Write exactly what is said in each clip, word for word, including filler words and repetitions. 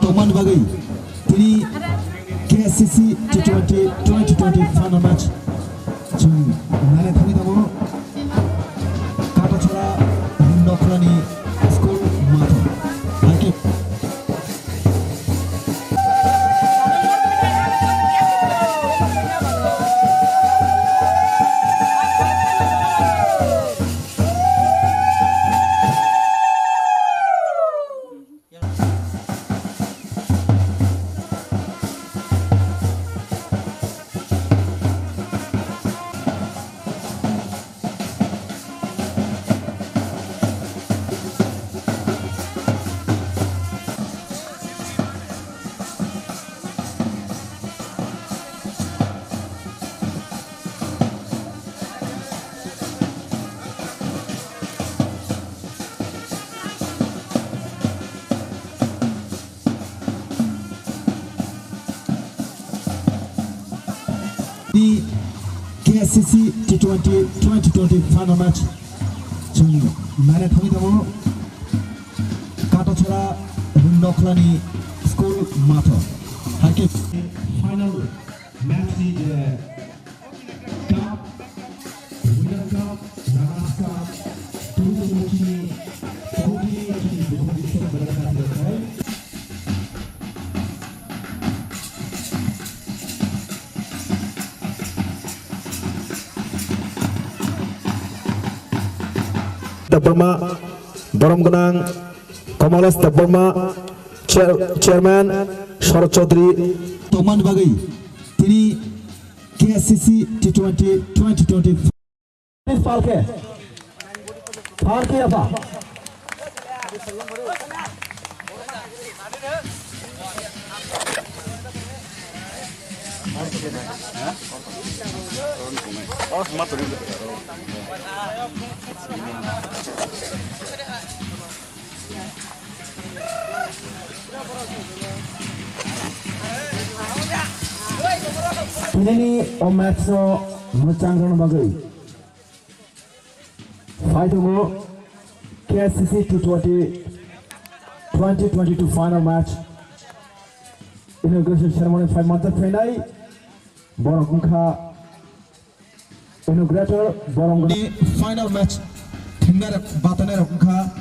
Tongmani bagwi tini K S C C T twenty twenty twenty final match chwng naina thangwi tongo Katachola Nokhlani school matho. Hai khe Ni K S C C T twenty twenty twenty final match chwng naina thangwi tongo Katachola Nokhlani school matho. Hai khe final match ni je cup, winner cup, runners cup, tungwi tongmani trophy chini bukhuk bisingo belai kha thwkjak. Debbarma, borom gwnang Kamalesh Debbarma, chair-, chairman Sharad Chaudhary. Tongmani bagwi tini K S C C T twenty twenty twenty. Palke. Palke apa? Tinini o match no mwchang rwna bagwi phai tongo K S C C T twenty twenty twenty-two final match inauguration ceremony phai manjak phainai borok wngkha Inaugurator borok ni final match thwngnairok batanairok wngkha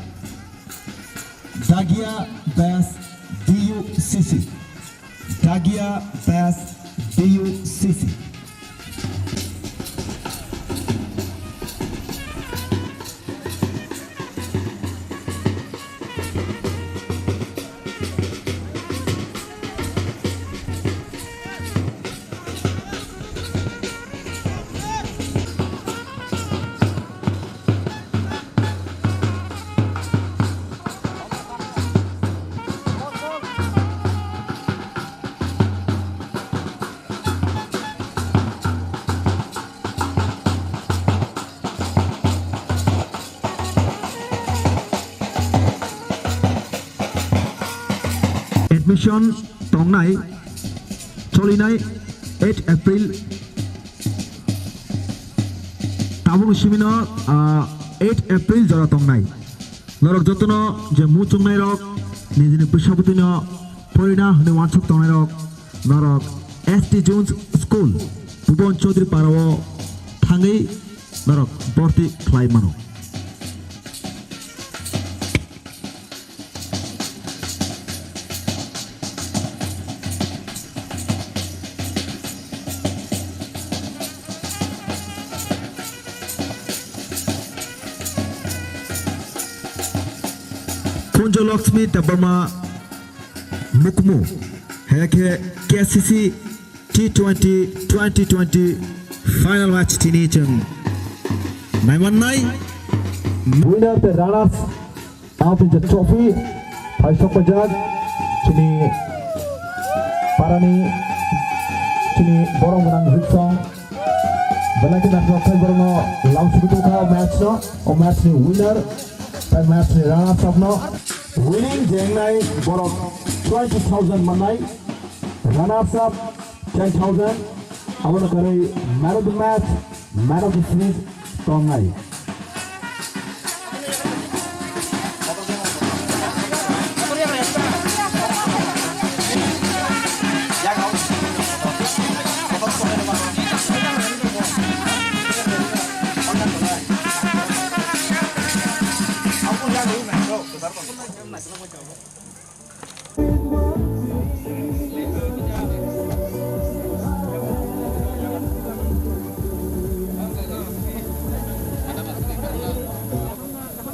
Dagia Bas D U C C. Dagia Bas D U C C. Admission tongnai cholinai eight April. Tabuk simino, ah, eight April jora tongnai. Norok jotono je muchungnairok nijini bwsabwtwino porina hwnwi uansuk tongnairok norok S T Jones School Bhuban Chaudhary Parao thangwi norok borti khlai mano. Punjo Lakshmi Debbarma Mukmu, hai khe K C C T twenty twenty twenty final match tini chwng naimannai. Winner tei runners out in the trophy phai sokpajak chini parani chini borom gwnang Riksong belai khe naithok khe borokno lamsugwi tongkha o match no, o match ni winner tei match ni runners up no winning jengnai borok twenty thousand mannai. Runners up ten thousand, abono kwrwi man of the match, man of the series tongnai.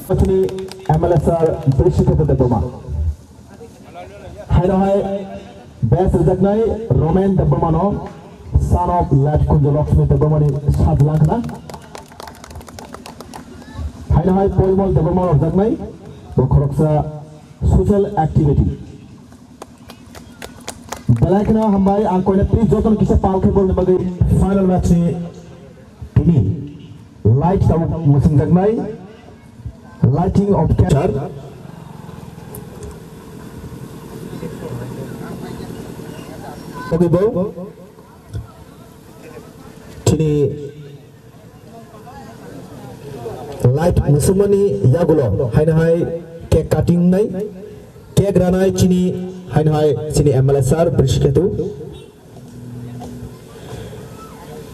Chini M L A sir Brishiketu Debbarma. Haino hai best rwjaknai Romen Debbarmano, son of late Kunjo Lakshmi Debbarmani sajla khna. Haino hai Porimol Debbarmano rwjaknai bo khoroksa social activity. Belai kheno hambai, ang koina please jotono kisa pal khe bolni bagwi. Final match ni tini light tabuk mwswngjaknai, lighting of cancer. Oke bo. Chini light musumani yagulo haino hai cake cutting nai, cake ranai chini haino hai chini M L A sir Brishiketu.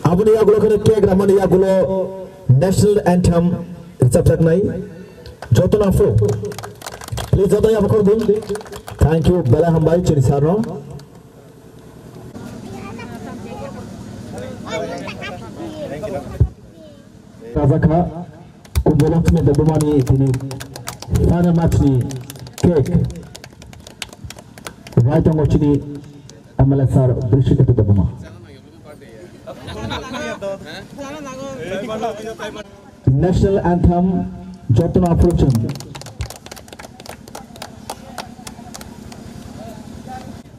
Aboni yagulo kheno cake ramani yagulo national anthem rwchapjaknai jotono aphuru. Please joto yabukhor dun. Thank you, belai hambai chini sir no. Rajakha Kunjo Lakshmi Debbarmani tini final match ni cake rai tongo chini M L A sir Brishiketu Debbarma. National anthem jotono aphuru chwng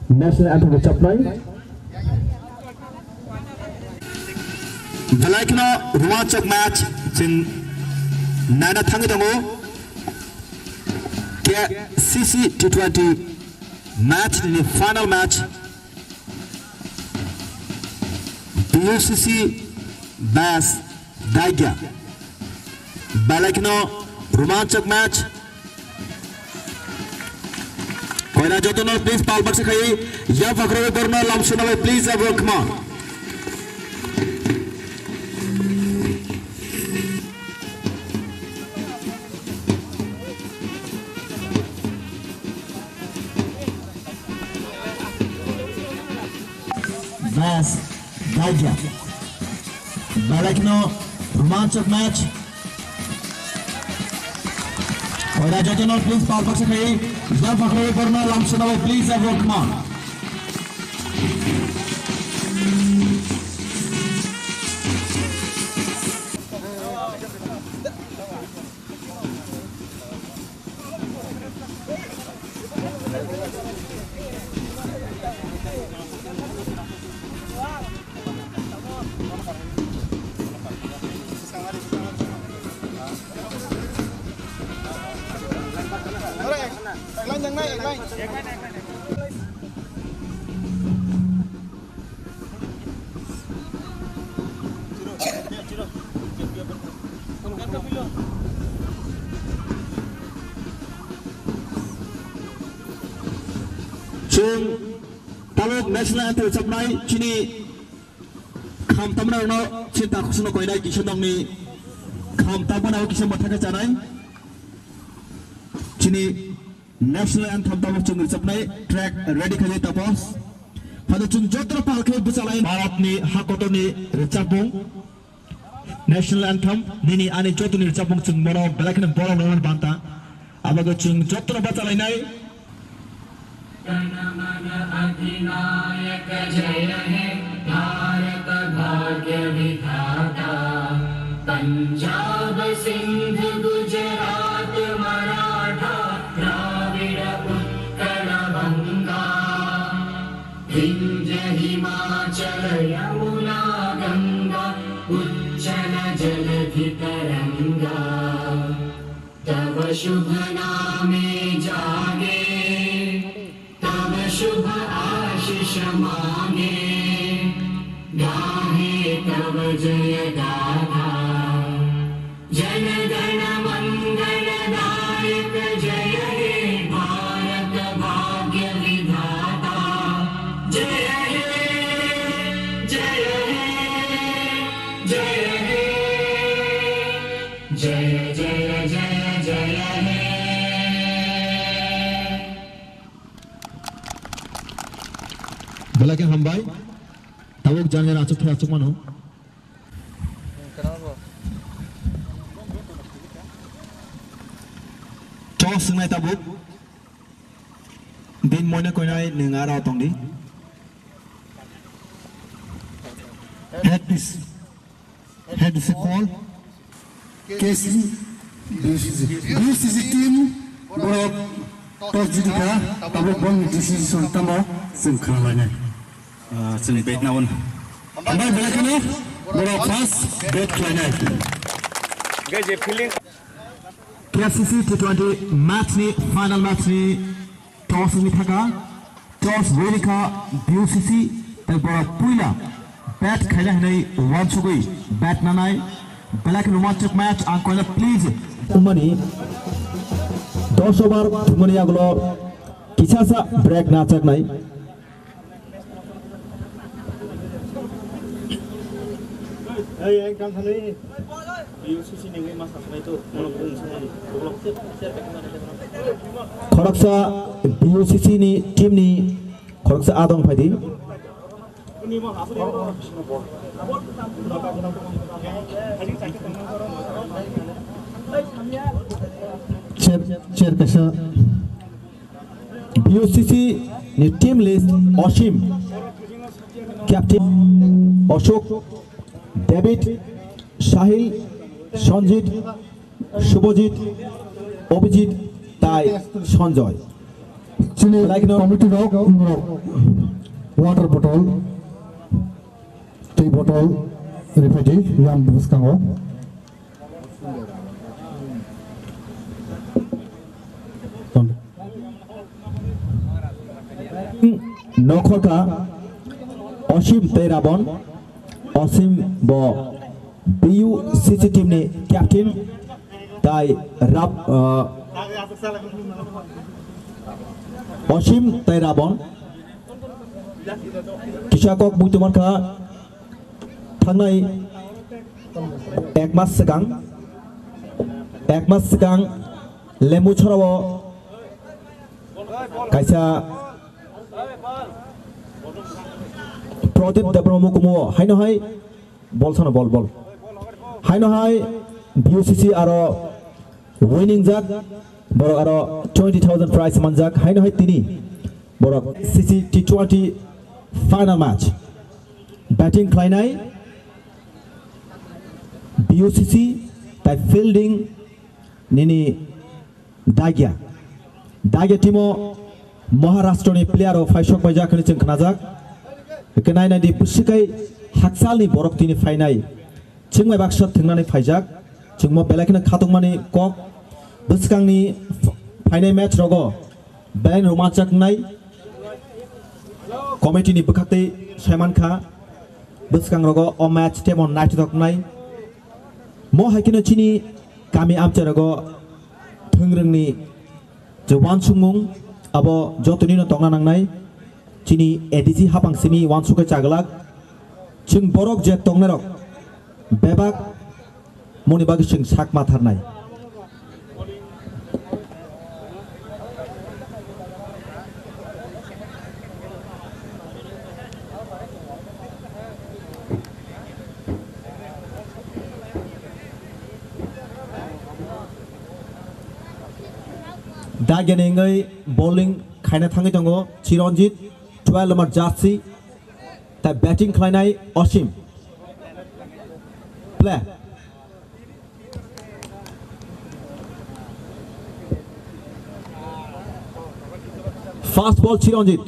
national anthem rwchapnai. Belai kheno romanchok match chwng naina thangwi tongo. K C C T twenty match ni final match. B U C C Bas Daigya. Belai kheno romanchok match. Koina jotono please pal baksa khai. Yaphakrok borno lamsina bai please everyone, come on. Bas Daigya. Belai kheno romanchok match. Koina jotono please pal baksa khai. Yaphakrok borno lamsina bai please everyone, come on. Chwng tabuk national anthem rwchapnai chini kham tamna rokno chini takhuk songno koinai kisa nokni kham tamna o kisa mwthangwi chanai chini National anthem tabuk chwng rwchapnai track ready khaijak tapos. Phano chwng joto pal khe bwchalai Bharatni hakotorni rwchapmung. National anthem nini ani jotoni rwchapmung chwng bono belai kheno borom rwna banta. Abogo chwng joto bwchalainai. जनमन अधिनायक जय हे भारत भाग्य विधाता। पंजाब सिंध गुजरात मराठा द्राविड़ उत्कल बंगा। विंध्य हिमाचल यमुना गंगा उच्छल जलधि तरंगा। तव शुभ नामे जागे तव शुभ आशीष मांगे, गाहे तव जय गाथा। जन गण मंगल दायक जय हे भारत भाग्य विधाता। जय हे, जय हे, जय हे। जय जय जय जय हे। Belai khe hambai. Tabuk jani jani achuk thai achuk mano. Swingnai tabuk. Din moino koinai nwng aro tongdi. Head piece. Head piece call. K C, B C C. B C C team, borok toss jiti kha, tabuk bongni decision tamo chwng khna lainai. Ah, chwng bet na on. Hambai belai kheno, borok first bet khlainai. Guys, ye fielding. K F C C T twenty match ni final match ni toss wngwi thaka. Toss wngwi kha B U C C, tei borok puila bat khaina hinwi uansugwi bat nanai. Belai kheno romantic match, ang koina please. Umani dos over thumani yagulo kisasa break nachaknai. Khoroksa B U C C ni team ni khoroksa adong phaidi. Chair, chair kaisa. B U C C ni team list: Osim, captain; Ashok, David, Sahil, Sanjit, Subhajit, Abhijit, tai Sanjoy. Chini committee rok, rok water bottle, tei bottle, rifai di, yang bwskango. Nokhorkha Osim tei Rabon. Osim bo B U C C team ni captain, tai Rab-, uh, Osim tei Rabon kisa kok bui tongmani kha. Thangnai ek mas swkang, ek mas swkang Lembuchorao kaisa Pradip Debbarma mukumu haino hai bol sano bol bol. Haino hai B U C C aro winning jak, borok aro twenty thousand prize manjak. Haino hai tini borok C C T twenty final match batting khlainai B U C C tai fielding nini Dagya. Dagya team o Maharashtra ni player rok phai sok paijak hwnwi chwng khnajak. Hwnkhe nai nai di bwswk kai hakchal ni borok tini phainai. Chwng bai baksa thwngnani phaijak. Chwngmo belai kheno khatungmani kok. Bwskangni phainai match rogo belai romanchak wngnai. Committee ni bwkhaktwi saimankha. Bwskang rogo o match temo naithotok wngnai. Mo hai kheno chini kami amchai rogo thwngrwngni je uansukmung abo jotonino tongna nangnai. Chini A D C hapang simi uansukhe chaglak. Chwng borok je tongnairok bebak moni bagwi chwng sak ma tharnai. Dageni wngwi bowling khaina thangwi tongo Chiranjit, twelve number jersey, tai batting khlainai Osim. Play. Fast ball Chiranjit.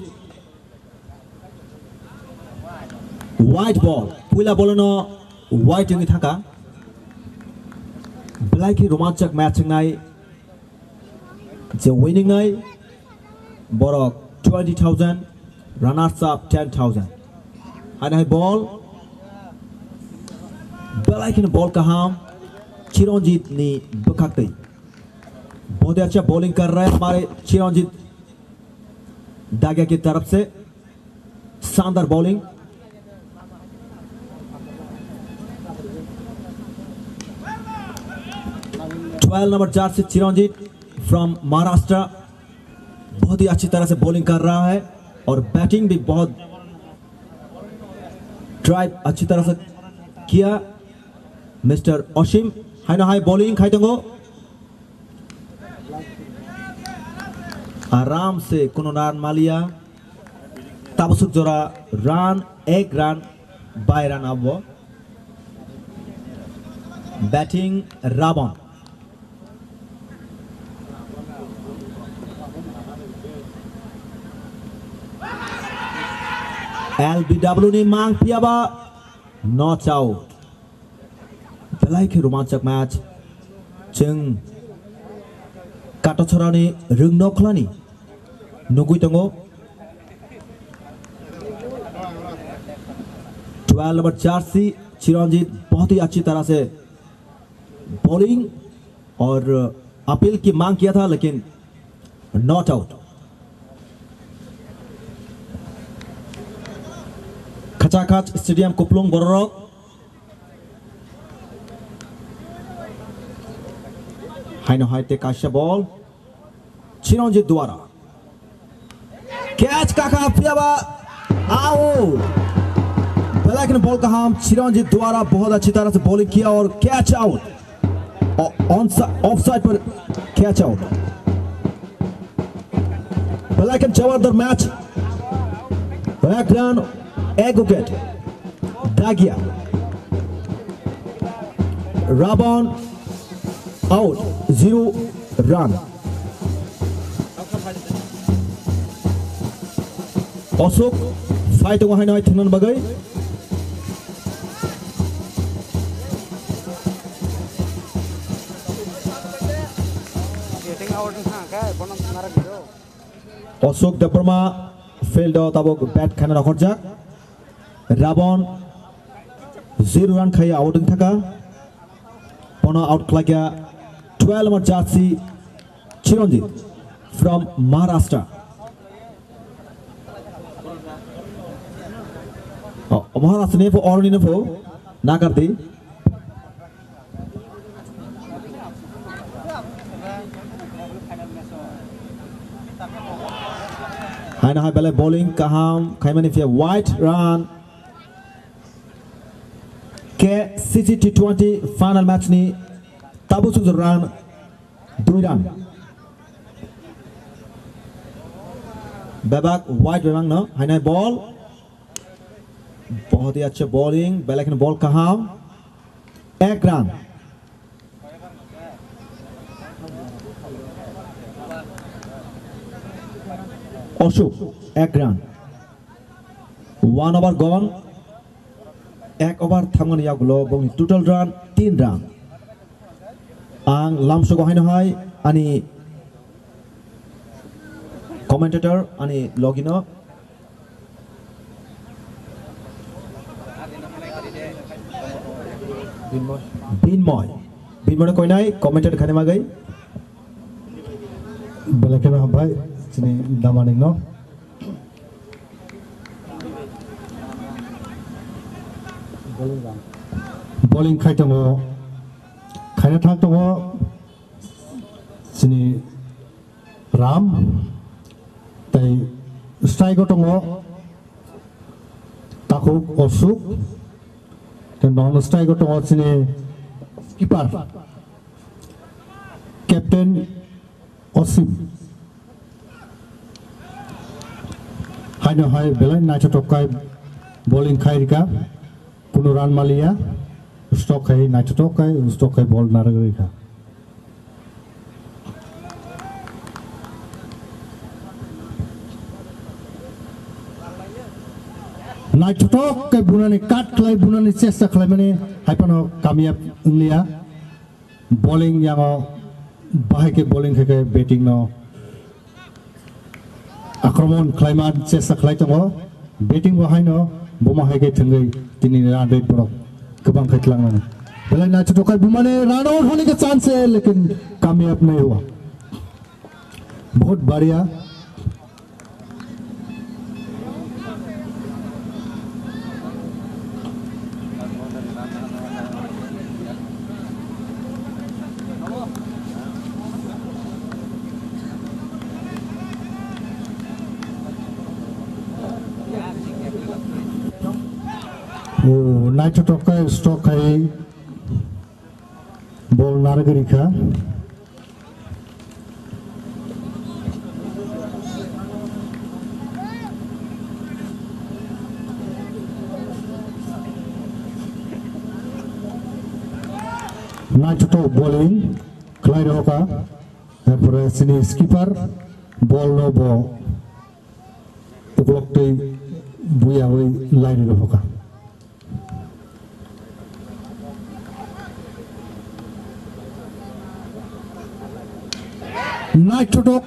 White ball. Puila ball no white wngwi thangkha. Belai khe romanchak match wngnai. Je winning nai borok twenty thousand, runners up ten thousand. Haino hai ball. Belai kheno ball kaham. Chiranjit ni bwkhaktwi. बहुत ही अच्छा bowling कर रहा है हमारे चिरंजीत दागिया की तरफ से। शानदार bowling। Twelve number jersey Chiranjit from महाराष्ट्र बहुत ही अच्छी तरह से bowling कर रहा है और batting भी बहुत drive अच्छी तरह से किया मिस्टर असीम। Haino hai bowling khai tongo। Aram se kuno run maliya. Tabuk suk jora run, ek run, bai run abo. Batting Rabon. L B W ni mang phiyaba not out. Belai khe romanchak match. Chwng Katochorani Rwngnokhlani nugwi tongo. Twelve number jersey Chiranjit bahut hi acchi tarah se bowling aur appeal ki mang kiya tha, lekin not out. Khachakach Stadium kuplung bororok. Haino hai te kaisa ball. Chiranjit Dwara. Catch kakha phiyaba out. Belai kheno ball kaham Chiranjit Dwara bahut acchi tarah se bowling kiya aur catch out. O-, onside, offside par catch out. Belai kheno jabardar match. Ek run, ek wicket. Dagia. Rabon out, zero run. Osuk, fight tongo haino hai thwngna bagwi. Osuk Debbarma field o tabuk bat khaina rokhorjak. Rabon zero run khai out wng thaka. Bono out khlaikha twelve number jersey Chiranjit from Maharashtra. Oh, Maharashtra ni pho, oroni ni pho, nakardi. Haino hai belai bowling kaham khaimani phiya wide run. K C C T twenty final match ni tabuk suk run dui run. Bebak wide bebak no hainai ball. Bahut hi accha bowling, belai kheno ball kaham. Ek run. Osuk, ek run. One over gone. Ek over thangmani yagulo bongni total run tin run. Ang lamsogo haino hai ani commentator ani logino Binmoy. Binmoy no koinai commentator khani magai. Belai kheno hambai chini damaning no. Bowling khai tongo, khaina thang tongo chini Ram tei strike o tongo Takhuk Osuk, tei non strike o tongo chini keeper Captain Osim. Haino hai belai naithotok kai bowling khai rika. Kunu run maliya. Stok khai naithotok kai, stok khai ball narwk rika. Naithotok kai bunani cut khlai, bunani chesta khlaimani hai phano kamiyab wngliya. Bowling yango bahai khe bowling khe khe batting no akromon khlaima chesta khlai tongo. Batting bo haino buma hai khe thwngwi tini run rate borok kwbang khe tlangnani. Belai naithotok khai bumani run out hwnwi khe chance, lekin kamiyab nai hua. Bahut bariya. O, naithotok khe stok khai. Ball narwgwi rikha. Naithothok bowling khlai rokha, erpore chini skipper ball no bo uklok twi buyawi line rokha. Naithothok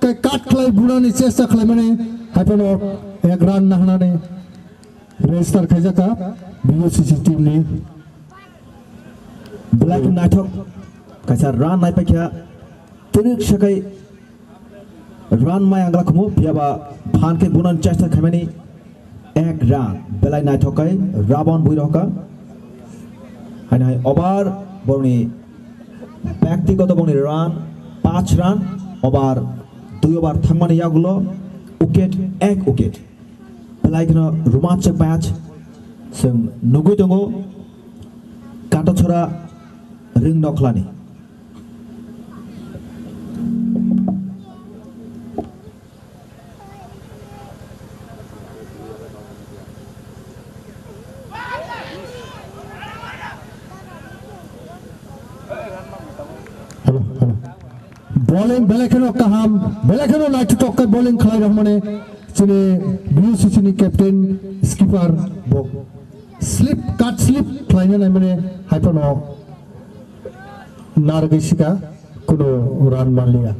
khe cut khlai bunani chesta khlaimani, haiphano ek run nahnani register khaijakha B U C C team ni. Belai khe naithok kaisa run naipaikha, twrwk sakai run mai anglak khumu, phiyaba phan khe bunani chesta khaimani. Ek run, belai naithok khe Rabon bui rokha. Haino hai over borokni byaktigoto borokni run, panch run, over dui over thangmani yagulo wicket, ek wicket. Belai kheno romantic match chwng nugui tongo Kantachora ring nokhlani. Hello, hello. Bowling belai kheno kaham, belai kheno naithothok khe bowling khlai rok mane chini B U C C ni captain skipper bo slip, cut slip khlaina nai mane haiphano narwgwi sika kuno run manliya.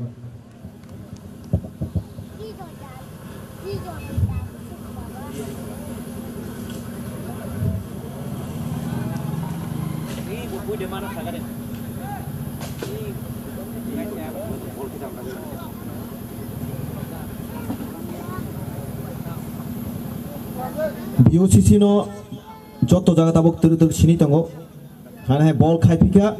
B U C C no joto jaga tabuk twrwk twrwk sini tongo. Hana hai ball khai phika.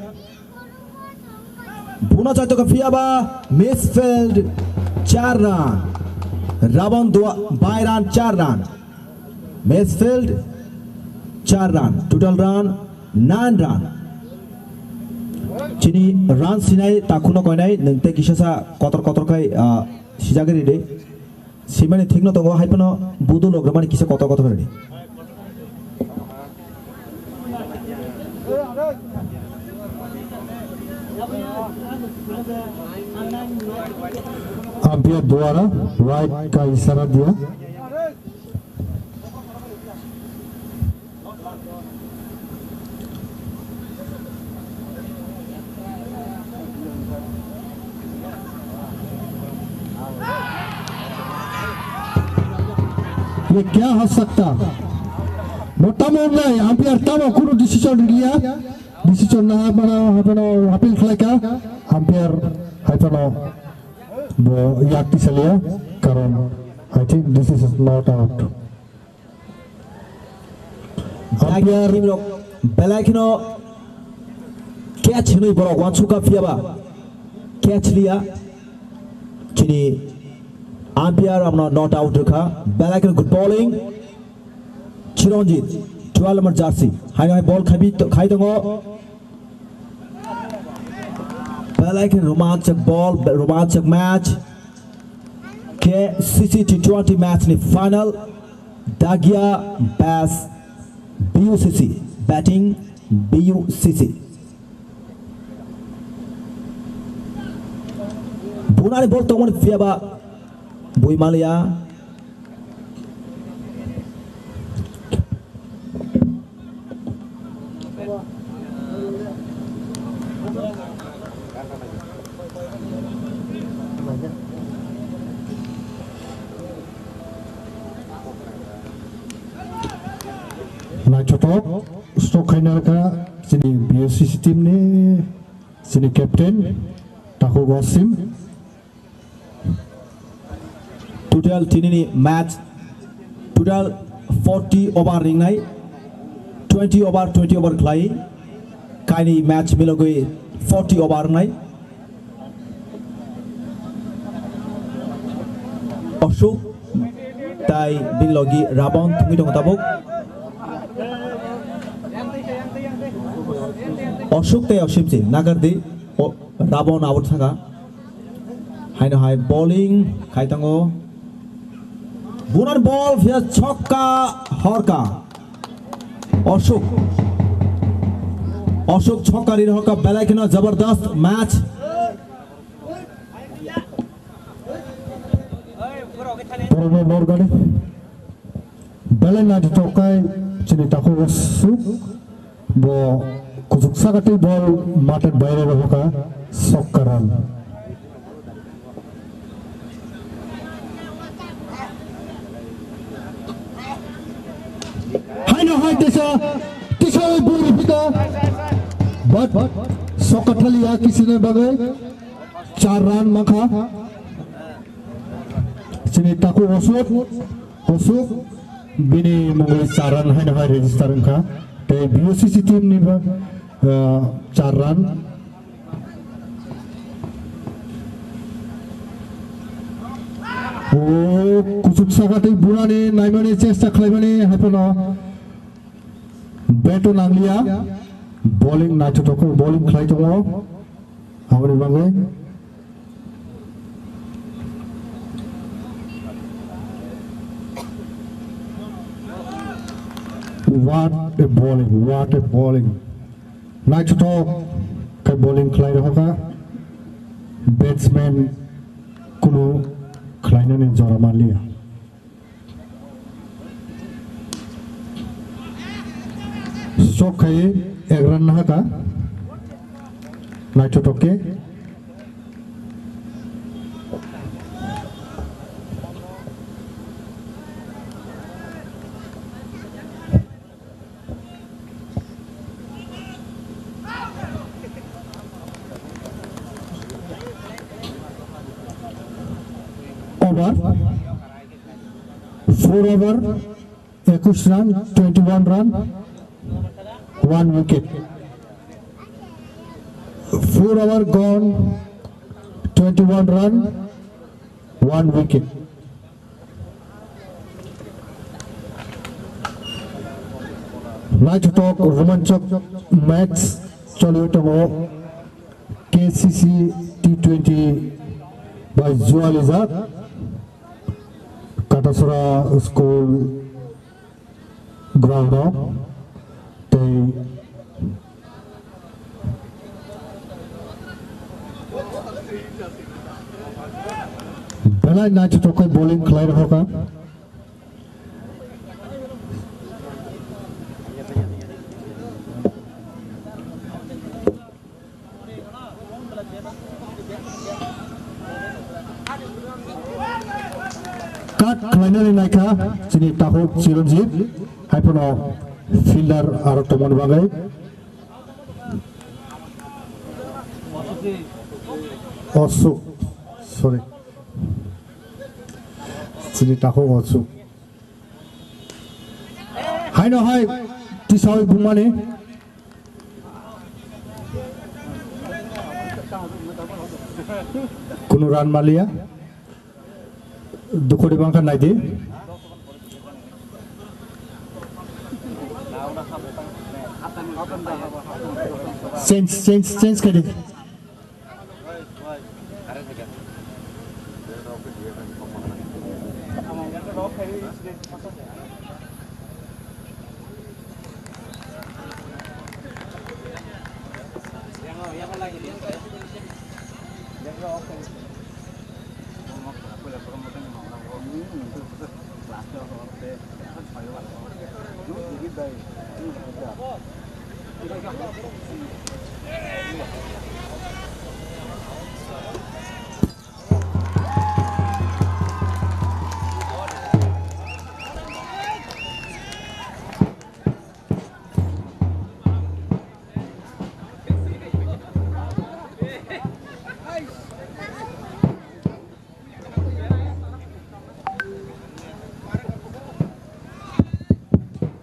Buna chaito ka phiyaba misfield char run. Rabon dua bai run char run. Misfield char run. Total run nine run. Chini run sinai takhuno koinai nung tei kisa sa kotor kotor khai, ah, sijagri de. Simani thikno tongo, hai phano budul rok rwmani kisa kotor kotor khe rwdi. Umpire dwara right ka isara diya. ये क्या हो सकता? Bo tamo wngnai, umpire tamo kunu decision riliya. Decision na hapano, hapano appeal khlaika. Umpire hapano bo yak tisaliya. Karon, I think this is not out. Umpire. Team rok belai kheno catch hinwi borok wansukha, phiyaba catch liya. Chini umpire amno not out rwkha. Belai kheno good bowling. Chiranjit, twelve number jersey. Haino hai ball khabi-, khai tongo. Belai khe romanchak ball, romanchak match. K C C T twenty match ni final. Dagia bas B U C C, batting B U C C. Bunani ball tongmani phiyaba bui maliya. Naithothok stroke khaina kha chini B U C C team ni chini captain Takhuk Wasim. Total tinini match, total forty over ringnai, twenty over, twenty over khlai, kaini match milogwi forty over wngnai. Ashok tai bini logi Rabon thwngwi tongo tabuk. Ashok tai Osimchi nagardi, o, Rabon out thangkha. Haino hai bowling khai tongo. Bunan ball phiya chokka horka. Ashok. Ashok chokari rohoka belai kheno jabardast match. Borokno norgani. Belai naithotok khe chini takhuk Ashok bo kuchuk sakatwi bol maten baire rohoka sokkaran. Haino hai tisa, tisa oi bui ripita. But, sokka thaliya kisine bagwi char run makha. Chini takhuk Ashok, Ashok bini mungwi char run haino hai register wngkha. Tei B O C C team ni ba, ah, char run. O kuchuk sakatwi bunani naimani chesta khlaimani haiphano bat o nangliya, bowling naithotok khe bowling khlai tongo aboni bagwi. What a bowling, what a bowling. Naithotok khe bowling khlai rohoka. Batsman kunu khlainani jora manliya. Sok khai ek run nahaka. Naithotok khe. Over, four over, ekush run, twenty-one run, one wicket. Four over gone, twenty-one run, one wicket. Naithotok romanchok match choli tongo K C C T twenty bai jualijak Katasora school ground o tei belai naithotok khe bowling khlai rohoka. Cut khlainani naikha chini takhuk Chiranjit, haiphano fielder aro tongmani bagwi. Ashok, sorry. Chini takhuk Ashok. Haino hai tisawi bumani. Kunu run maliya. Dukhori bangkha naidi. Change, change, change khaidi.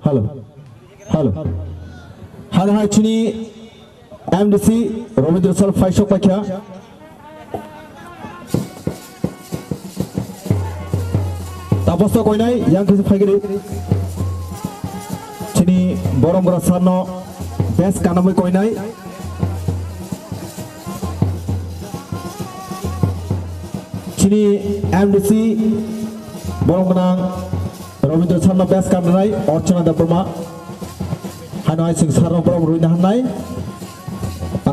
Hello. Hello. Hello, hai, chini M D C Rabindra sir phaisok paikha. Taposo koinai yang kisi phaigiri. Chini borom gora sir no best kanamwi koinai. Chini M D C borom gwnang Rabindra sir no best kanamwi Archana Debbarma. Hano hai sing sir no borom ruina hannai.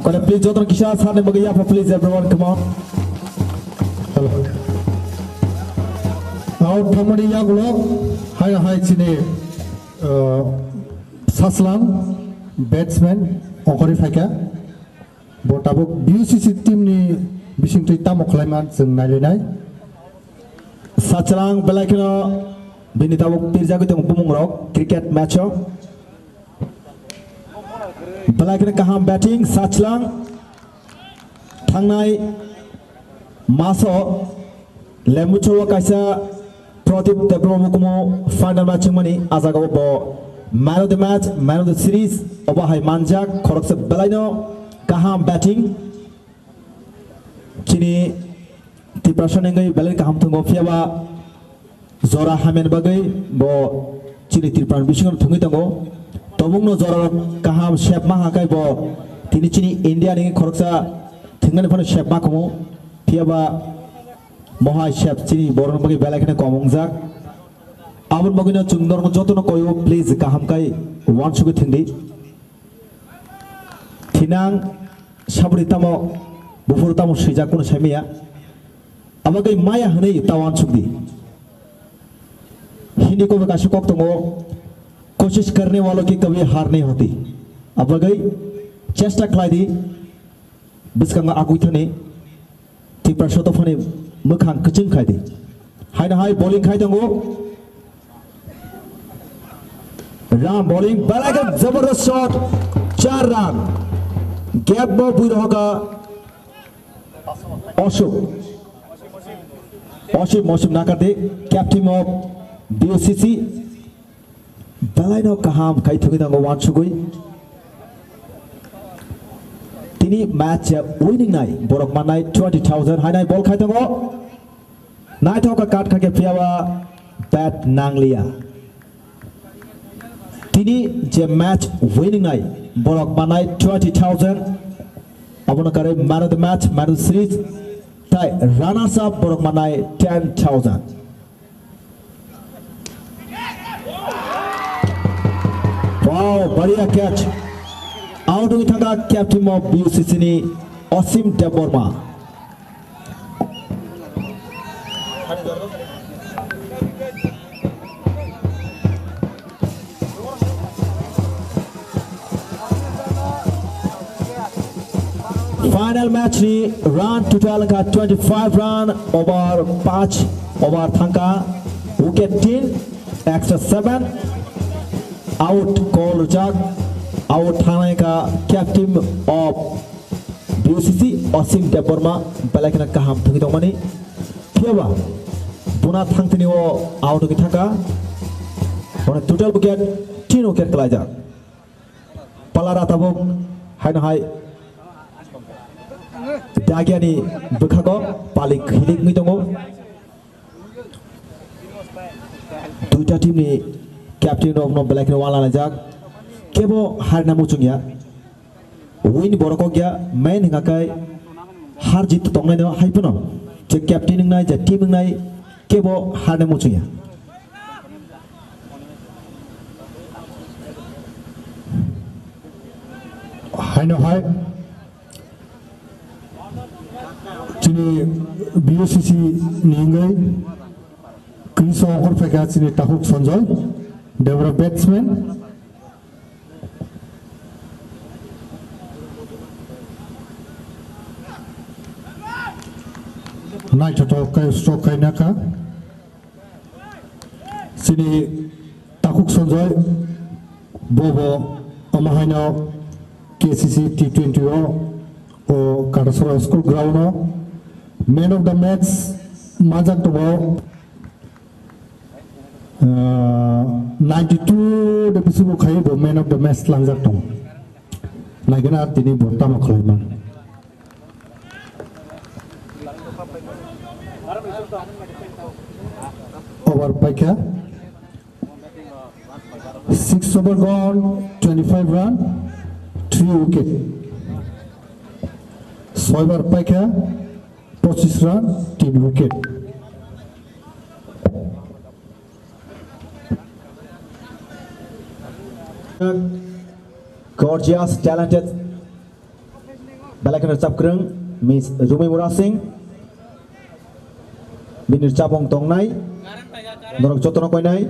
Mane, please, jotono kisa sarni bagwi yapha, please, everyone, come on. Hello. Out thangmani yagulo, hai, hai, chini, uh, Sachlang, batsman, ongkhorwi phaikha. Bo tabuk B U C C team ni bisingtwi tamo khlaiman chwng nailainai. Sachlang belai kheno bini tabuk pirjagwi tongo bumungrok cricket match o. Belai kheno kaham batting Sachlang. Thangnai maso Lembuchoro kaisa Pradip Debbarma hukumu final match wngmani, ah jagao bo man of the match, man of the series obo hai manjak, khoroksa belaino kaham batting. Chini Tiprasa nengwi belai kaham thwngo, phiyaba jora hamya bagwi bo chini Tripura ni bisingo thwngwi tongo. Tabukno jora kaham sep ma hakai bo tini chini India ni khoroksa thwngmani phano sep ma khumu. Phiyaba mohai sep chini borokni bagwi belai kheno kom wngjak. Aboni bagwino chwng norokno jotono koyo, please, kaham kai uansugwi thwngdi. Thinang sabri tamo, buphuru tamo swijak, kunu saimaya. Abagwi maya hwnwi ta uansukdi. Hindi kobo kaisa kok tongo, "Koshish karne walo ki kabhi haar nahi hoti." Abagwi chesta khlaidi, bwskango agwi thani. Tiprasa dophani mwkhang kwchwng khai di. Haino hai bowling khai tongo. Ram bowling, belai khe jabardast shot, char run. Gap bo bui rohoka Ashok. Ashok Mosim Nakardi, captain of B U C C. Belaino kaham khai thwngwi nango uansugwi. Tini match winning nai borok mannai twenty thousand, hainai ball khai tongo. Naithok khe cut khai khe phiyaba bat nangliya. Tini je match winning nai borok mannai twenty thousand. Abono karwi man of the match, man of the series, tai runners up borok mannai ten thousand. Wow, बढ़िया catch. Out wngwi thangkha captain of B U C C ni Asim Debbarma. Final match ni run total wngkha twenty five run, over panch over thangkha, wicket tin, extra seven, out call rijak, out thangnai kha captain of B U C C Asim Debbarma, belai kheno kaham thwngwi tongmani. Phiyaba buna thangtini o out wngwi thangkha. Bono total wicket tin wicket kwlaijak. Palara tabuk haino hai dagiani bwkhago palik hilik wngwi tongo. Duita team ni captain rok no belai kheno wala laijak. Kebo harna muchung ya. Win borok kok ya, main hingka kai har jit tongnai no hai phano. Je captain wngnai, je team wngnai, kebo harna muchung ya. Haino hai. Chini B U C C ni wngwi crease o ongkhor phaikha chini Takhuk Sanjoy, Debra batsman. Naithothok khe stroke khaina kha. Chini Takhuk Sanjoy bobo omo haino K C C T twenty o, o Katasora school ground o man of the match manjak tongo. Ah, ninety two de bisi bo khai bo man of the match langjak tongo. Naigena tini bo tamo khlaiman. Over paikha. Six over gone, twenty five run, three wicket. Soi over paikha, pochis run, tin wicket. Gorgeous, talented. Belai kheno rwchapkwrwng Miss Rumimura Singh. Bini rwchapmung tongnai. Norok jotono koinai.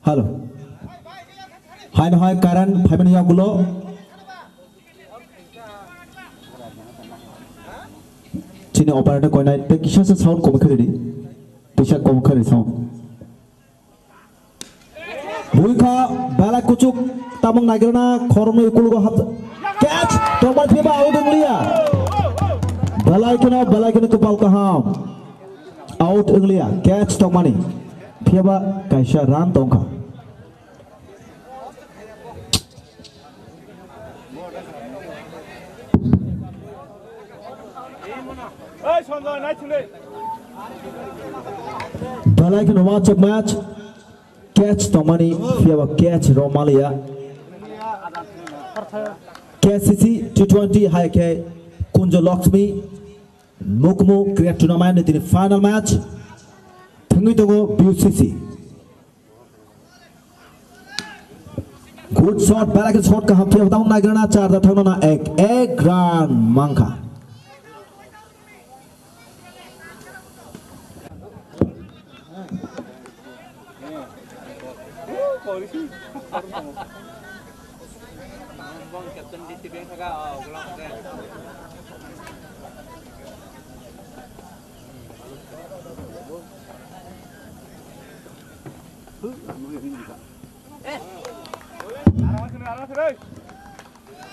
Hello. Hai no hai Karan phaimani yagulo. Chini operator koinai tei kisa se sound kom khe ridi. Kisa kom khe ridi sound. Buikha belai kuchuk tamung nagrana khoroknwi ukulugo hap. Catch tongmani phiya ba out wngliya. Belai kheno belai kheno kwpal kaham. Out wngliya catch tongmani. Phiya ba kaisa run tongkha. Belai kheno watch of match. Catch tongmani phiya ba catch rw maliya. K C C T twenty hai khe Kunjo Lakshmi Mukmu Cricket Tournament ni tini final match. Thwngwi tongo B U C C. Good shot, belai khe shot kaham phiya tamo nagrana char da thangna na ek ek run mangkha.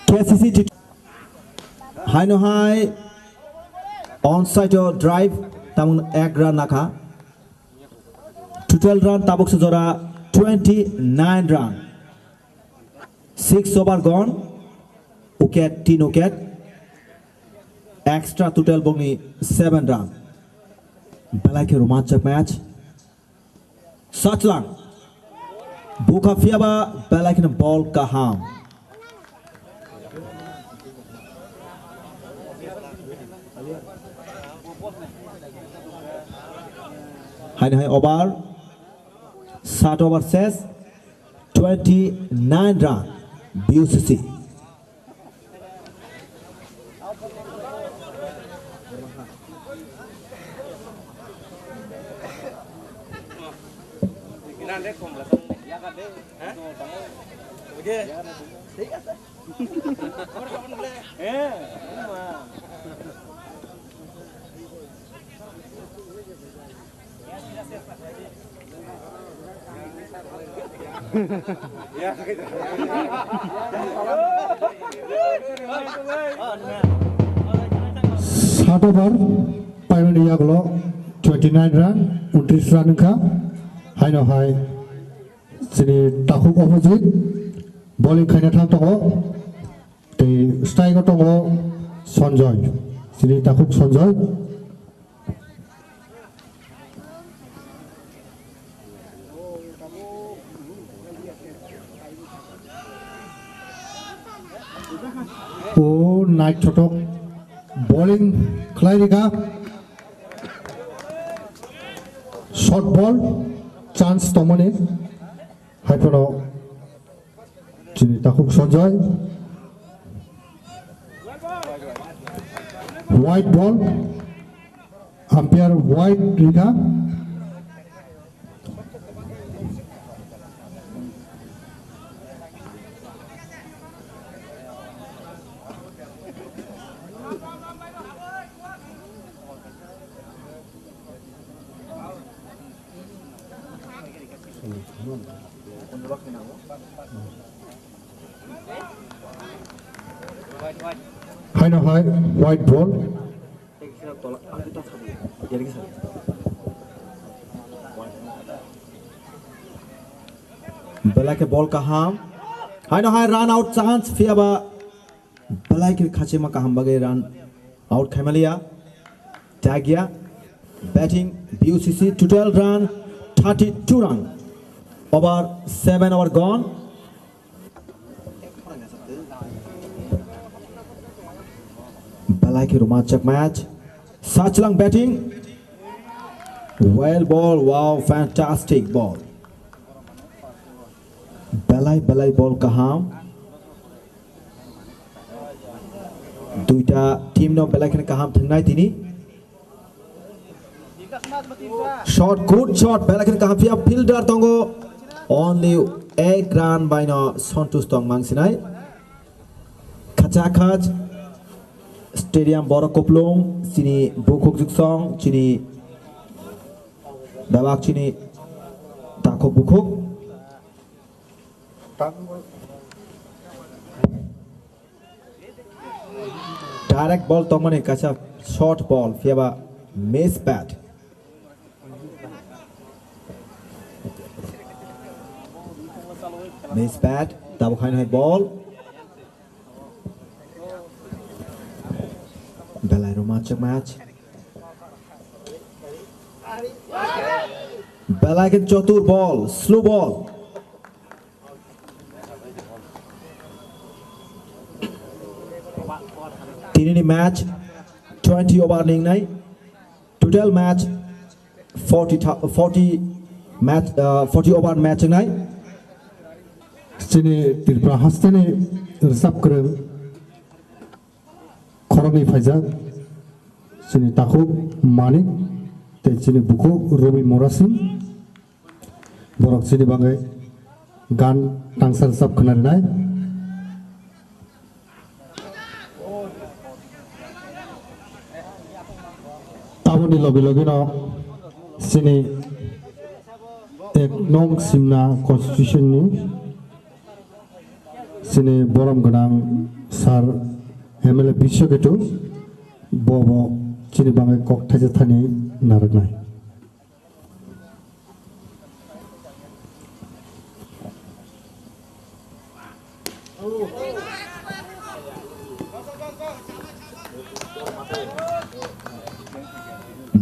K C C T haino hai onside o drive tamung ek run nakha. Total run tabuk se jora twenty nine run. Six over gone, wicket, tin wicket, extra total bongni seven run. Belai khe romanchak match. Sachlang. Bukha phiya ba belai kheno ball kaham. Haino hai over. Sat over ses. Twenty nine run. B U C C. Sat over paimani yagulo twenty nine run, untris run wngkha. Haino hai chini takhuk opposite bowling khaina thang tongo. Tei strike o tongo Sanjoy. Chini takhuk Sanjoy. O naithotok bowling khlai rikha. Short ball chance tongmani. Haiphano chini takhuk Sanjoy. White ball. Umpire white rikha. Haino hai white ball. Belai khe ball kaham. Haino hai run out chance phiyaba belai khe khachima kaham bagwi run out khaimaliya. Tagya batting B U C C total run thirty-two run. Over seven over gone. Belai khe romanchak match. Sachlang batting. Well ball, wow, fantastic ball. Belai belai ball kaham. Duita team no belai kheno kaham thangnai tini. Shot, good shot, belai kheno kaham phiya fielder tongo. Only ek run bai no Santosh tong mangsinai. Khacha khach stadium borok kuplung chini bukhuk juksong chini dabak chini takhuk bukhuk. Direct ball tongmani kaisa short ball phiyaba miss bat. Miss bat, tabuk haino hai ball. Belai romanchak match. Belai khe chotur ball, slow ball. Tinini match twenty over ningnai. Total match forty tha-, forty match, uh, forty over match wngnai. Chini Tripura hasteni rwchap kwrwng khoroknwi phaijak, chini takhuk Manik tei chini bukhuk Rumi Morasing. Borok chini bagwi gan tangsa rwchap khwna rinai. Taboni logi logi no chini ek nong Simna constitution ni chini borom gwnang sir M L A Biswa Ketu bo bo chini bagwi kok thaisa thani narwknai.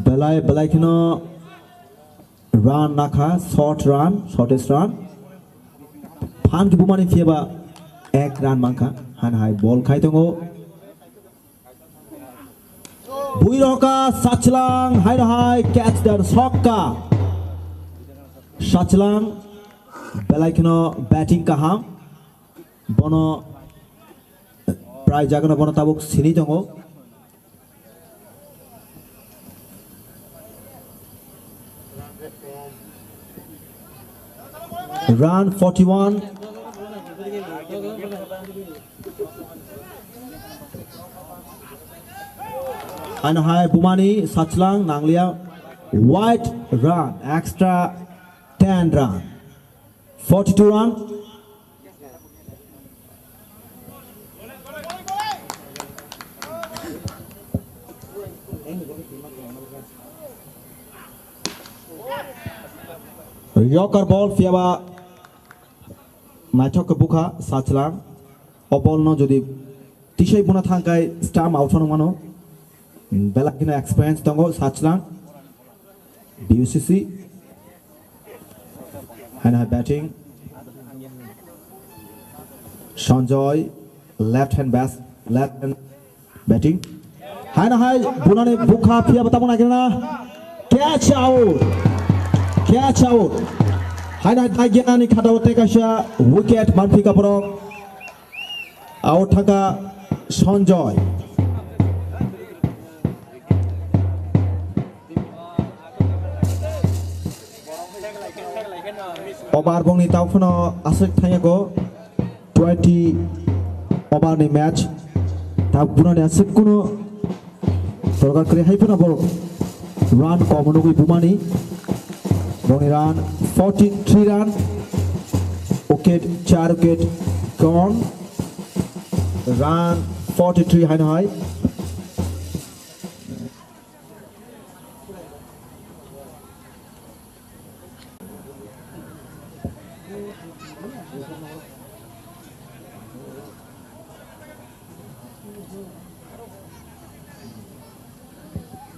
Belai belai kheno run nakha, short run, shortest run. Phan khe bumani phiyaba ek run mankha, han hai ball khai tongo. Buiroka Sachlang haino hai catch dan sokka. Sachlang belai kheno batting kaham. Bono prai jagano bono tabuk sini tongo. Run forty-one. Ano hai bumani Sachlang nanglia wide run, extra ten run, forty-two run. Yorker ball phiyaba naithok khe bukha Sachlang. O ball no jodi tisai buna thangkai stump out phano mano. Belai kheno experience tongo Sachlang. B U C C. Haino hai batting. Sanjoy, left hand bas-, left hand batting. Haino hai bunani bukha phiyaba tabuk naikhe na. Catch out. Catch out. Haino hai Dagyanani khadao tei kaisa wicket manphi kaprok. Out thangkha Sanjoy. Obar bongni tau phano aswk thangyago twenty over ni match. Ta bunani aswk kuno Sorkar kwrwi hai phano bo run kom nugwi bumani. Boni run forty-three run. Wicket, char wicket gone. Run forty-three haino hai.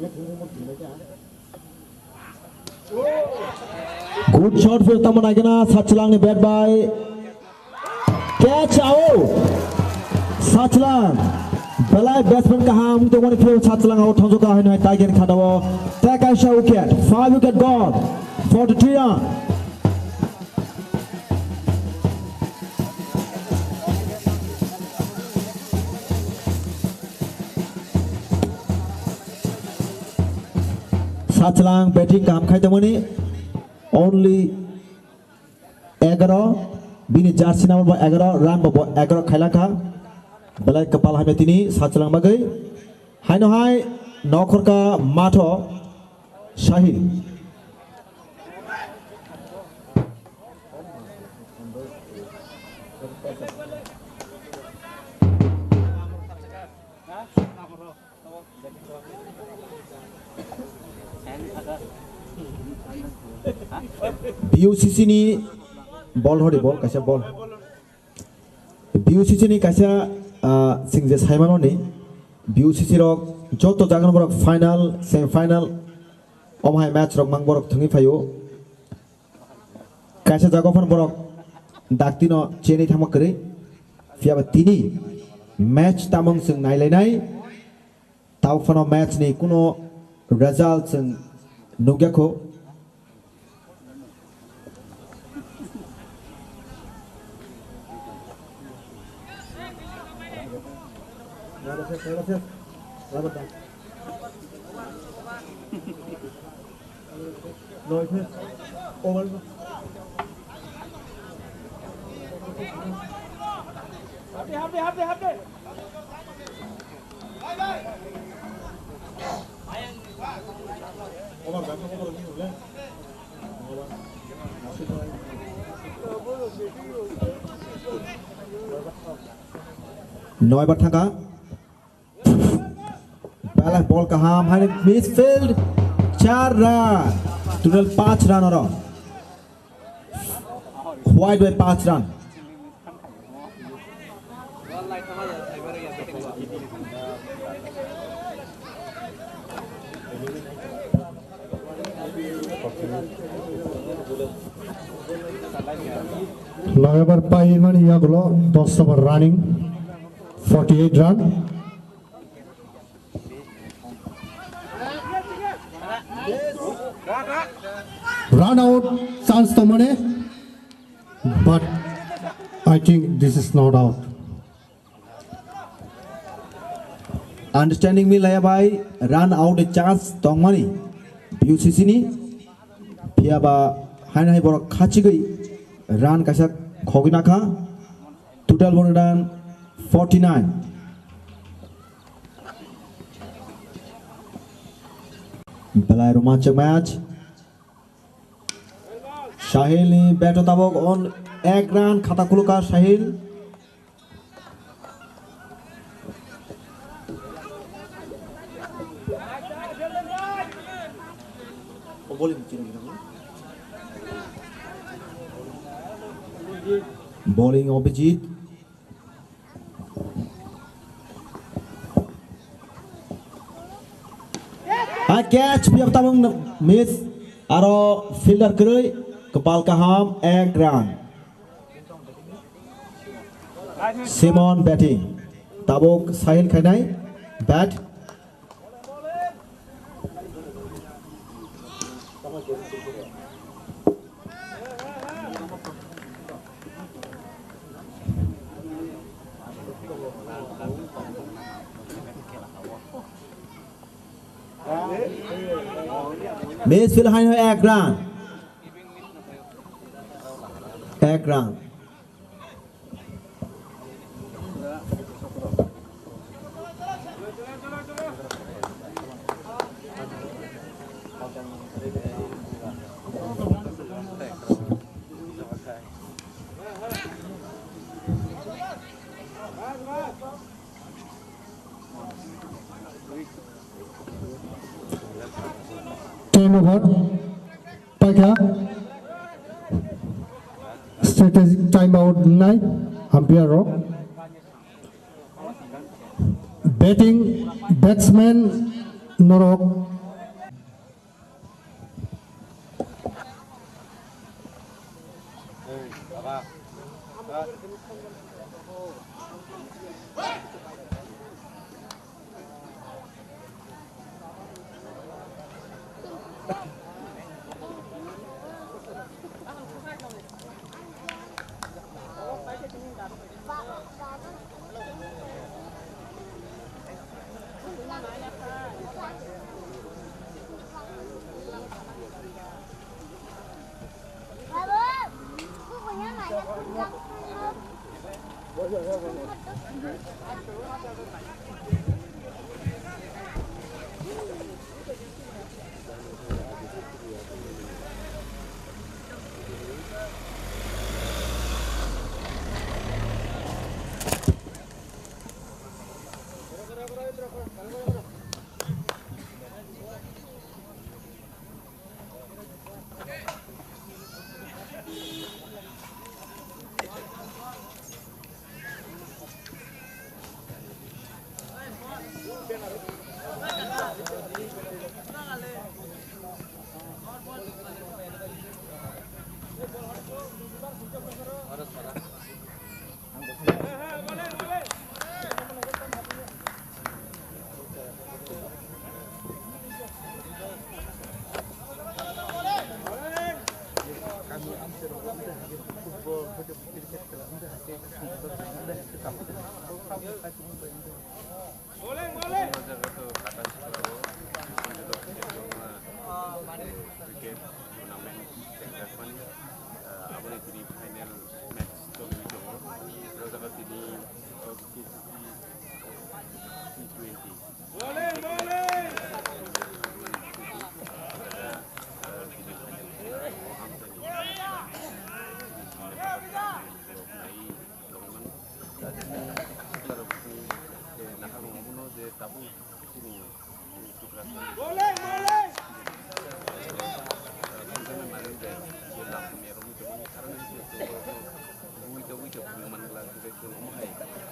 Good shot, phir tamo naikhe na, Sachwlangni bat bai. Catch out. Sachwlang. Belai batsman kaham tongmani phiyok Sachwlang o thangjakha haino hai Tiger khadao. Tei kaisa wicket. Five wicket gone. Forty-three run. Sachwlang batting kaham khai tongmani. Only egaro, bini jersey number bo egaro, run bo, bo egaro khailakha. Belai kwpal hamya tini Sachwlang bagwi. Haino hai nokhorka matho Sahil. B U C C ni ball hori ball, kaisa ball. B U C C ni kaisa, ah, sing je saimanoni, B U C C rok joto jagano borok final, semi final, omo hai match rok mang borok thangwi phaio. Kaisa jaga phano borok daktino chenwi thangma kwrwi. Phiyaba tini match tamung chwng nailainai. Tabuk phano match ni kuno result chwng nukya kho. Noibar thangkha. Belai ball kaham, hai miss field, char run. Total panch run oro. White bai panch run. Loyabar paimani yagulo dos over running, forty-eight run. Run out chance tongmani, but I think this is not out. Understanding mi laya bai run out ni chance tongmani B U C C ni, phiyaba haino hai borok khachigwi run kaisa khogwi nakha. Total borok run forty-nine. Belai romanchak match. Sahil ni bat o tabok on ek run khata khulukha Sahil. Bowling Abhijit. Ha, catch, phiyok tabung miss, aro fielder kwrwi, kwpal kaham, ek run. Simon batting, tabuk Sahil khainai, bat. Miss field haino ek run. Ek run. Ten over. Paikha. Strategic time out nai umpire rok. Batting batsman norok Cricket tournament tengjakmani, ah, aboni tini final match choli tongo. O jaga tini T twenty.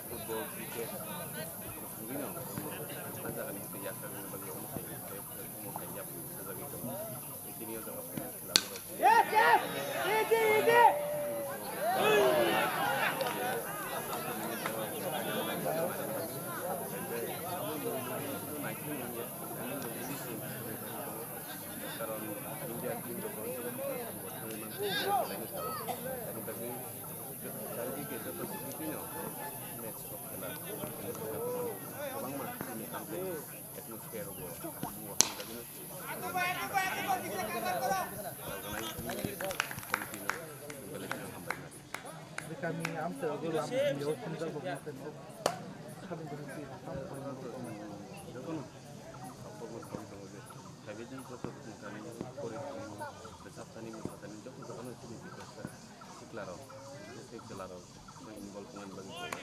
Football, cricket, wngwi no, ah jagani history yakarni bagwi omo hai, omo hai yapri sajagwi tongo. Tini o jaga final khela borok. Karon India team rok thangwi mangkha, belai no sabo. Ani bagwi jari khe joto simi no match rok khela, kwbangma chini hamjak atmosphere rok bo, bo hamjagwi no. Kami amsa rok lam yo khumjak bo. Jotono sapogo song tongo je, khaibidi joto thani, pori thani, bwsap thani, bwsa thani, joto jagano chini bikas sikla rok, tei chwla rok. Involve wngmani bagwi tongo.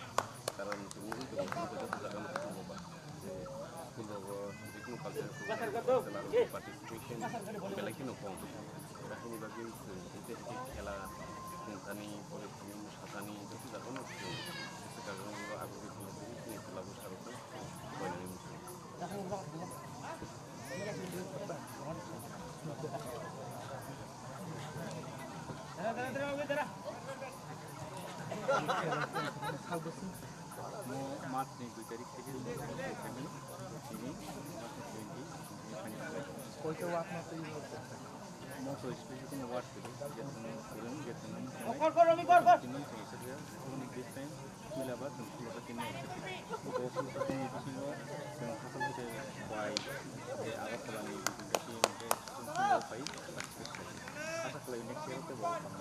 Karon chwng nugwi tongo, chini joto jagano tongo ba. Je school rogo jikunu culture program chwla rokni participation belai kheno kom. Haini bagwi chwng tei tei khela, khungthani, porithani, mwsatani joto jagano chwng swkang rok abo bagwi chwng tei chini chwla bwsa rokno chwng koinani muchungo. Mo March ni dui tarik theke tini March twenty ni final. Koita wak ma twi mo to special kono wak twi je tong kurung je tong. Kor kor Romi kor kor. Tini tong sir ya. This time Pilaba chwng Pilaba team no. Bo Pilaba team ni bisingo chwng Hasal Hotel bai, tei Agartala ni bisingo team hwnkhe chwng Pilaba bai participate khlai. Asa khlai next year tei bo tongna.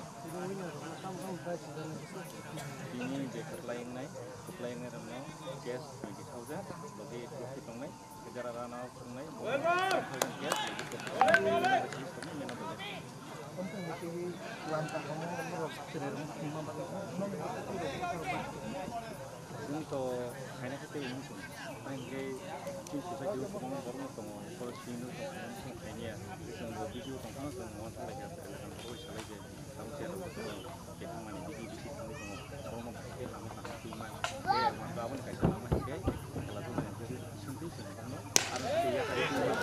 Tini je kwplai wngnai, kwplai wngnai rokno cash twenty thousand, logi trophy tongnai. Jara rana wngnai. Chwng to khaina khe tei wngwi tongo. Ang khe chini society o kwbangma borok no tongo. Borok chini no tong khaina khe chwng khainiya. Chwng bo video tong phano chwng uansuk lai kha, salai je. Tamo khe aro kethang mani bisi bisi thangwi tongo. Borokno bahai khe lama kaham twi man. Tei ang mantha aboni kaisa lama hinkhe khela jwngjal hinkhe songtwi songtwi thangno. Aro hinkhe yakarwi tongwi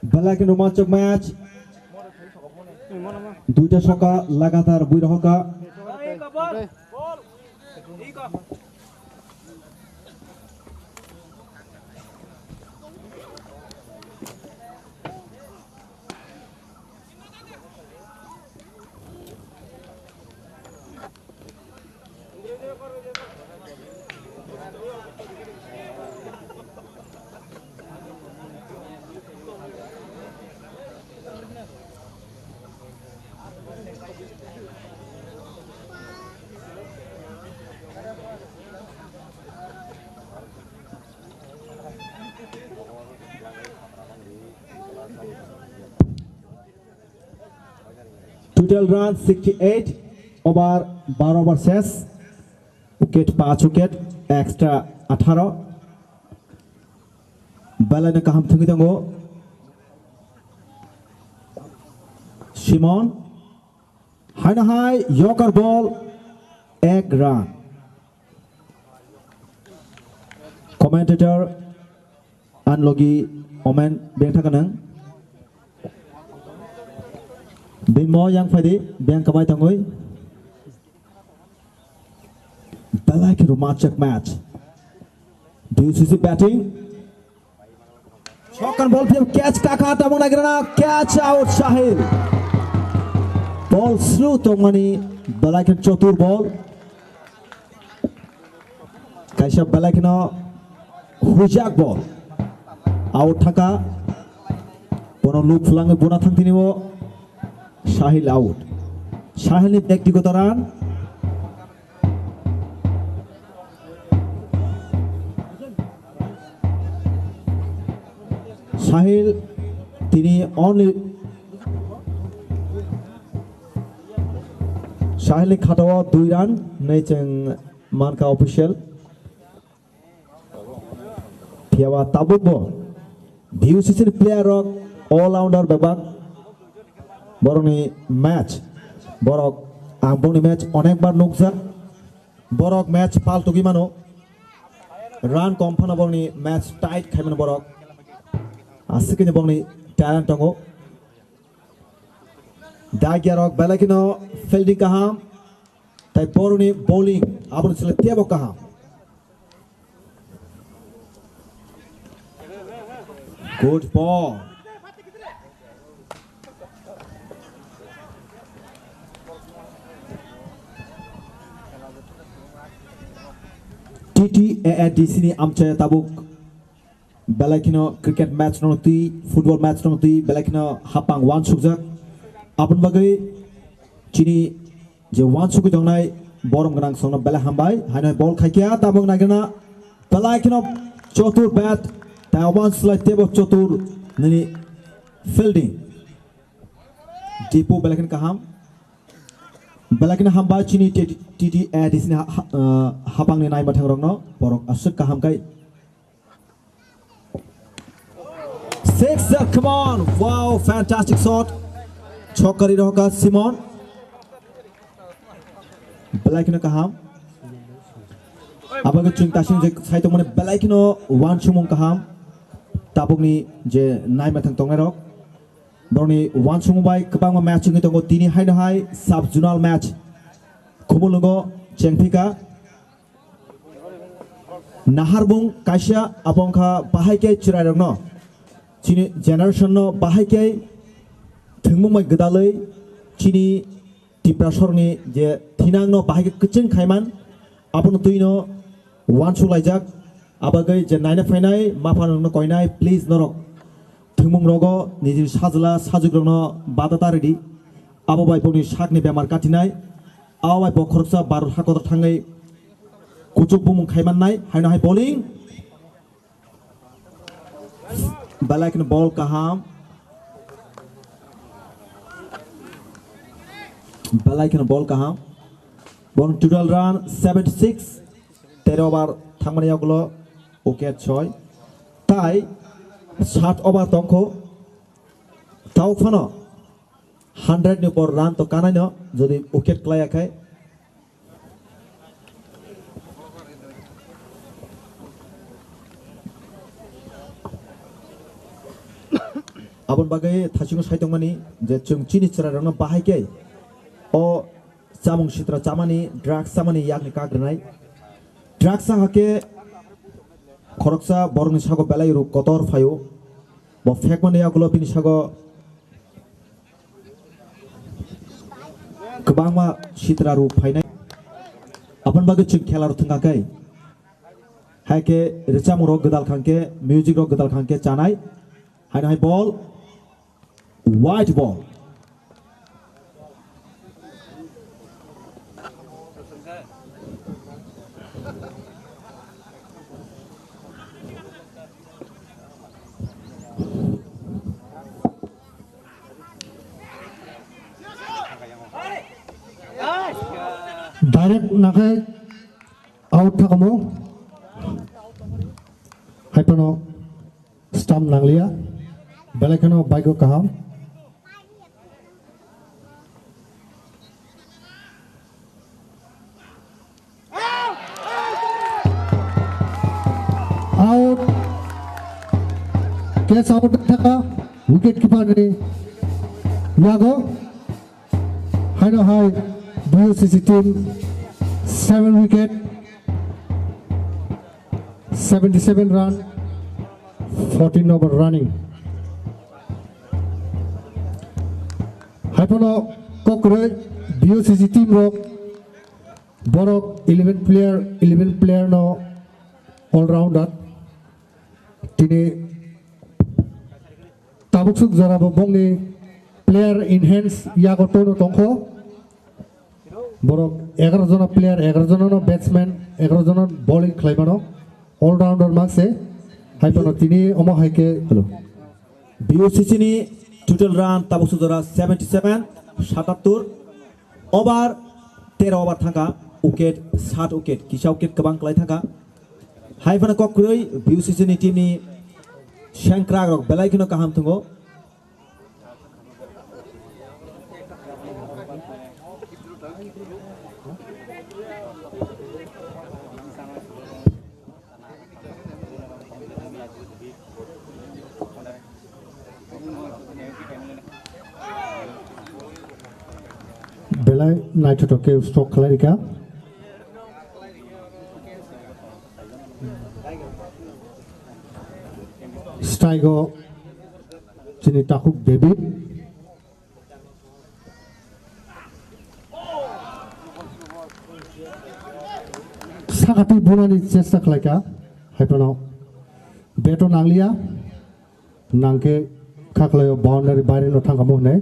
Belai khe romanchok match. Duita soka lagatar bui rohoka. Total run sixty eight, over baro over ses, wicket panch wicket, extra atharo. Belai no kaham thwngwi tongo Simon. Haino hai Yorker ball, ek run. Commentator, ani logi Omen beng thaka nang. Bini mo yang phaidi, beng kamai tongwi. Belai khe romanchok match. D U C C batting. Shotgun ball phiyok, catch kakha tabuk nagrana, catch out Sahil. Ball slow tongmani belai khe chotur ball. Kaisa belai kheno huijak ball. Out thangkha. Bono loop phlangwi bona thangtini o Sahil out. Sahil ni bektigoto run. Sahil tini only Sahil ni khatao dui run nei chwng mankha official. Phiyaba tabukbo D U C C ni player rok all rounder bebak borokni match borok ang bongni match onek bar nukjak. Borok match pal tugwi mano. Run kom phano borokni match tight khai mano borok. Aswk khe borokni talent tongo. Dagya rok belai kheno fielding kaham. Tai borokni bowling aboni chwla tebo kaham. Good ball. T T A A D C ni amchaya tabuk belai kheno cricket match rok twi, football match rok twi belai kheno hapang uansukjak. Aboni bagwi chini je uansugwi tongnai borom gwnang songno belai hambai. Haino ball khaikya tabuk naigena belai kheno chotur bat, tai oban slai tebo chotur nini fielding. Dipu belai kheno kaham. Belai kheno hambai chini T T A D C ni ha-, ha-, uh, hapangni naima thangrokno borok aswk kaham kai. Six, uh, come on. Wow, fantastic shot. Chokari rohoka Simon. Belai kheno kaham. Abagwi chwng tasing je sai tongmani belai kheno uansukmung kaham. Tabukni je naima thang tongnai rok. Borokni uansukmung bai kwbangma match wngwi tongo. Tini haino hai sub zonal match. Khumulwngo chengphika. Naharbung kaisa abo wngkha bahai khe chwrairokno, chini generation no bahai khe thwngmung bai gwdalwi chini Tiprasarokni je thinangno bahai khe kwchwng khaiman, abono twino uansuk laijak. Abagwi je naina phainai mapha nokno koinai, please norok thwngmung rogo nijini sajla sajukrokno bada ta ridi. Abo bai bokni sakni bemar katinai. Abo bai bo khoroksa Bharat hakotor thangwi kuchuk bumung khai mannai, haino hai bowling. Belai kheno ball kaham. Belai kheno ball kaham. Bong total run seventy six. Tero over thangmani yagulo wicket soi. Tai sat over tongkho. Tau phano hundred ni upor run to kanaino jodi wicket klaiya khai. Aboni bagwi thasingo sai tongmani je chwng chini chwrairokno bahai khe o chamung sitra chamani, drugs chamani yakni kak rwnai. Drugs cha hakhe khoroksa borokni sago belai ruk kotor phaio. Bo phekmani yagulo bini sago kwbangma sitra ruk phainai. Aboni bagwi chwng khela rok thwngkha khe, hai khe rwchapmung rok gwdal khang khe, music rok gwdal khang khe chanai. Haino hai ball, white ball. Direct nakhai out thakamo. Hai phano stamp nangliya. Belai kheno bike o kaham. Out. Catch out thaka wicket keeper ni yago. Haino hai B U C C team seven wicket, seventy seven run, fourteen over running. Hai phano kokroi B U C C team rok borok eleven player, eleven player no all rounder. Tini tabuk suk jora bo bongni player in hands yago tono tongkho. Borok egaroh jona player, egaroh jona no batsman, egaroh jona bowling khlai mano. All rounder makse. Hai phano tini omo hai khe. Hello. B U C C ni total run tabuk suk jora seventy seven, satattur. Over tero over thangkha, wicket sat wicket, kisa wicket kwbang kwlai thangkha. Hai phano kok kwrwi B U C C ni team ni sengkrak rok belai kheno kaham thwngo. Belai naithotok khe stroke khlai rikha. Strike o chini takhuk David. Sakatwi bunani chesta khlaikha, hai phano bat o nangliya, nangkhe khaklaio boundary baireno thangkamo hwnwi.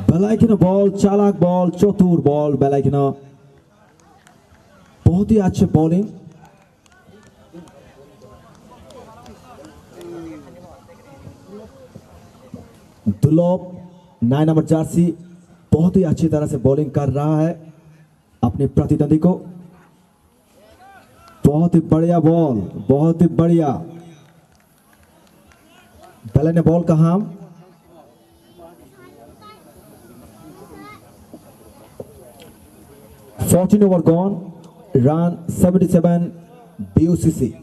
Belai kheno ball, chalak ball, chotur ball, belai kheno. बहुत ही अच्छे bowling। दुर्लभ, nine number Jersey, बहुत ही अच्छी तरह से बॉलिंग कर रहा है अपने प्रतिद्वंदी को। बहुत ही बढ़िया बॉल, बहुत ही बढ़िया। Belai ni ball kaham. Fourteen over gone, run seventy seven, B U C C.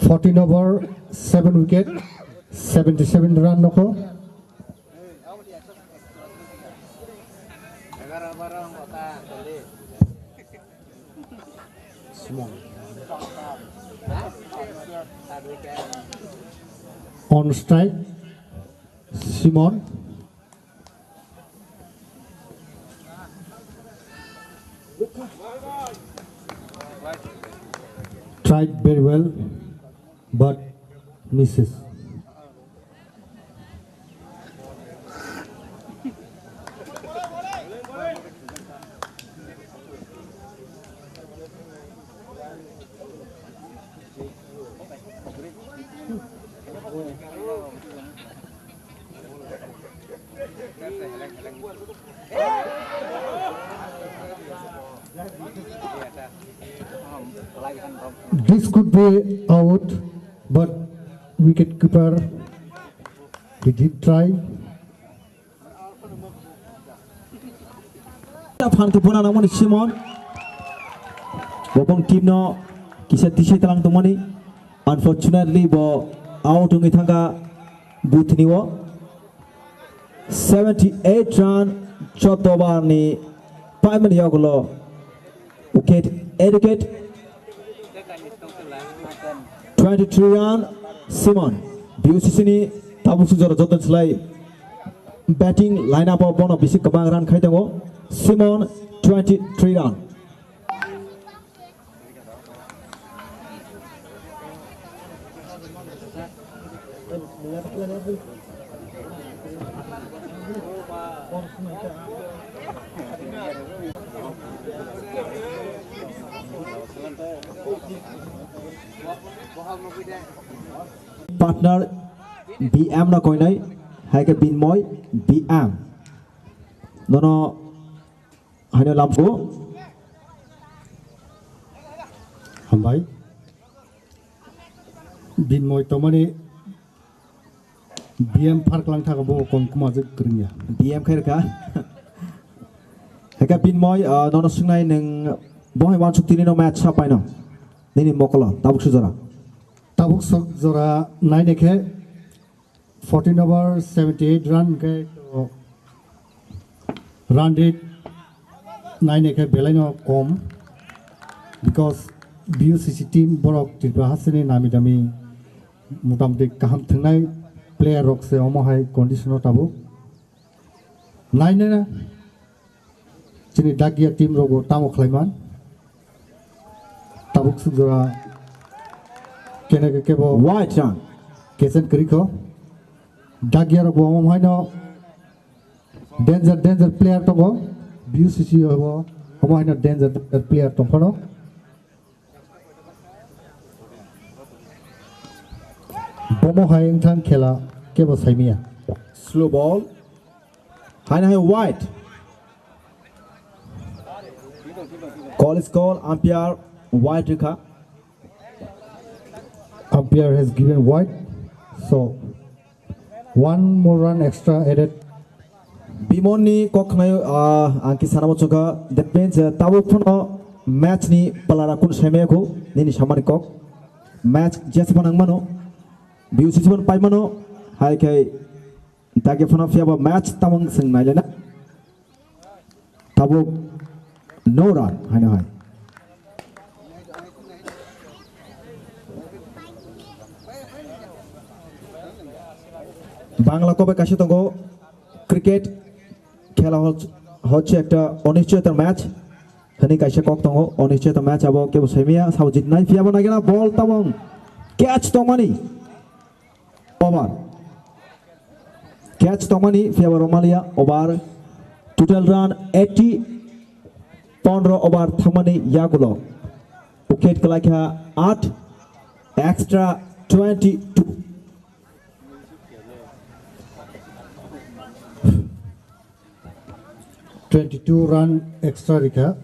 Fourteen over, seven wicket, seventy seven run nokho. On strike, Simon. Tried very well, but misses. This could be out, but wicket keeper, he did try. Phan khe bona nangmani Simon. Bo bong team no kisa tisai talang tongmani. Unfortunately, bo out wngwi thangkha buthni o. Seventy eight run, chotto over ni paimani yagulo. Wicket, educate. Twenty three run, Simon. B U C C ni tabuk sujaro joton slai. Batting line up o bono bisi kwbang run khai tongo. Simon, twenty three run. Partner B M no koinai, hai khe Binmoy B M. Nono haino lamgo. Hambai. Binmoy tomani B M pharklang thago bo kom kuma je kwrwngya. B M khairka. Heka Binmoy, ah, nono swngnai nwng bohai wansuk tini no match sapaino. Nini mokolo, tabuk sujora. Tabuk sok jora naine khe fourteen over seventy eight run hwnkhe to run rate naine khe belaino kom, because B U C C team borok Tripura hasteni nami dami motamoti kaham thwngnai player rok se omo hai condition o tabuk. Nainai na chini Dagia team rok bo tamo khlaiman. Tabuk sukjora kene ke kebo wide run. Kechen kwrwi kho. Dagia rok bo omo haino danger, danger player tongo. B U C C bo omo haino danger, danger player tongphano. Bomo hai wngthang khela kebo saimia. Slow ball. Haino hai wide. Call is call, umpire wide rikha. Umpire has given wide. So, one more run extra added. Bimon ni kok khnai, ah, ang ki sana mo chukha, that means, ah, tabuk phano match ni palara kun saimaya khu, nini samani kok. Match jes panang mano, B U C C ban pai mano, hai khai dagi phano phiya ba match tamang seng nai lena. Tabuk no run, haino hai. Bangla kobe kaisa tongo, cricket khela hoch-, hochche ekta onischoyota match. Hwnwi kaisa kok tongo, onischoyota match abo kebo saimaya, sabo jitnai, phiyaba naigena ball tabung catch tongmani. Over. Catch tongmani phiyaba romaliya over. Total run eighty, pondro over thangmani yagulo. Wicket kwlaikha aat, extra twenty two. Twenty two run extra rikha.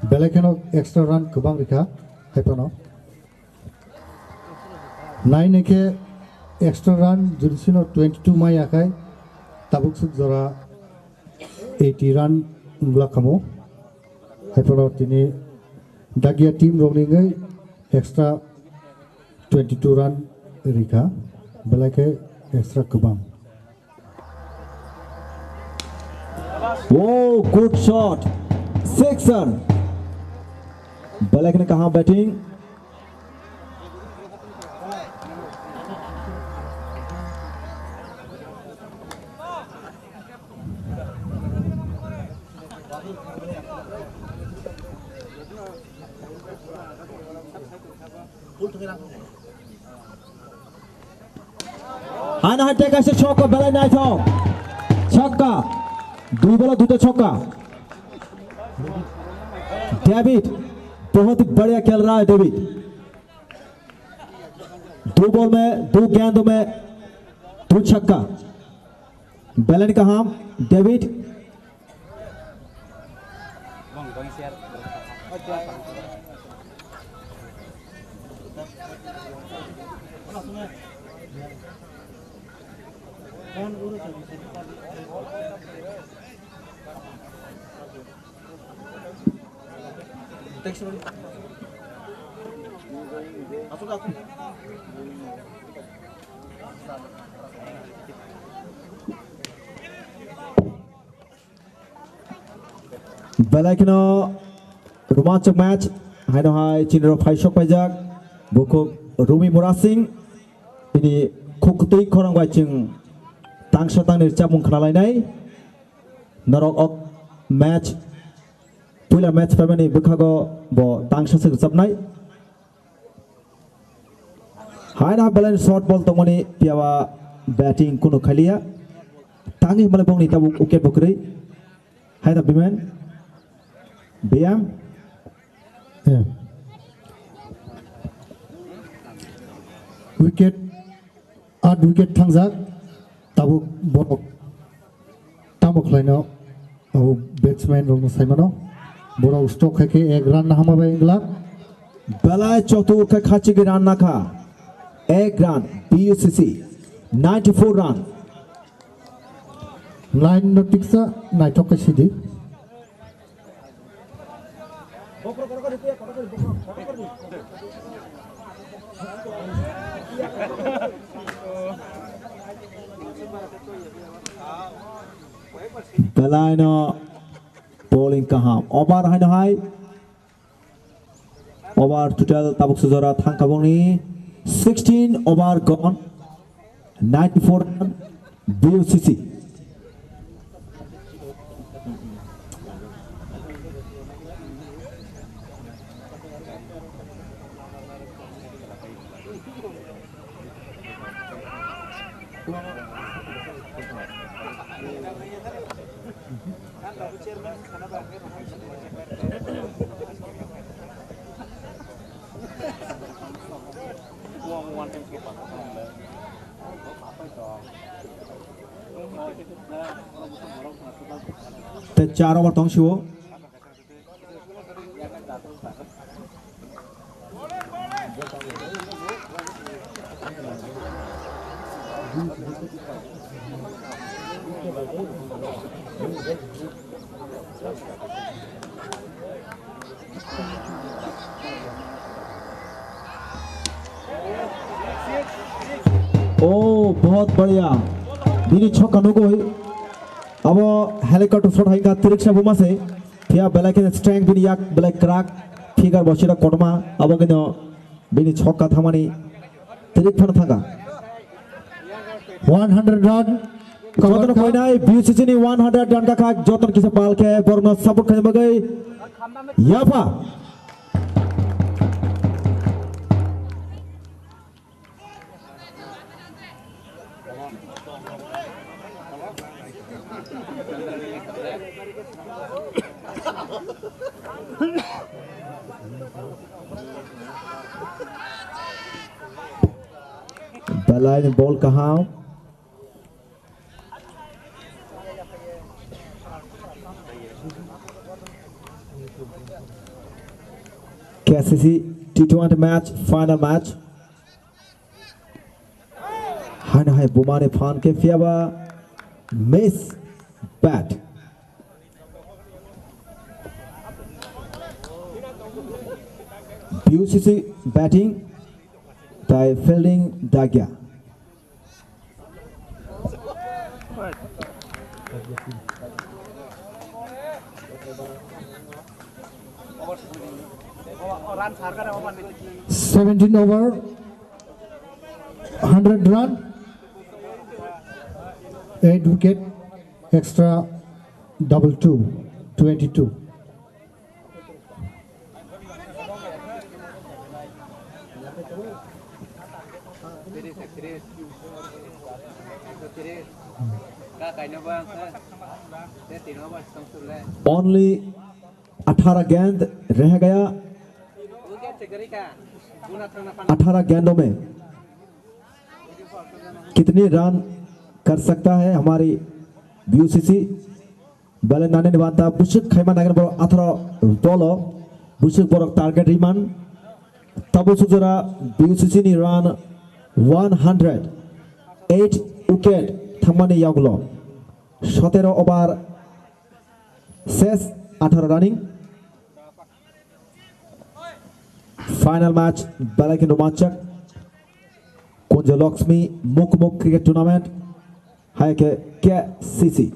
Belai kheno extra run kwbang rikha, hai phano. Nai nai khe extra run jodi sino twenty two maya khai, tabuk swk jora eighty run wngla kamo. Hai phano tini Dagia team rokni wngwi Extra twenty two run rikha, belai khe extra kwbang. Oh, good shot. Sixer. Belai kheno kaham batting. Haino hai teka se chokka belai naithok. Chokka. Dui bola duita chokka. David, बहुत ही बढ़िया खेल रहा है डेविड। दो बॉल में दो गेंदों में दो छक्का। Belai kaham, David. Belai kheno romanchok match, haino hai chini rok phai sok paijak, bukhuk Rumi Murasing, bini khuk twi khorang bai chwng tangsa tangni chamung khna lainai, norok ok match, puila match paimani bwkhago bo tangsa se rwchapnai. Haino belai short ball tongmani, phiya ba batting kunu khaliya. Tangwi hwnmale bongni tabuk wicket bo kwrwi. Haino Biman. Biyang. Yeah. Wicket, aat wicket thangjak. Tabuk borok tamo khlaino, abo batsman rokno saimano. Borok stok khai khe ek run na hama bai wngla. Belai chotur khe khachigwi run nakha. Ek run, B U C C, ninety four run. Line no tiksa naithok khe sidi. Belai no bowling kaham. Over haino hai. Over total tabuk sujora thangkha bongni sixteen over gone. Ninety four run, B U C C. Tei char over tong sio. Oh, bahut badhiya. Bini chokka nugwi. Abo helicopter shot hai wngkha, twrwksa buma se. Phiya belai kheno strength bini yak belai kwrak. Figure bo sida kotorma. Abo kheno bini chokka thangmani twrwk phano thangkha. One hundred run. Jotono koinai B U C C ni one hundred run kakha, jotono kisa bal khe borokno support khaina bagwi yapha. Belai ni bol kaham. K C C T twenty match, final match. Haino hai bumani phan khe phiya ba miss bat. B U C C batting, tai fielding dagya. Seventeen over, hundred run, eight wicket, extra double two, twenty-two. Only अठारह गेंद रह गया, अठारह गेंदों में कितनी रन कर सकता है हमारी B U C C। Belai nani ni banta bwswk khaima nangani borok atharo bolo bwswk borok target riman. Tabuk sujora B U C C ni run one hundred eight wicket thangmani yagulo sotero over ses atharo running. Final match belai khe romanchak. Kunjo Lakshmi Mukmuk Cricket Tournament, hai khe K C C.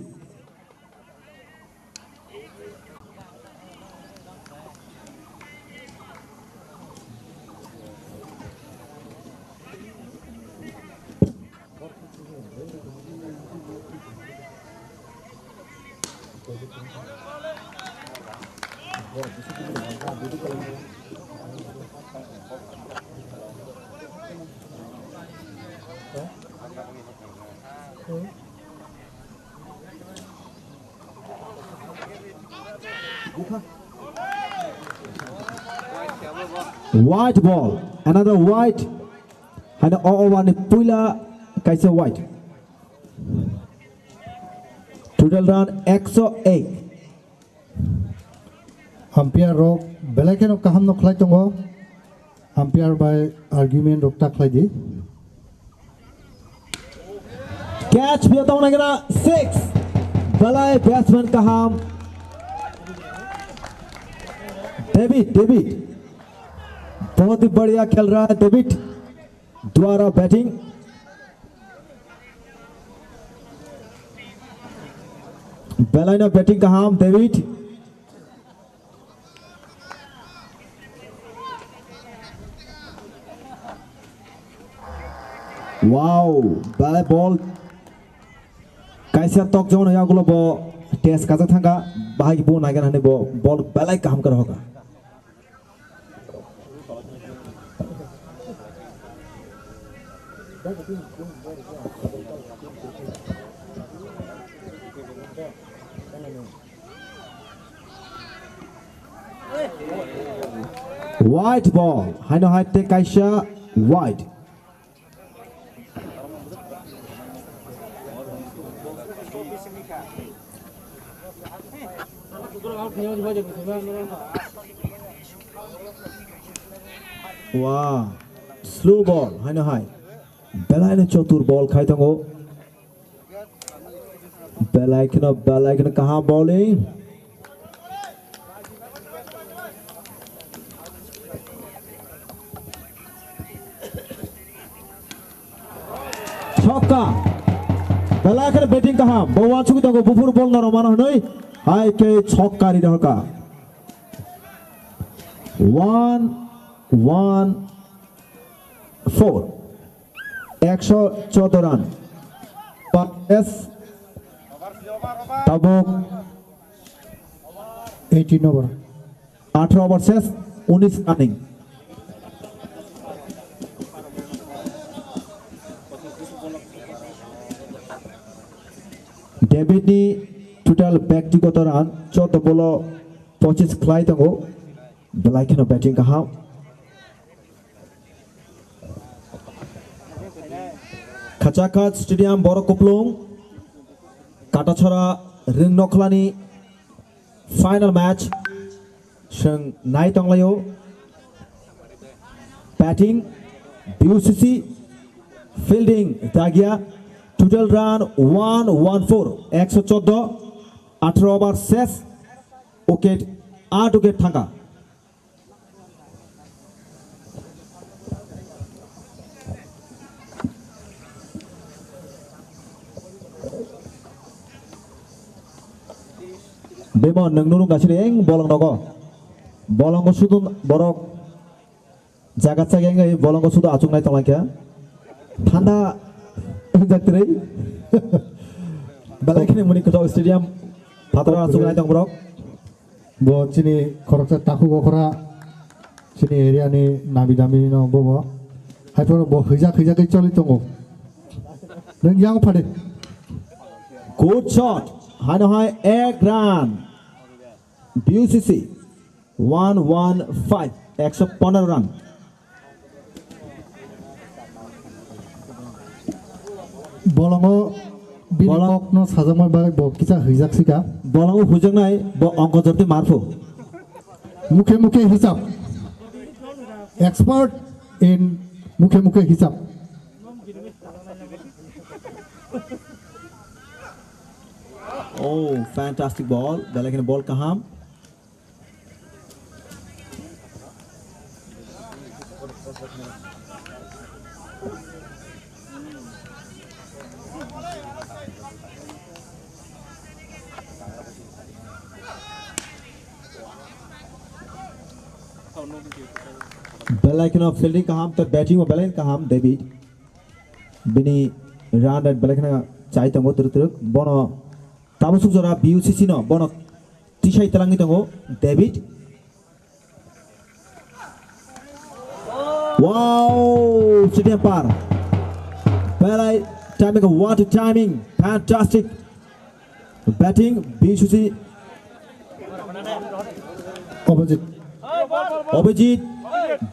White ball, another white. Haino o over ni puila kaisa white. Total run ekso ek. Umpire rok belai kheno kaham no khlai tongo. Umpire bai argument rok ta khlai di. Catch biya tong nagina six. Belai batsman kaham. David, David. बहुत ही बढ़िया खेल रहा है David. Dwara batting. Belaino batting kaham, David. Wow, belai ball. Kaisa tok jongno yagulo bo test kajak thangka, bahai bo naigan hani bo ball belai kaham kar hoka. White ball, haino hai te kaisa white. Wow, slow ball, haino hai. Belai no chotur ball khai tongo. Belai kheno, belai kheno kaham bowling. Chokka. Belai kheno batting kaham. Bo uansugwi tongo buphuru ball norok mano hwnwi. Hai khe chokka ri rohorkha. One, one, four. Ekso chordo run. Pass. Tabuk. Eighteen over. Atharo over ses, unis running. David ni total bektigoto run chordo bolo pochis khlai tongo. Belai kheno batting kaham. Khachakhat Stadium, Borok Kuplung, Katathora, Ringnokhlani final match. Chwng nai tonglaio. Batting, B U C C, fielding, Dagia, total run one one four, ekso chordo, atharo over ses, wicket, aat wicket thangkha. Bimon, nwng nurung gasini eng bolong nogo. Bolongo sudu borok jaga chaga wngwi bolongo sudu achuknai tonglaikha. Thanda wngjak twrwi. Belai kheno muni kwtal stadium phataro achuknai tong borok. Bo chini khoroksa takhuk okra, chini area ni nami dami no bobo. Haiphano bo hwijak hwijak khe choli tongo. Nwng yang phade. Good shot. Haino hai ek run. B U C C one one five, ekso pondro run. Bolongo bini Bolong- kokno sajakma bai bo kisa hwijak sika. Bolongo hujaknai bo ongko jorti marphu. Mukhe mukhe hisab. Expert in mukhe mukhe hisab. Oh, fantastic ball. Belai kheno ball kaham. Belai kheno fielding kaham, tei batting bo belai kaham, David. Bini run rate belai kheno chai tongo twrwk twrwk. Bono tabuk suk jora B U C C no, bono tisai twlangwi tongo, David. Wow, stadium par. Belai timing, what a timing. Fantastic. Batting, B U C C. Opposite. Abhijit,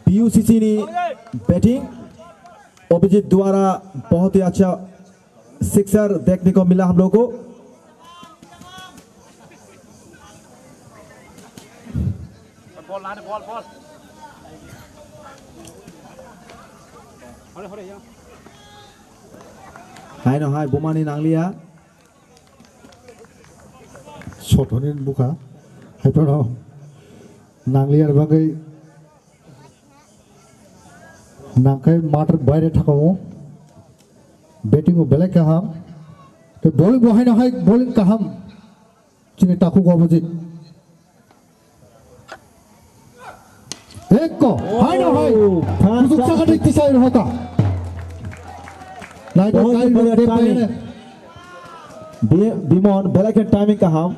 B U C C ni batting. Abhijit द्वारा बहुत ही अच्छा सिक्सर देखने को मिला हम लोग को। Haino hai bumani nangliya. Sotoni bukha. Haiphano nangliya bagwi nangkhai math baire thakao. Batting o belai kaham. Tei bowling bo haino hai bowling kaham. Chini takhuk opposite. Ekko, hai na hai. Oh, kuchuk saka dei tisai rohota. Nai ko kai ro de timing. Bi-, Bimon, belai khe timing kaham.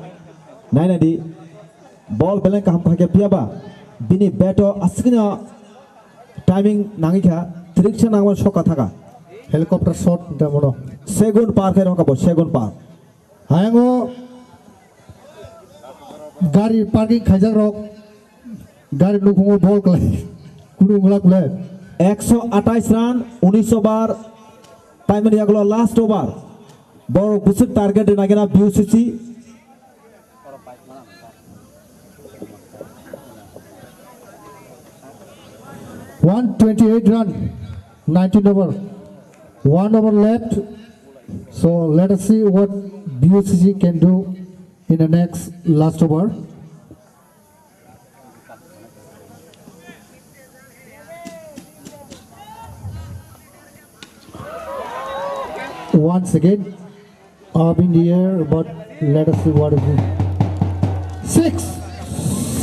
Nai nai di. Ball belai kaham kha khe phiya ba. Bini bat o aswkno timing nangwi kha. Triksa nangma sokha thaka. Helicopter shot da mono. Segun par khe rohka bo, segun par. Hayang o gari parking khaijak rok, gari nukhungo bol kwlai, kunu wngla kwlai. Ekso atais run, unis over, paimani yagulo last over. Borok bwswk target rwna gena B U C C. One twenty-eight run, nineteen over. One over left. So let us see what B U C C can do in the next last over. Once again, up in the air, but let us see what is it. Six,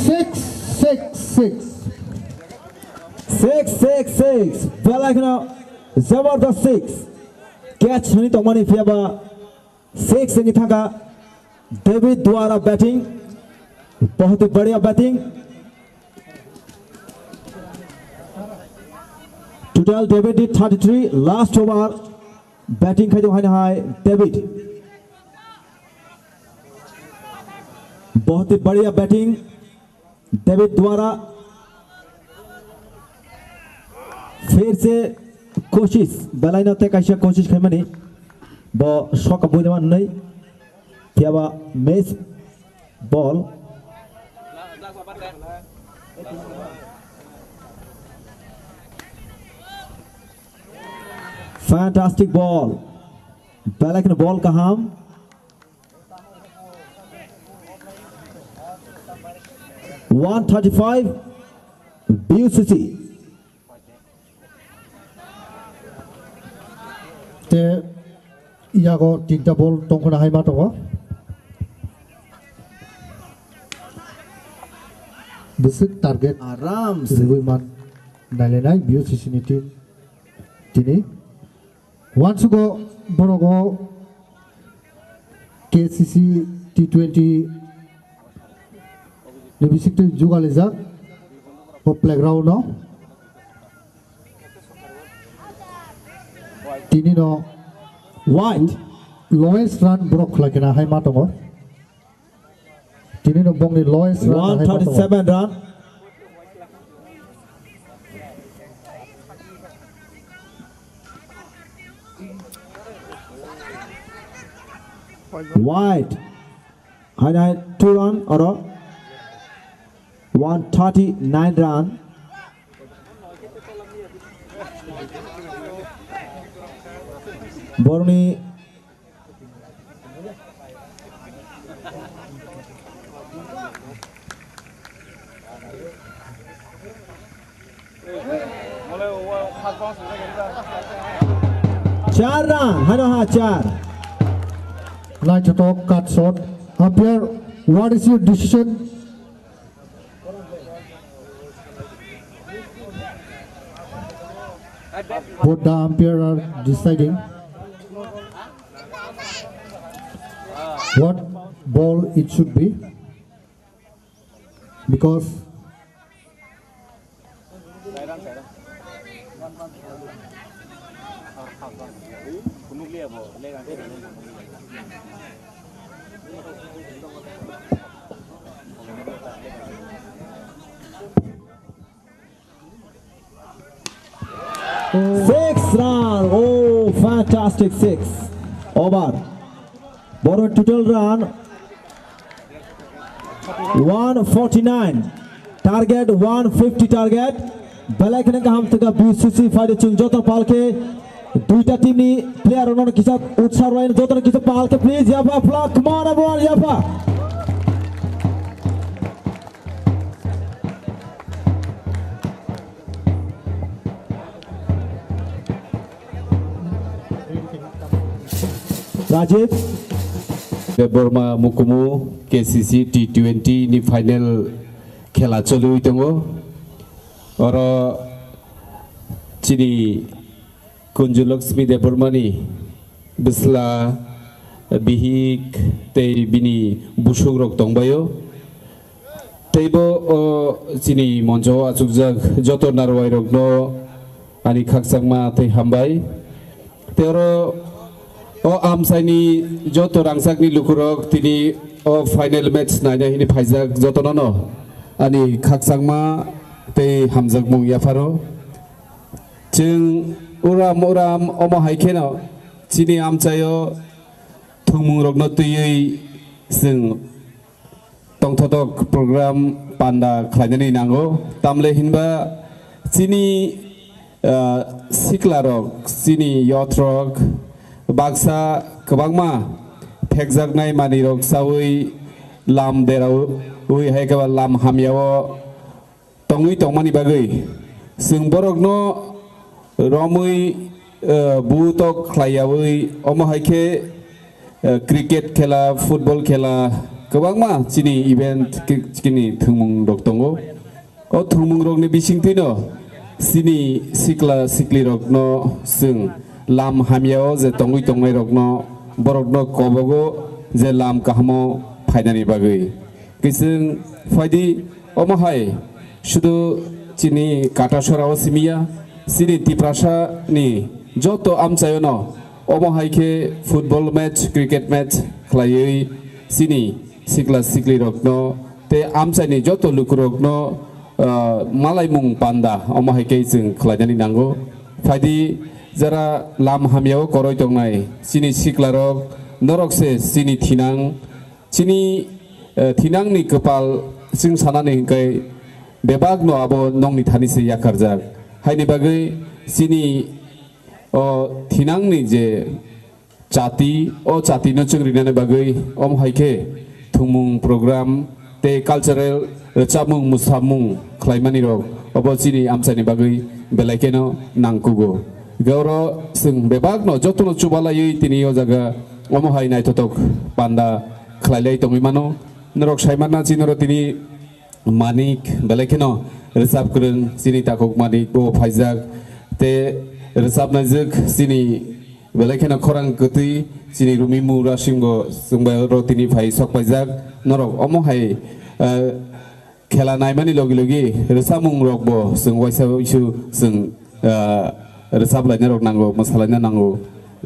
six, six, six. Six, six, six. Belai kheno jabardast six. Catch hwnwi tongmani phiya ba six wngwi thangkha. David Duara batting. Bahut hi badhiya batting. Total David did thirty-three, last over. Batting khai tongo haino hai David. बहुत ही बढ़िया batting David द्वारा। फिर से कोशिश, बेलाइनो ते कैसे कोशिश खाई मनी, बो शॉक बुझे मान नहीं, क्या बा miss ball. Fantastic ball. Belai kheno ball kaham. One thirty-five B U C C. Te yago tinta ball tongkhona hai ma tongo. bwswk target Aram se. Rwui man nailainai B O C C ni team tini. Uansugo borogo K C C T twenty ni bisingtwi jugalijak o playground o. Tini no White. Lowest run borok khlai khna hai ma tongo. Tini no bongni lowest run hai ma tongo. One thirty-seven run. White. Hai hai two run oro. One thirty-nine run. Borni Char run, hano ha char. Naithothok cut shot. Umpire, what is your decision? Both the umpire are deciding what ball it should be. Because Six run. Oh, fantastic six. Over. Boro total run one forty-nine. Target one fifty target. Belai kheno kaham thwngkha B C C phaidi chwng joto palkhe duita team ni player rokno kisa utsaho rwlaino jotono kisa palkhe please yapha phlak come on everyone yapha. Rajiv. Debbarma Mukumu K C C T twenty ni final khela choliwi tongo. Oro chini Kunju Lakshmi Debbarmani bwsla, bihik tei bini busukrok tongbaio. Teibo o chini moncho o achukjak joto narwai rokno ani khakchangma tei hambai. Tei oro o amchaini joto rangchakni lukurok tini o final match naina hini phaijak jotono no ani khakchangma tei hamjakmung yapharo. Chwng uram uram omo hai kheno chini amchaio thwngmungrokno twiwi chwng tongthotok program panda khlainani nango. Tamle hinba chini, ah, siklarok, chini youth rok baksa kwbangma phekjaknai manwirok chawi lam deraui hai khe ba lam hamyao tongwi tongmani bagwi chwng borokno romwi, eh, butok khlaiyaui omo hai khe, eh, cricket khela, football khela kwbangma chini event ki-, chini thwngmung rok tongo. O thwngmung rokni bisingtwino chini sikla sikli rokno chwng lam hamyao je tongwi tongnai rokno borokno kobogo je lam kahamo phainani bagwi. Kising phaidi omo hai sudu chini Katasora o simiya, chini Tiprasa ni joto amchayono omo hai khe football match, cricket match khlaiwi chini sikla sikli rokno tei amchaini joto lukurokno, ah, malaimung panda omo hai khe chwng khlainani nango. Phaidi jara lam hamyao koroi tongnai chini siklarok norok se chini thinang Chini, eh, thinangni kwpal chwng sanani hwnkhe bebakno abo nokni thani se yakarjak. Haini bagwi chini o thinangni je chati, o chatino chwng rinani bagwi omo hai khe thwngmung program tei cultural rwchapmung mwsamung khlaimanirok obo chini amchaini bagwi belai kheno nangkugo. Hwnkhe oro chwng bebakno jotono chubalaiwi tini o jaga omo hai naithothok panda khlailai tongwi mano. Norok sai manna chini oro tini Manik, belai kheno rwchap kwrwng chini takhuk Manik bo phaijak, tei rwchapnaijwk chini belai kheno khorang kwtwi chini Rumi Murasing bo chwngbai oro tini phai sok paijak. Norok omo hai, eh, khela naimani logi logi rwchapmung rok bo chwng waisa waisu chwng, eh, rwchap laina rok nango, mwsa laina nango.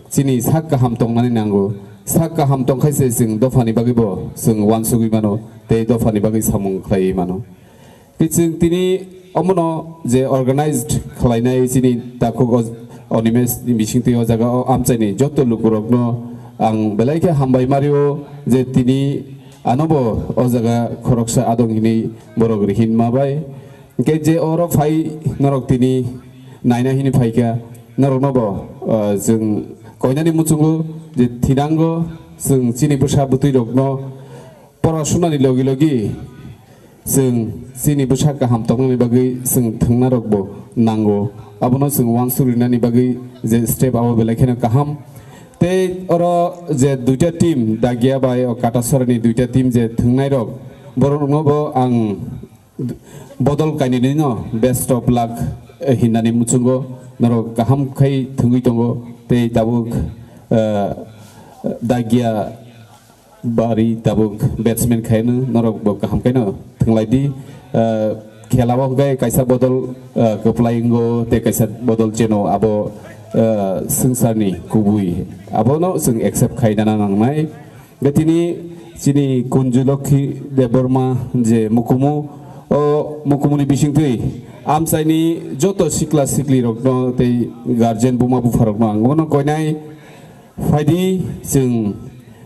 Chini sak kaham tongnani nango. Sak kaham tongkhai se chwng dophani bagwi bo chwng uansugwi mano tei dophani bagwi samung khlaiwi mano. Tei chwng tini omono je organized khlainai chini takhuk o-, Animesh ni bisingtwi o jaga o amchaini joto lukurokno ang belai khe hambai mario je tini anobo o jaga khoroksa adong hinwi borok rihin ma bai. Hwnkhe je oro phai norok tini naina hini phaikha, norokno bo, ah, chwng koinani muchungo je thinango chwng chini bwsa bwtwi rokno pora sunani logi logi chwng chini bwsa kaham tongnani bagwi chwng thwngna rokbo nango. Abono chwng uansuk rinani bagwi je step abo belai kheno kaham. Tei oro je duita team, Dagia bai o Katasorani duita team je thwngnai rok, borokno bo ang bodol kainwino best of luck, eh, hinani muchungo norok kaham khai thwngwi tongo. Tei tabuk, eh, Dagia bari tabuk batsman khaino norok bo kaham khaino thwnglai di. Eh, khela o hwnkhe kaisa bodol, eh, kwplai wngo tei kaisa bodol cheno abo, eh, swngcharni kubui abono chwng accept khai nana nangnai. Hwnkhe tini chini Kunju Lokhi Debbarma je mukumu, o mukumuni bisingtwi amchaini joto sikla sikli rokno tei guardian buma bupha rokno ang bono koinai phaidi chwng,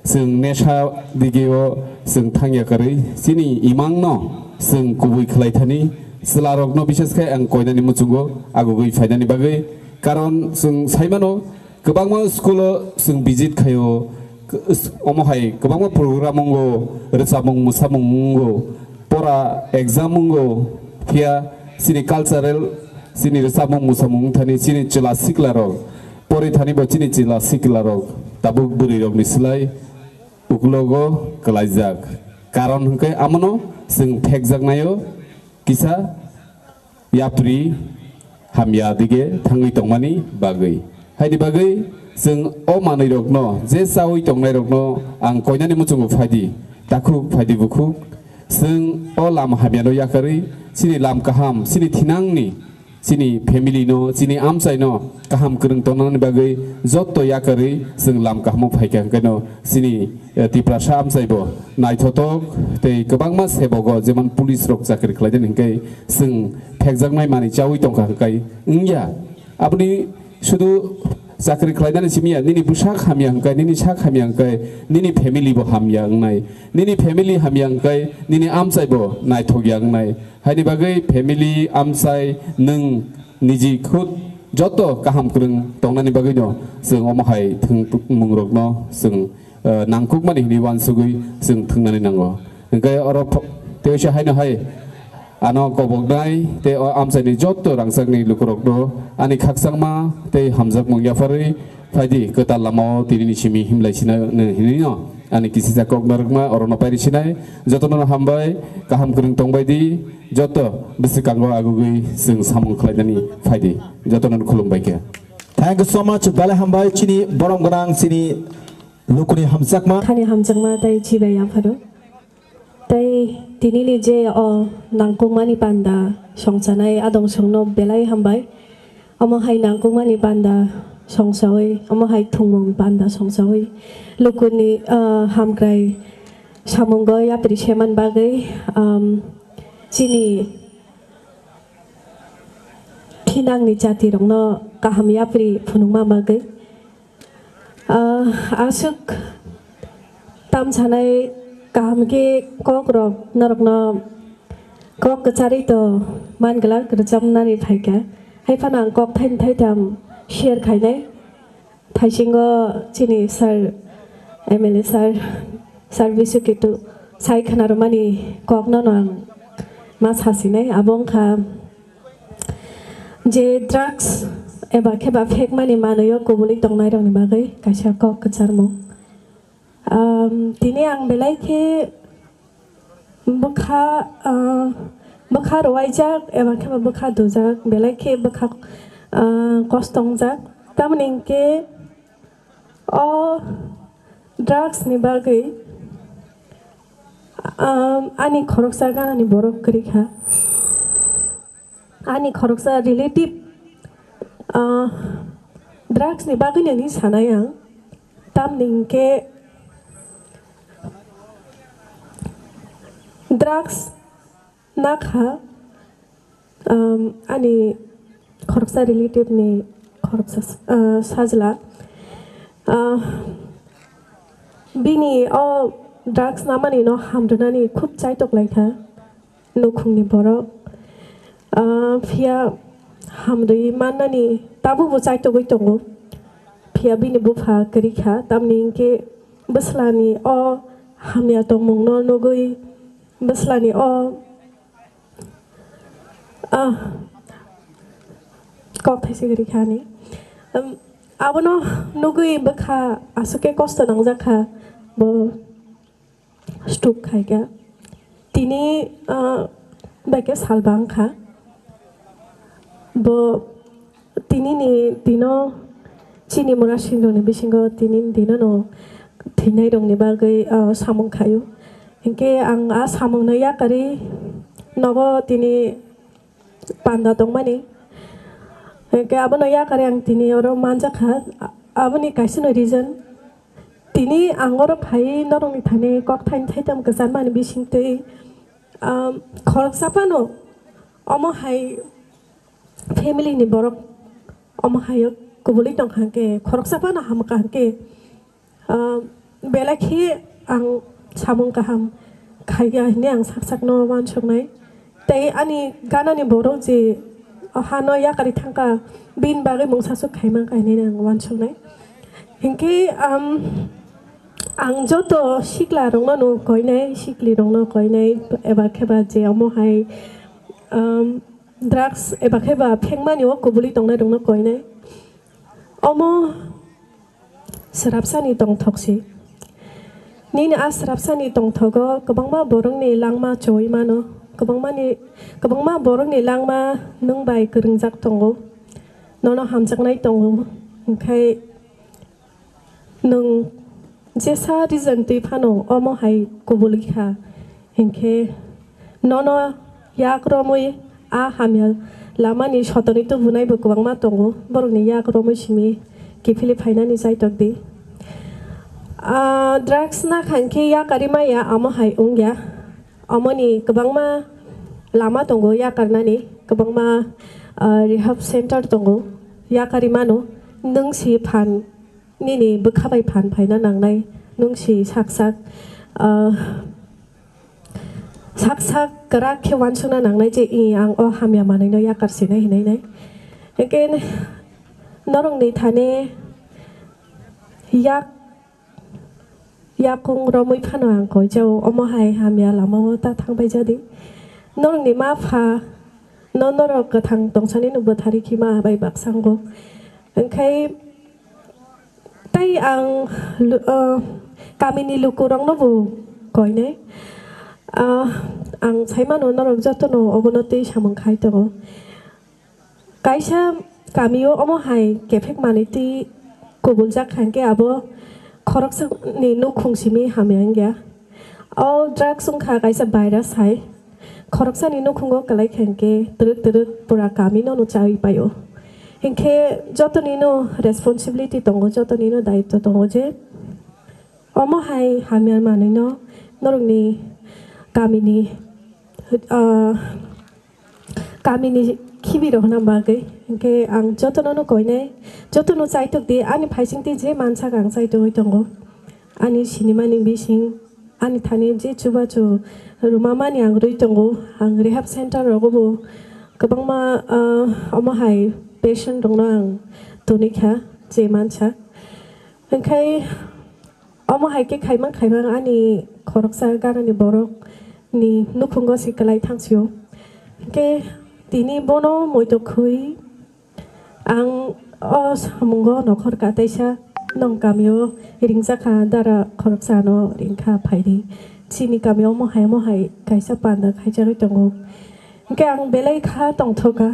chwng nesha digio chwng thangya kwrwi chini imangno chwng kubui khlai thani chwla rokno bises khe ang koinani muchungo agugwi phainani bagwi, karon chwng saimano kwbangma school o chwng visit khaio, k-, s-, omo hai kwbangma program wngo, rwchapmung mwsamung wngo, pora exam wngo, phiya chini cultural, chini rwchapmung mwsamung wngthani chini chwla sikla rok, pori thani bo chini chwla sikla rok tabuk bwrwi rokni slai ukulogo kwlaijak. Karon hwnkhe amono chwng phekjaknaio kisa yapri hamya dige thangwi tongmani bagwi. Haini bagwi chwng o manwirokno, je chaui tongnairokno ang koinani muchungo phaidi, takhuk phaidi bukhuk, chwng o lama hamyano yakarwi chini lam kaham, chini thinangni, chini family no, chini amchaino kaham kwrwng tongnani bagwi jotto yakarwi chwng lam kahamo phaikha hwnkhe no chini, eh, Tiprasa amchaibo naithotok tei kwbangma sebogo jemon police rok chakri khlainani hwnkhe chwng phekjaknai manwi chaui tongkha hwnkhe wngya. Aboni sudu chakri khlainani simi ya, nini bwsak hamya hwnkhe, nini sak hamya hwnkhe, nini family bo hamya wngnai. Nini family hamya hwnkhe, nini amchai bo naithok ya wngnai. Haini bagwi family, amchai, nwng niji khud joto kaham kwrwng tongnani bagwino chwng omo hai thwngmung rokno chwng, eh, nangkukmani hinwi uansugwi chwng thwngnani nango. Hwnkhe oro pho-, teisa haino hai ano koboknai tei o amchaini joto rangchakni lukurokno ani khakchangma tei hamjakmung yapharwi phaidi, kwtal lamao tinini simi himlai sina hinwino ani kisisa kok narwkma orono pairi sinai. Jotono hambai, kaham kwrwng tongbai di, joto bwswkango agugwi chwng samung khlainani phaidi, jotono khulumbai khe. Thank you so much, belai hambai chini borom gwnang chini lukuni hamjakma. Thani hamjakma tei chibai yapharo. Tei tinini je o nangkukmani panda songchanai adong songno belai hambai. Omo hai nangkukmani panda songchaui, omo hai thwngmung panda songchaui lukuni, ah, hamkrai samungo yapri seman bagwi, um, chini thinangni jatirokno kaham yapri phunukma bagwi. Ah, aswk tam sanai kaham khe kokrok norokno kok kwcharwi to man glak rwchapnani phaikha. Hai phano ang kok thaini thaitham share khainai. Thaisingo chini sir, M L A sir, sir Bisu Ketu sai khwnarwmani kokno no ang ma sasinai. Abo wngkha je drugs eba khe ba phekmani manwi o kubulwi tongnairokni bagwi kaisa kok kwcharmung. Am, tini ang belai khe bwkha, ah, bwkha rwuaijak eba khe ba bwkha dujak, belai khe bwkha, ah, kosto wngjak. Tamoni hinkhe o drugs ni bagwi, ah, ani khoroksa ganani borok kwrwi kha. Ani khoroksa relative, ah, drugs ni bagwi nini sanai ang. Tamni hinkhe drugs nakha, um, ani khoroksa relative ni khoroksa s-, ah, sajla. Ah, bini o drugs namani no hamrwnani khub chaitok lai kha. Nukhungni borok, ah, phiya hamrwi mannani tabukbo chaitogwi tongo. Phiya bini bupha kwrwi kha, tamni hinkhe bwslani o hamya tongmungno nugwi, bwslani o, ah, kok thaisa kwrwi kha ani. Um, abono nugwi bwkha aswk khe kosto nangjak kha bo. Stroke khaikha. Tini, ah, bai khe sal bang kha. Bo tinini dino chini mura sindoni bisingo tinini dino no thwinairokni bagwi, ah, samung khaio. Hinkhe ang a samungno yakarwi nogo tini panda tongmani. Hinkhe abono yakarwi ang tini oro manjakha. A-, aboni kaisa no reason. Tini ang oro phaiwi norokni thani kok thaini thaitam kwcharmani bisingtwi, um, khoroksa phano omo hai family ni borok omo hai o kubulwi tongkha hinkhe, khoroksa phano hamkha hinkhe, um, belai khe ang samung kaham khaiya hinwi ang sak sakno uansuknai. Tei ani ganani borok je o hano yakarwi thangkha, bini bagwi mungsa swk khaimang kha hinwi ang uansuknai. Hinkhe, um, ang joto sikla rokno no koinai, sikli rokno koinai, eba khe ba je omo hai, um, drugs eba khe ba phengmani o kubulwi tongnai rokno koinai. Omo srapsani tongthok si. Nini a srapsani tongthogo kwbangma borokni langma chowi mano, kwbangmani, kwbangma borokni langma nwng bai kwrwngjak tongo, nono hamjaknai tongo, hinkhe nwng jesa reason twi phano omo hai kubulwi kha, hinkhe nono yak romwi a hamya lamani sotonwi tubunaibo kwbangma tongo, borokni yak romwi simi kiphilwi phainani chaitok di. Ah, drugs nakha hinkhe yakarwi maya amo hai wngya, amoni kwbangma lama tongo yakarnani, kwbangma, ah, rehab center tongo yakarwi mano, nwng si phan nini bwkha bai phan phaina nangnai, nwng si sak sak, ah, sak sak kwrak khe uansukna nangnai je, "I, ang o hamya manwino yakar sinai," hinwi nai. Hinkhe norokni thani yak, yakung romwi phano ang koijao, omo hai hamya lamao ta thangbai jadi. Norokni ma pha no norok kwthang tongsanino bwtharwi khima bai baksa wngo. Hinkhe tei ang lu-, ah, kamini lukurokno bo koinai. Ah, ang saimano norok jotono obono tei samung khai tongo. Kaisa kamio omo hai kephek manwi twi kubuljak kha hinkhe abo khoroksani nukhung simi hamya wngya. O drugs wngkha kaisa virus hai. Khoroksani nukhungo kwlai kha hinkhe twrwk twrwk pura kamino no chawi paio. Hinkhe jotonino responsibility tongo, jotonino daitw tongo je omo hai hamya manwino norokni kamini, ah, kamini khibi rok hwnna bagwi. Hinkhe ang jotono no koinai, jotono chaitok di, ani phaising twi je mansak ang chaitogwi tongo. Ani sinimani bising, ani thani je chubachu rwmamani ang rwi tongo. Ang rehab center rogo bo kwbangma, ah, omo hai patient rokno ang tonwi kha, je mansak. Hinkhe omo hai khe khaimang khaimang ani khoroksa ganani borok ni nukhungo se kwlai thangsio. Hinkhe tini bono moito khwi ang o samungo nokhor kataisa nong kamio ringjakha dara khoroksa no ringkha phaidi. Chini kami omo hai omo hai kaisa panda khaijagwi tongo. Hwnkhe ang belai kha tongthokha.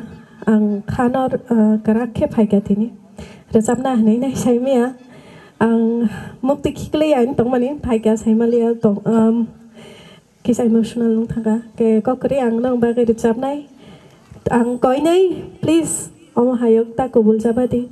Ang khano, ah, kwrak khe phaikha tini. Rwchapna hwnwi nai saimaya. Ang mukti khiklwi ang tongmani phaikha saimaliya tong, um, kisa emotional wng thangkha. Khe kok kwrwi ang nang bagwi rwchapnai. Ang koinai, please, omo hayok ta kubul jabadi.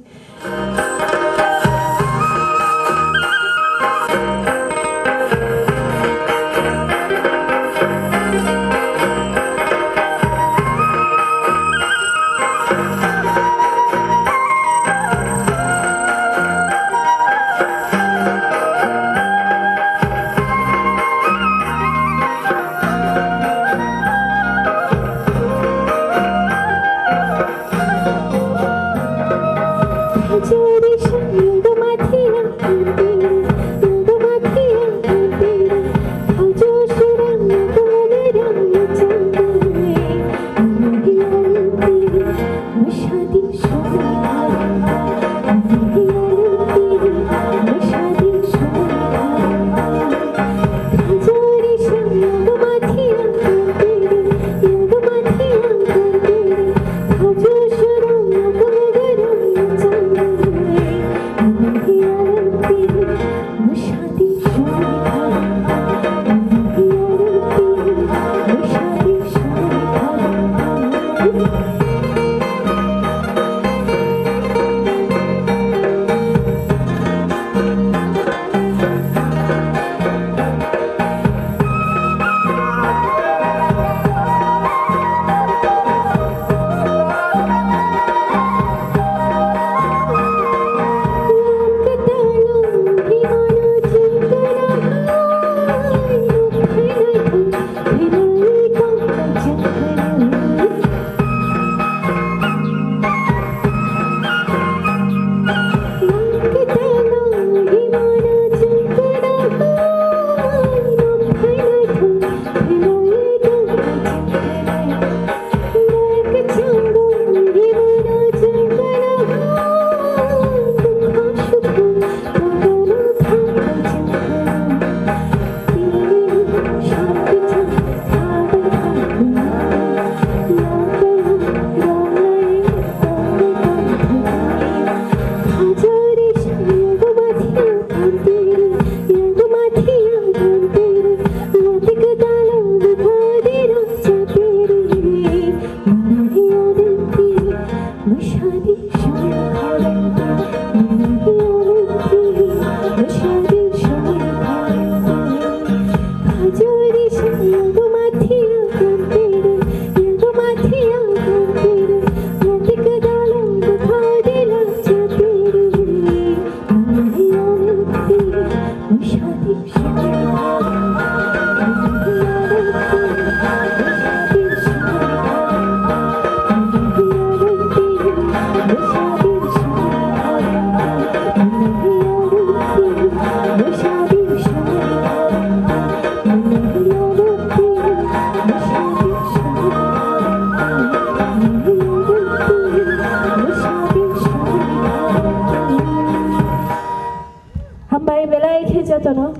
Hambai belai khe jotono.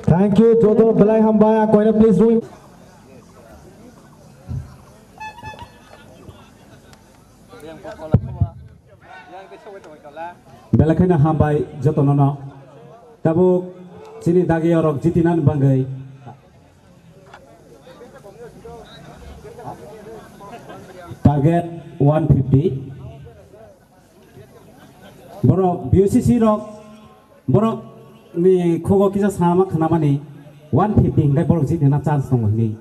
Thank you, jotono belai hambai. Ang koina please room. Belai kheno hambai jotono no. Tabuk chini dagi orok jitinani bangwi target one fifty. Borok B O C C rok, borok ni khugo kisa sama khnamani one fifty hingke borok jitna chance tongo hinwi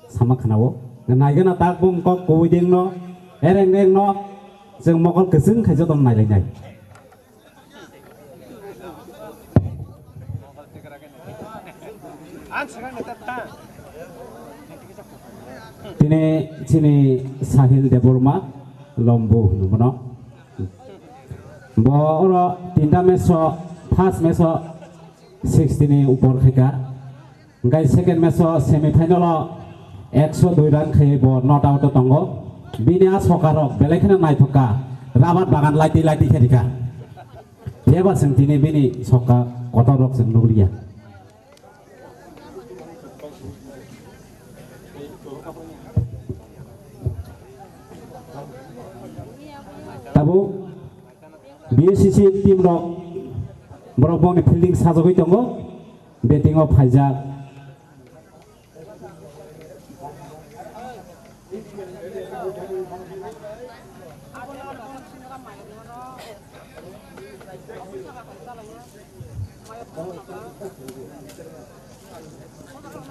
sama khnao. Naigana tak bung kok kubui dengno, ereng rengno, chwng mokol kwchwng khai jotono nailainai. Tini chini Sahil Debbarma Lombu hwnwi bono. Bo oro tinta match o, first match o sixty ni upor khaika. Hingke second match o semi final o ekso dui run khai bo not out o tongo. Bini a soka rok belai kheno naithok kha. Rabar bagan laiti laiti khe rikha. Phiya ba chwng tini bini soka kotor rok chwng nukliya. B S C C team rok borok bongni fielding sajagwi tongo, batting o phaijak.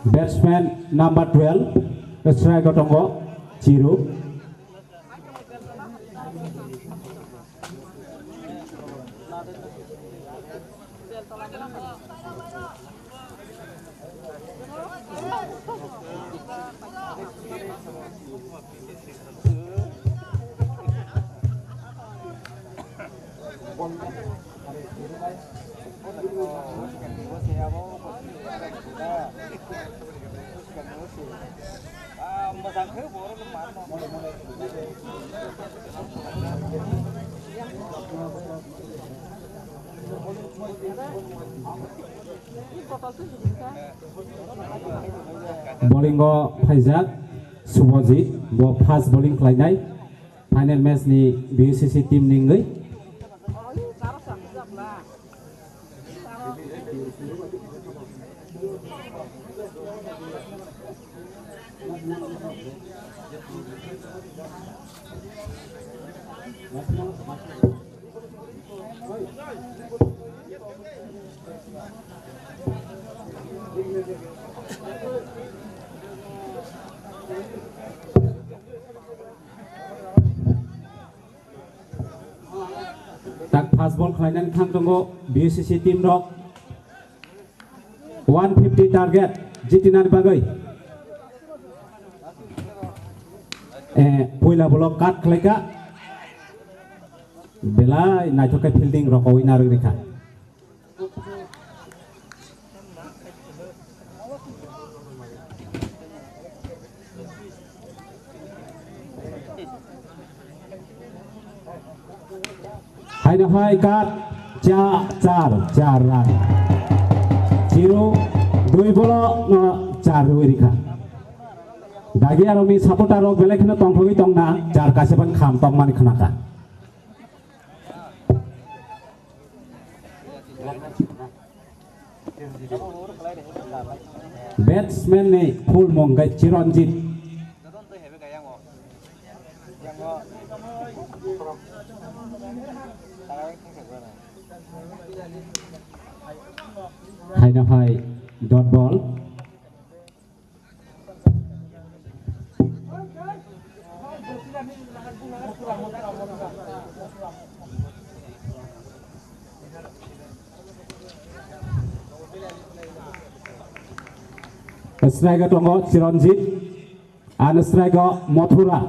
Batsman number twelve, strike o tongo, Chiru. Bowling o phaijak Subhajit, bo fast bowling khlainai, final match ni B S C C team ni wngwi. Tak fast ball khlainani thang tongo B S C C team rok. One fifty target jitinani bagwi. Eh, puila bolo cut khlaika. Belai naithok khe fielding rokowi narwk rikha. Haino hai kat cha char, char run. Zero, dui bolo no char rwi rikha. Dagi aroni supporter rok belai kheno tongthogwi tongna, char kaisa ban kham tongmani khnakha. Batsman ni full mung khe Chiranjit. Haino hai dot ball. Strike o tongo Chiranjit, ani strike o Mathura,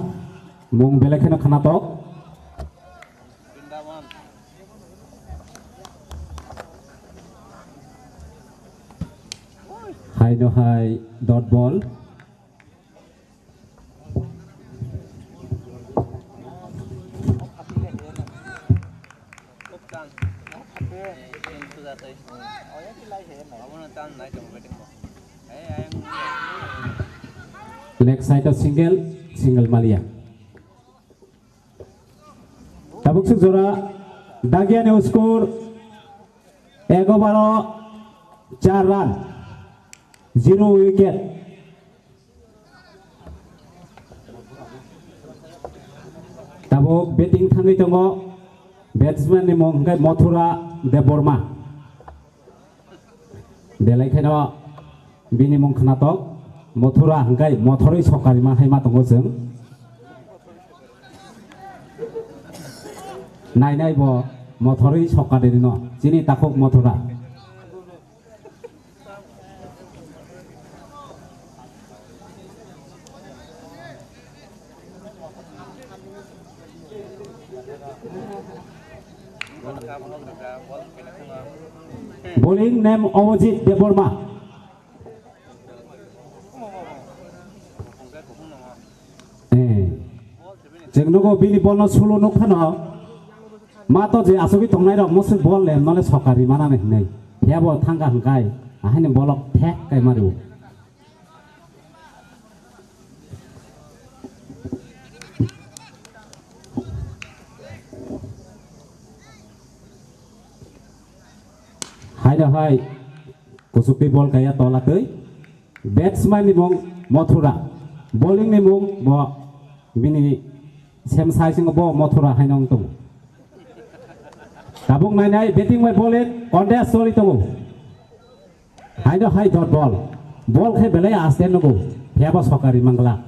mung belai kheno khnatok. Haino hai dot ball. Leg side o single, single maliya. Tabuk suk jora Dagiani score ego baro char run, zero wicket. Tabuk batting thangwi tongo batsman ni mung hwnkhe Mathura Debbarma. Belai kheno bini mung khnatok Mathura hwnkhe mothorwi sokarima hai ma tongo chwng. Nai nai bo mothorwi sokarino chini takhuk Mathura. Bowling name Omojit Debbarma. Eh. Chwng nugo bini ball no sulo nuk phano. Ma to je asogwi tongnai rok moswk ball le nole sokari manani hinwi. Phiabo thangka hwnkhe ahaini bolok thek kai mario. Hai, kusukti bol kaya tola twi. Batsman ni mung Mothura. Bowling ni mung bo bini sem sai singo bo Mothura hai nong tongo. Tabuk nai nai batting bai bowling contest choli tongo. Hai no hai dot ball. Ball khe belai aste nugo. Phiyaba sokari mangla.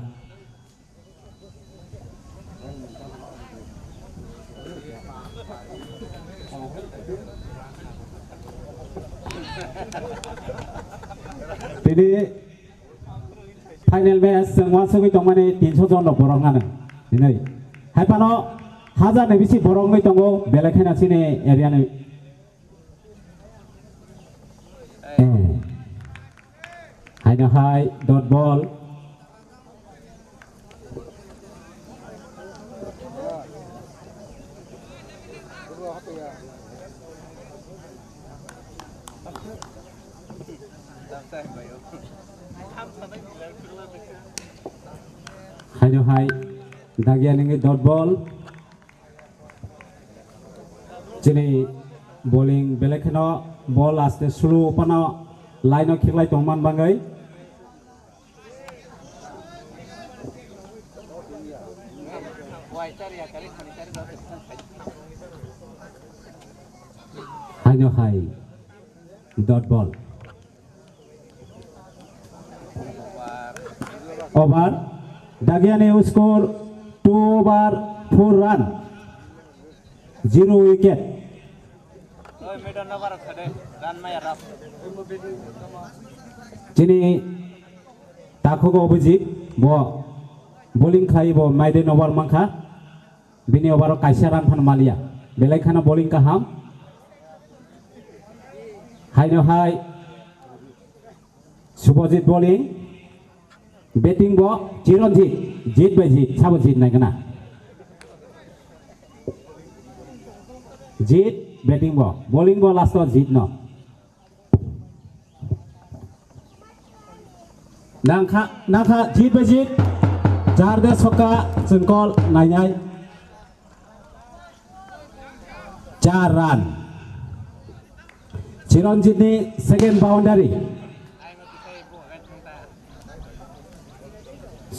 Tini final match chwng uansugwi tongmani tinso jon rok borok nano hinwi. Hai phano hajar ni bisi borok wngwi tongo belai kheno chini area ni. Eh. Hai no hai dot ball. Hai no hai dagia nini dot ball. Chini bowling belai kheno ball aste slow phano line o khiklai tongman bangwi. Hai no hai dot ball. Over. Dagiani score two over four run. Zero wicket. Chini takhugo Abhijit bo bowling khlai bo maiden over mankha. Bini over o kaisa run phan maliya. Belai kheno bowling kaham. Hai no hai. Subhajit bowling. Batting bo Chiranjit. Jit bai jit. Sabo jit nai gana. Jit batting bo. Bowling bo last o jit no. Nangkha, nangkha, jit bai jit. Jar de soka, chwng kol, nai nai. Char run. Chiranjit ni second boundary.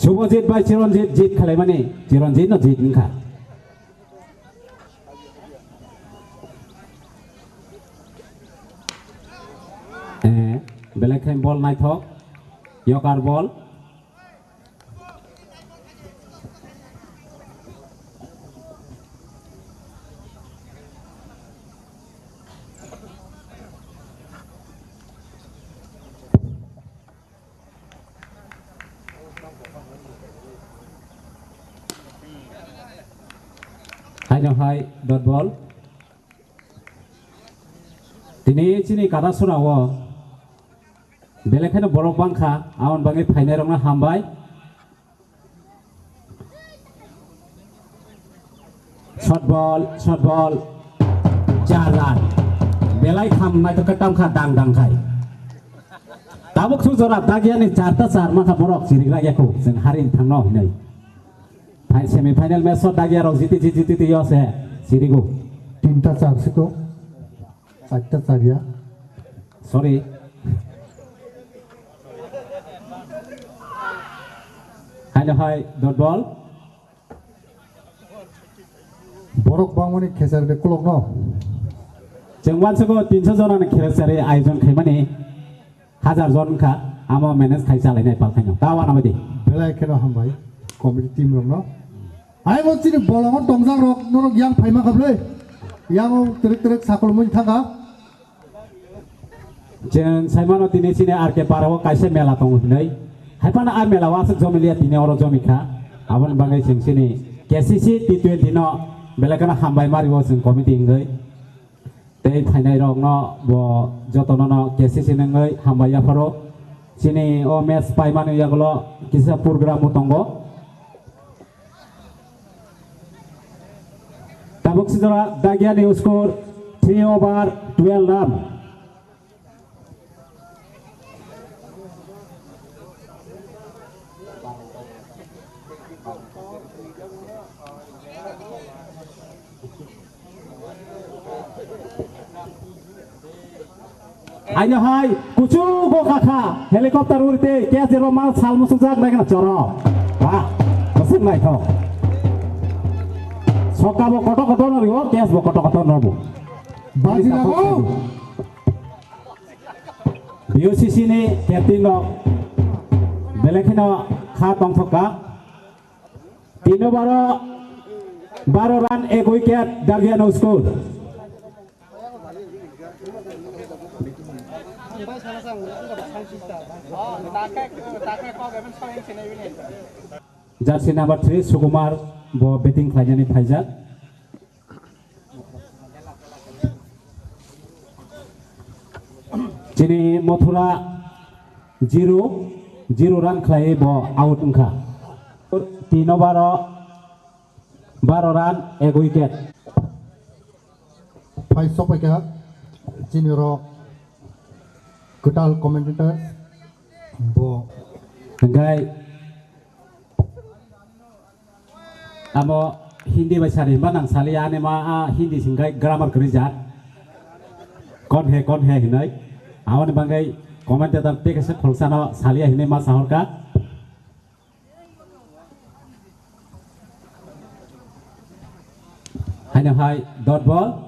Subhajit bai Chiranjit jit khalaimani, Chiranjit no jit wngkha. Eh, belai khe ball naithok, yokar ball. Hai no hai dot ball. Tini chini kada sura o belai kheno borok bangkha, aboni bagwi phainai rokno hambai. Short ball, short ball. Char run. Belai kham naithok khe tamkha dang dang khai. Tabuk su jora dagiani char ta char mankha borok chirigra yakho. Chwng hari thangno hinwi. Phai semi final match o dagia rok jiti jiti jiti yo se chirigo. Tinta char siko. Chatta chariya. Sorry. Hai no hai dot ball. Borok bangmani khesar de kulok no. Chwng uansugo tinso jona ni khesari ayojon khaimani hajar jon wngkha, amo manage khai chalainai pal khaino. Ta wana badi. Belai kheno hambai committee team rok no. Ai mo chini bolongo tongjak rok norok yang phaima khablai. Yang terek terek sakol mun thanga. Chwng saimano tini chini R K para o kaisa mela tongo hinwi. Haiphano a mela o aswk jomilia tini oro jomikha. Aboni bagwi chwng chini K C C T twenty no belai kheno hambai mario chwng committee wngwi. Tei phainai rokno bo jotono no K C C ni wngwi hambai yapharo. Chini o match paimani yagulo kisa program o tongo. Tabuk sijora dagiani score three over twelve run. Aino hai kuchugo kakha helicopter urite catch jerba mal sal musuk jak nai kana choro. Ba, musuk nai tho. Soka bo koto koto no riwo, catch bo koto koto no bo. Baji na bo. B O C C ni captain no belai kheno kha tongthok ka. Tino baro, baro run, ek wicket, Dagiano score. Jersey number three, Sukumar, bo batting khlainani phaijak. Chini Mathura zero, zero run khlai bo out wngkha. Tino baro, baro run, ek wicket. Phai sopaikha chini rok kwtal commentator bo. Hingkai Amo Hindi bai sari hwnba nang saliya, ani ma a Hindi singkai grammar kwrwi jak. Kon he, kon he hinwi. Aboni bangwi commentator tei kaisa khoroksa no saliya hinwi ma sahorkha. Haino hai dot ball.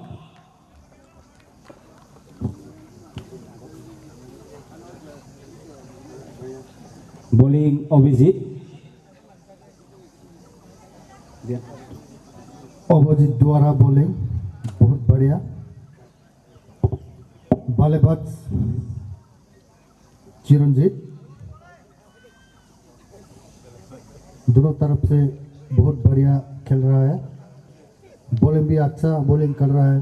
Bowling Abhijit. Opposite द्वारा बॉलिंग बहुत बढ़िया। बल्लेबाज चिरंजीत दोनों तरफ से बहुत बढ़िया खेल रहा है। बॉलिंग भी अच्छा बॉलिंग कर रहा है।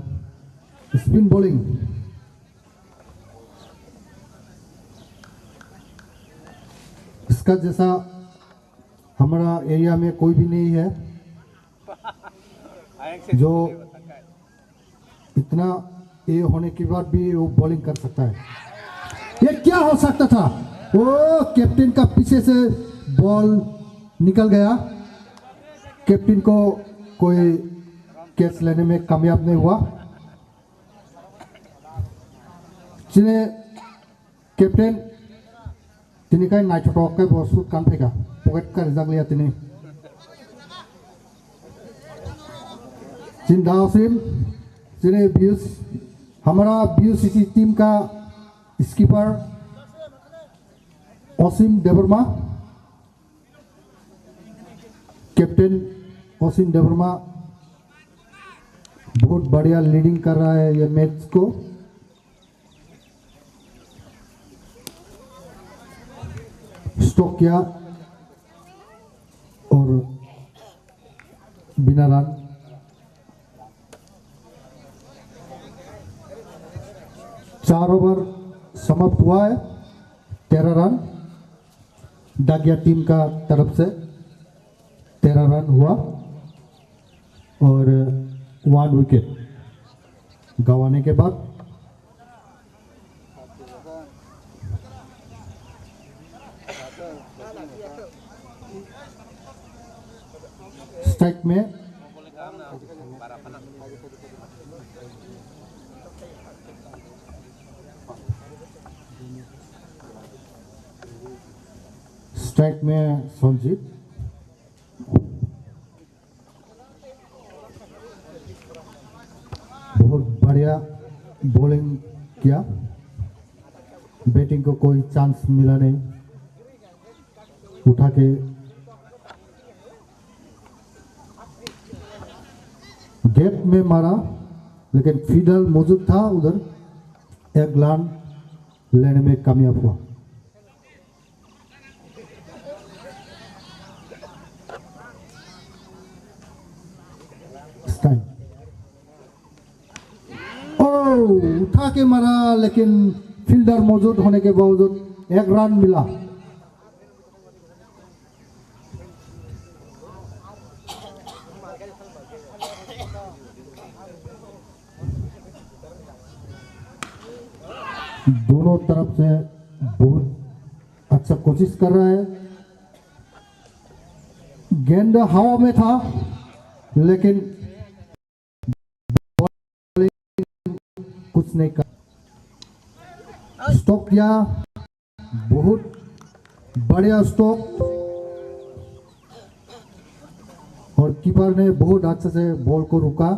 स्पिन बॉलिंग इसका जैसा हमारा एरिया में कोई भी नहीं है जो इतना ये होने के बाद भी वो बॉलिंग कर सकता है। ये क्या हो सकता था? वो कैप्टन का पीछे से बॉल निकल गया। कैप्टन को कोई कैच लेने में कामयाब नहीं हुआ। Chini captain tini kai naithotok khe bo shoot kan phaikha, pocket ka rijak liya tini. Chini da Osim, chini B U C, hamara B U C C team ka skipper Osim Debbarma. Captain Osim Debbarma बहुत बढ़िया लीडिंग कर रहा है ये मैच को। स्ट्रोक किया और बिना रन। चार ओवर समाप्त हुआ है, तेरह रन। डाकिया टीम का तरफ से तेरह रन हुआ और वन विकेट गंवाने के बाद स्ट्राइक में स्ट्राइक में संजीव। बहुत बढ़िया बॉलिंग किया। बैटिंग को कोई चांस मिला नहीं। उठा के गैप में मारा, लेकिन फील्डर मौजूद था उधर, एक रन लेने में कामयाब हुआ। ओ, उठा के मारा, लेकिन फील्डर मौजूद होने के बावजूद एक रन मिला। दोनों तरफ से बहुत अच्छा कोशिश कर रहा है। गेंद हवा में था, लेकिन कुछ नहीं कर। स्ट्रोक किया, बहुत बढ़िया स्ट्रोक। और कीपर ने बहुत अच्छा से बॉल को रुका।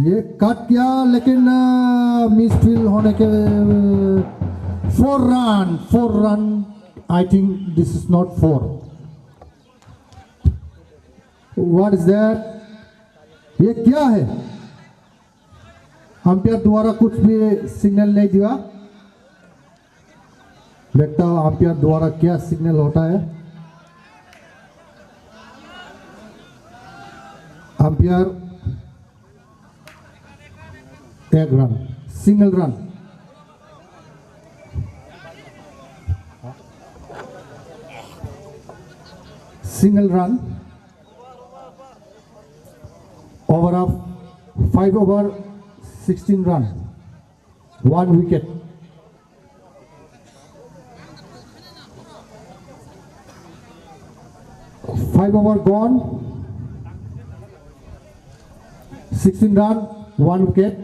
ये कट किया, लेकिन मिस फील्ड होने के, four run, four run. I think this is not four. What is that? ये क्या है? अंपायर द्वारा कुछ भी सिग्नल नहीं दिया। देखता हूँ अंपायर द्वारा क्या सिग्नल होता है। अंपायर, एक run, single run, single run. Over of five over, sixteen run, one wicket. Five over gone, sixteen run, one wicket.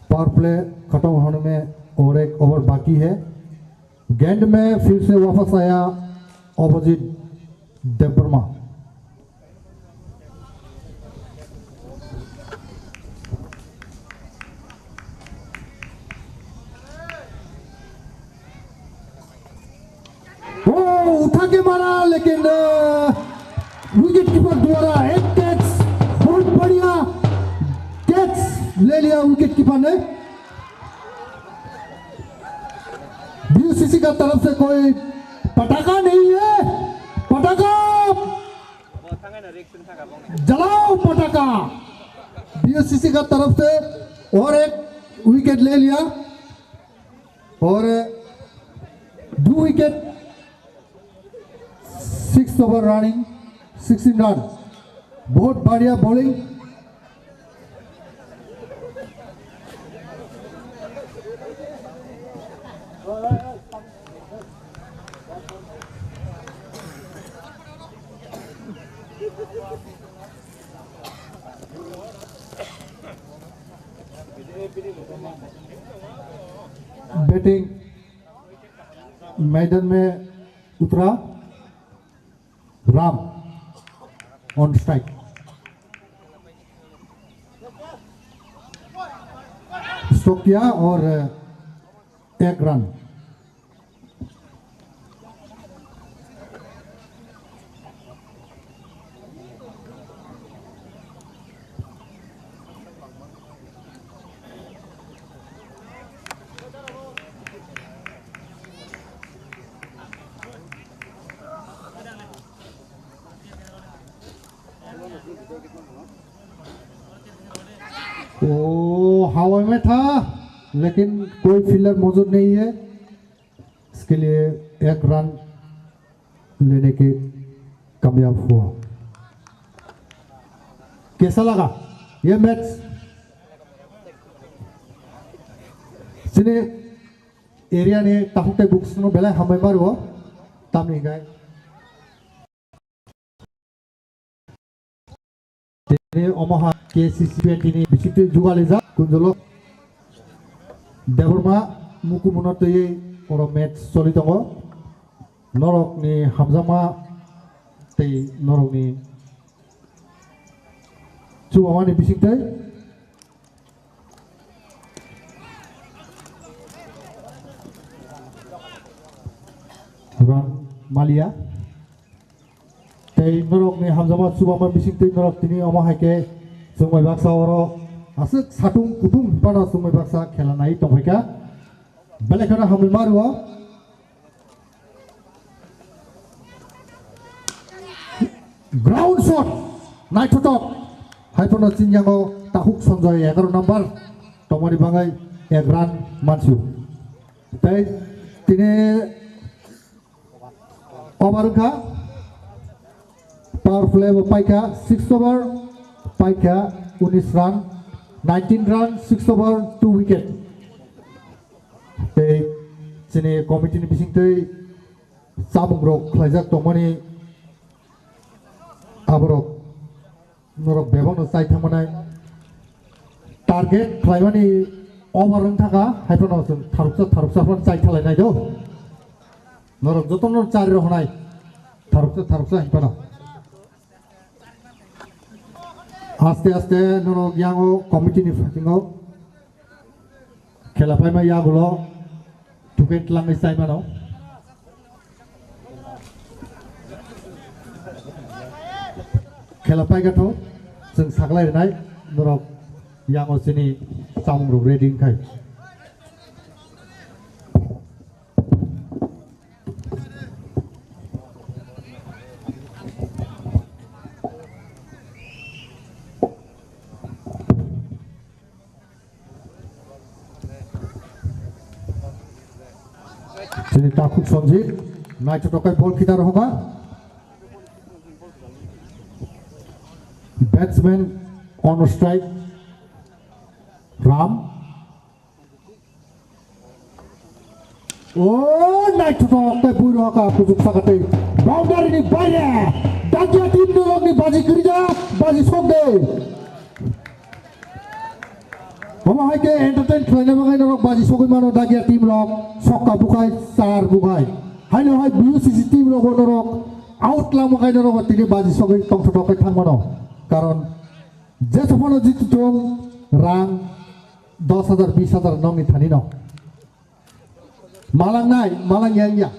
Power play खत्म होने में और एक ओवर बाकी है। गेंद में फिर से वापस आया अभिजीत देबबर्मा। ओ, उठा के मारा, लेकिन विकेट कीपर द्वारा एक कैच, बहुत बढ़िया कैच ले लिया विकेट कीपर ने। बीओसीसी का तरफ से कोई पटाखा नहीं है, पटाखा जलाओ, पटाखा। बीओसीसी का तरफ से और एक विकेट ले लिया और दो wicket. Six over running, sixteen run. बहुत बढ़िया बॉलिंग। बैटिंग मैदान में उतरा राम, ऑन स्ट्राइक। स्ट्रोक किया और एक रन। ओ, हवा में था, लेकिन कोई फील्डर मौजूद नहीं है। इसके लिए एक रन लेने के कामयाब हुआ। कैसा लगा ये match? Sini area ni takhuk tei bukusongno belai hambai ma rwo, tamni hingkhe tini omoha K C C twenty ni bisingtwi jugalijak Kunjolo Debbarma mukumuno twiwi oro match choli tongo. Norokni hamjakma tei norokni chubamani bisingtwi Ran Malia. Tei norokni hamjakma chubama bisingtwi norok tini omo hai khe chwng bai baksa oro aswk satung kutung phano chwng bai baksa khela nai tongphaikha. Belai kheno hambai ma rwo. Ground shot, naithothok. Haiphano chini yango Takhuk Sanjoy egaroh number tongmani bagwi ek run mansu. Tei tini over wngkha. Power play bo paikha six over, paikha unis run, nineteen run, six over, two wicket. Tei chini committee ni bisingtwi chamung rok khlaijak tongmani Borok norok bebakno chai thangmanai target khlaimani over wng thaka, hai phano chwng tharuksa tharuksa phano chai thalainai do. Norok jotono chari rohonai tharuksa tharuksa hai phano. Aste aste norok yango committee ni phasingo khela paima yagulo tuken tlangwi chai mano. Khela paikha tho, chwng saklai rwnai norok yango chini chamung rok ready wngkhai. Chini takhuk Sanjit, naithotok khe bol kita rohokha. Batsman on strike, Ram. O naithotok tei bui rohokha kuchuk saka tei boundary ni baire. Dakia team ni rokni baji kwrwija, baji sokde. Omo hai khe entertain khlaina bagwi norok baji sogwi mano Dakia team rok, sokka bukhai, char bukhai. Haino hai B U C C team rok bo norok out lama khai norok tini baji sogwi tongthotok khe thang mano. Karon je sophano jiti thung rang dos hajar bis hajar nokni thani no. Malang nai, malang yang ya.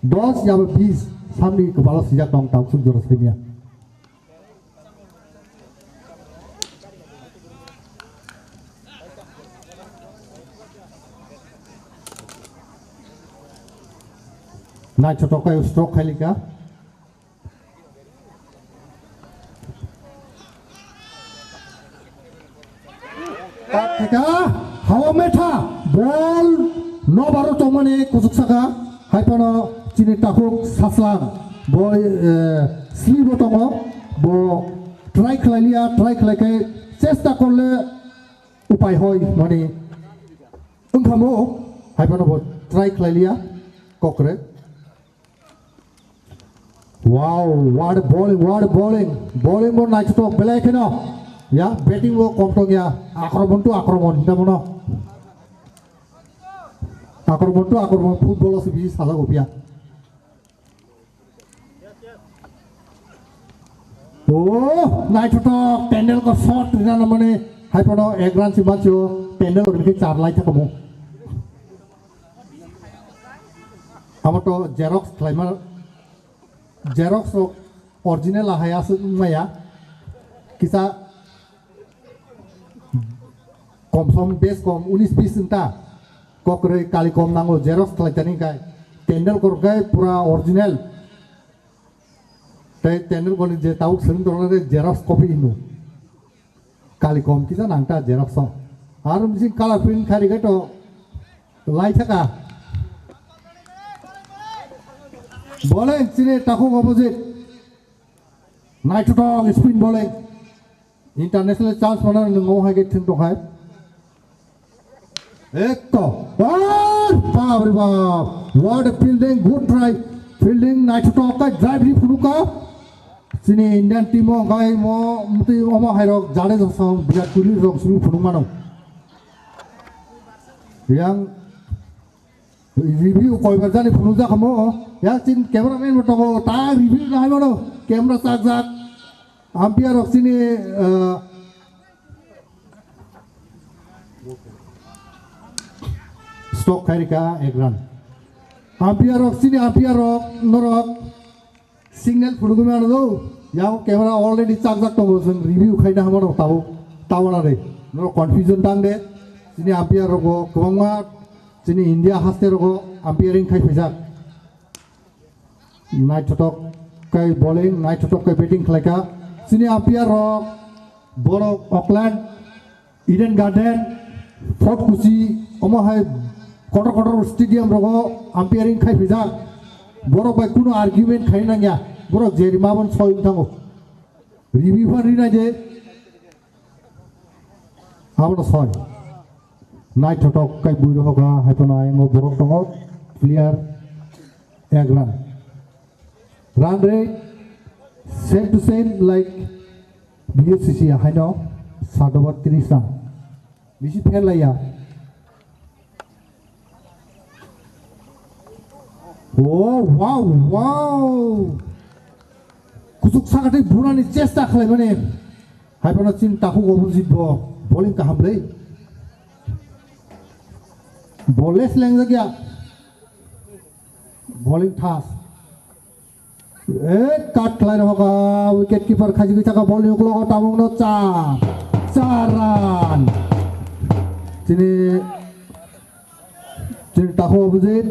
Dos yaba bis samni kwbalo sijak tong tang suk jora saimya. Naithotok khe stroke khailika. Theka, hawa metha, bol, no baro tongmani kuchuk saka, hai phano chini takhuk Saslang, bo, eh, sli bo tongo, bo try khlai liya, try khlai khe chesta korle upai hoi, mani wngkhamo, hai phano bo try khlai liya, kokre. Wow, what a bowling, what a bowling. Bowling bo naithotok belai kheno. Ya, batting bo kom tong ya. Akromon to akromon, hinda mono. Akromon to akromon, football o se bisi sajak o phiya. Oh, naithotok, Tendulkar shot rina na mani, hai phano ek run si manchio, Tendulkar ni char lai thakamo. Amo to xerox khlaima. Xerox rok original ahai aswk wngmaya. Kisa kom som bes kom unis bis wngta. Kokrwi kali kom nango xerox khlai tani kai. Tendulkar kai pura original. Tei Tendulkar ni je tabuk swrwng tongna de xerox copy hino. Kali kom kisa nang ta xerox o. Aro misi color print khai rikhe to lai thaka. Bowling chini takhuk opposite. Naithotok spin bowling. International chance mana nung o hai ke thung tong hai. Ekto. Ar bap re bap. What a fielding, good try. Fielding naithotok kai drive ri phunuka. Chini Indian team o hwnkhe mo mtwi omo hairok Jadeja song Virat Kohli rok simi phunuk mano. Yang review koibar jani phunuk jak mo. Yang chin cameraman bo tongo ta review na hai mano. Camera chak jak. Umpire rok chini, eh, Stok khairika ek run. Umpire rok chini umpire rok norok signal phunugwi mano do. Yang camera already chak jak tongo, chwng review khaina hamano tabo tabona de. Norok confusion tang de. Chini umpire rok bo kwbangma chini India haste rogo umpiring khai phaijak. Naithotok kai bowling, naithotok kai batting khlaika. Chini umpire rok borok Auckland, Eden Garden, Fort Kochi, omo hai kotor kotor stadium rogo umpiring khai phaijak. Borok bai kuno argument khai nangya. Borok je rima bon soi wng thango. Rimi phan rinai de. Abono soi. Naithotok kai bui rohoka hai phano ayang o borok tongo. Player ek run. Run rate Same to same like B U C C haino sat over tris run. Bisi pher laiya. Oh, wow, wow. Kuchuk sakathai bunani chesta khlaimani. Hai phano chini takhuk opposite bo bowling kaham le. Ball le selengjak ya. Bowling thas. Eh, cut khlai rokha, wicket keeper khachi kisa ka ball ni uklogo tabuk no char. Char run. Chini, chini takhuk opposite.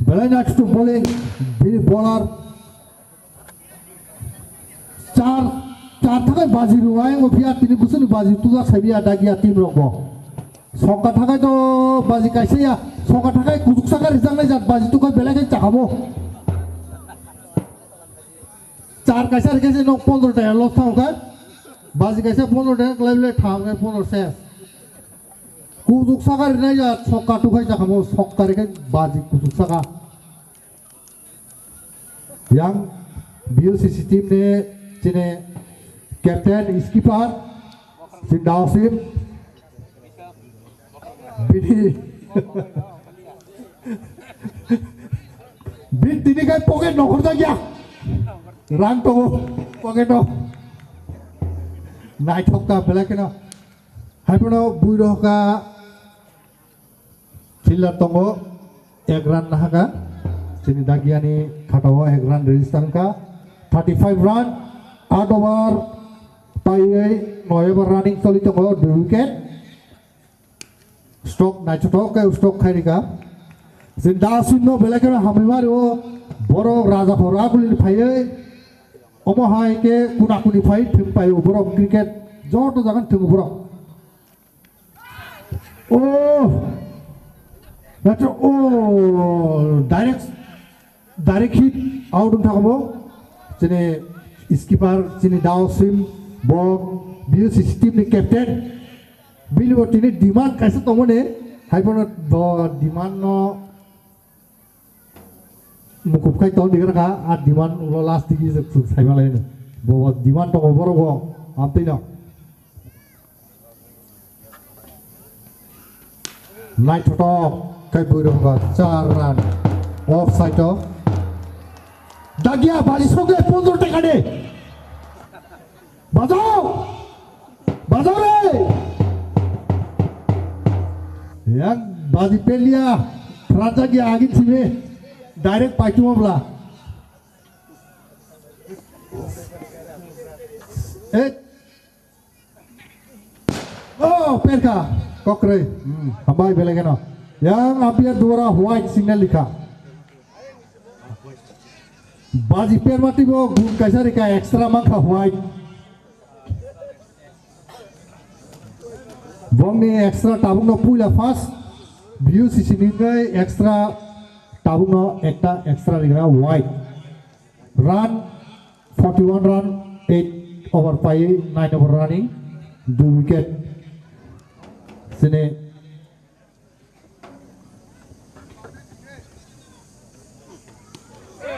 Belai nice to bowling. Bini bowler. Char, char thakai baji rwai, o phiya tini busuni baji tuja sabiya dagiya team rok bo. Sokka thakai to baji kaisa ya, sokka thakai kuchuk saka rijak nai jat baji tukai belai khe chakamo. Char kaisa rikhe se nok pondro ta loss thang kha. Baji kaisa pondro ta klai le tham khe pondro se. Kuchuk saka rinai jat sokka tukai chakamo, sokka rikhe baji kuchuk saka. Yang B U C C team ni chini captain, skipper, chini Daosim. Bini, bini tini kai pocket nokhorjak ya. Rang tongo pocket o. Naithok ta belai kheno. Hai phano bui rohka. Fielder tongo, ek run nahaka. Chini dagiani khatao ek run register wngkha. Thirty five run, aat over paiwi noi over running choli tongo, dui wicket. Stroke naithothok khe stroke khai rikha. Chini Daosim no belai kheno hamwi mari o, borok raja horo agulini phaiwi. Omo hai khe kuna kuni phai thwng paio borok cricket joto jagan thwngo borok. Oh, nacho, oh, direct, direct hit out wng thangmo. Chini skipper, chini Daosim, bo B U C C team ni captain. Bini bo tini demand kaisa tongmani, hai bono bo demand no Mukup khai tong digra kha, a demand ulo last digi je khuk saima lai no. Bo demand tongo borok bo, amtwi no. Naithotok khai bui rok ba char run. Offside o. Dagia bari sogle pondro taka de. Bajao! Bajao re! Yang baji pelia, kerajak ya agin sini. Direct paitung bla. Eh. Oh, perka. Kokre. Hmm, hambai belai kheno. Yang umpire dwara white signal likha. Baji permati bo gun kaisa rika extra mangkha white. Bongni extra tabukno puila first B U C C ni gai extra tabukno ekta extra rigra white. Run forty one run, eight over pai, nine over running, dui wicket. Sini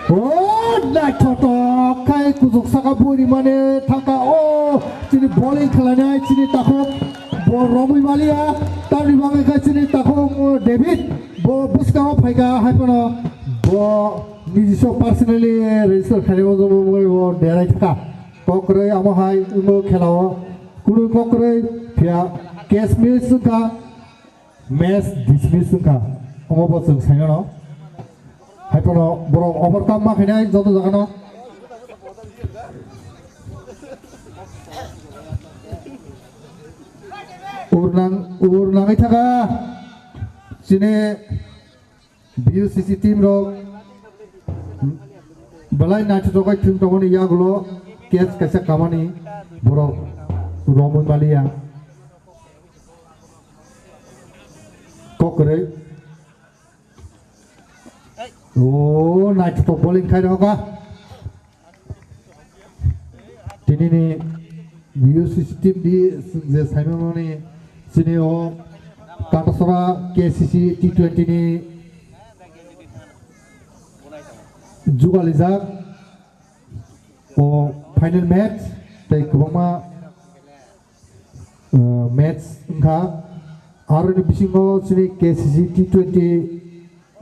Oh, naithotok khai kuchuk saka buri mane thangka. Oh, chini bowling khlainai chini takhuk bo romwi maliya. Tamni bagwi khai chini takhuk, oh, David bo bwskango phaika hai phano bo nijiswa personally register khainai bo bo derai thaka. Kokroi amo hai wngbo khelao kunu kokroi phiya catch miss wngkha. Match dismiss wngkha. Omo bo chwng saino no. Hai phano borok overcome ma khainai joto jagano. Urnang, urnangwi thaka. Chini B U C C team rok belai naithotok khai thwng tongmani yagulo catch kaisa kamani borok romwi maliya. Kok kwrwi. O naithotok bowling khai rokha. Tinini B U C C team di je saimani chini o Katasora K C C T twenty ni jugalijak o Final match, tei kwbangma, uh, match wngkha. Aroni bisingo chini K C C T twenty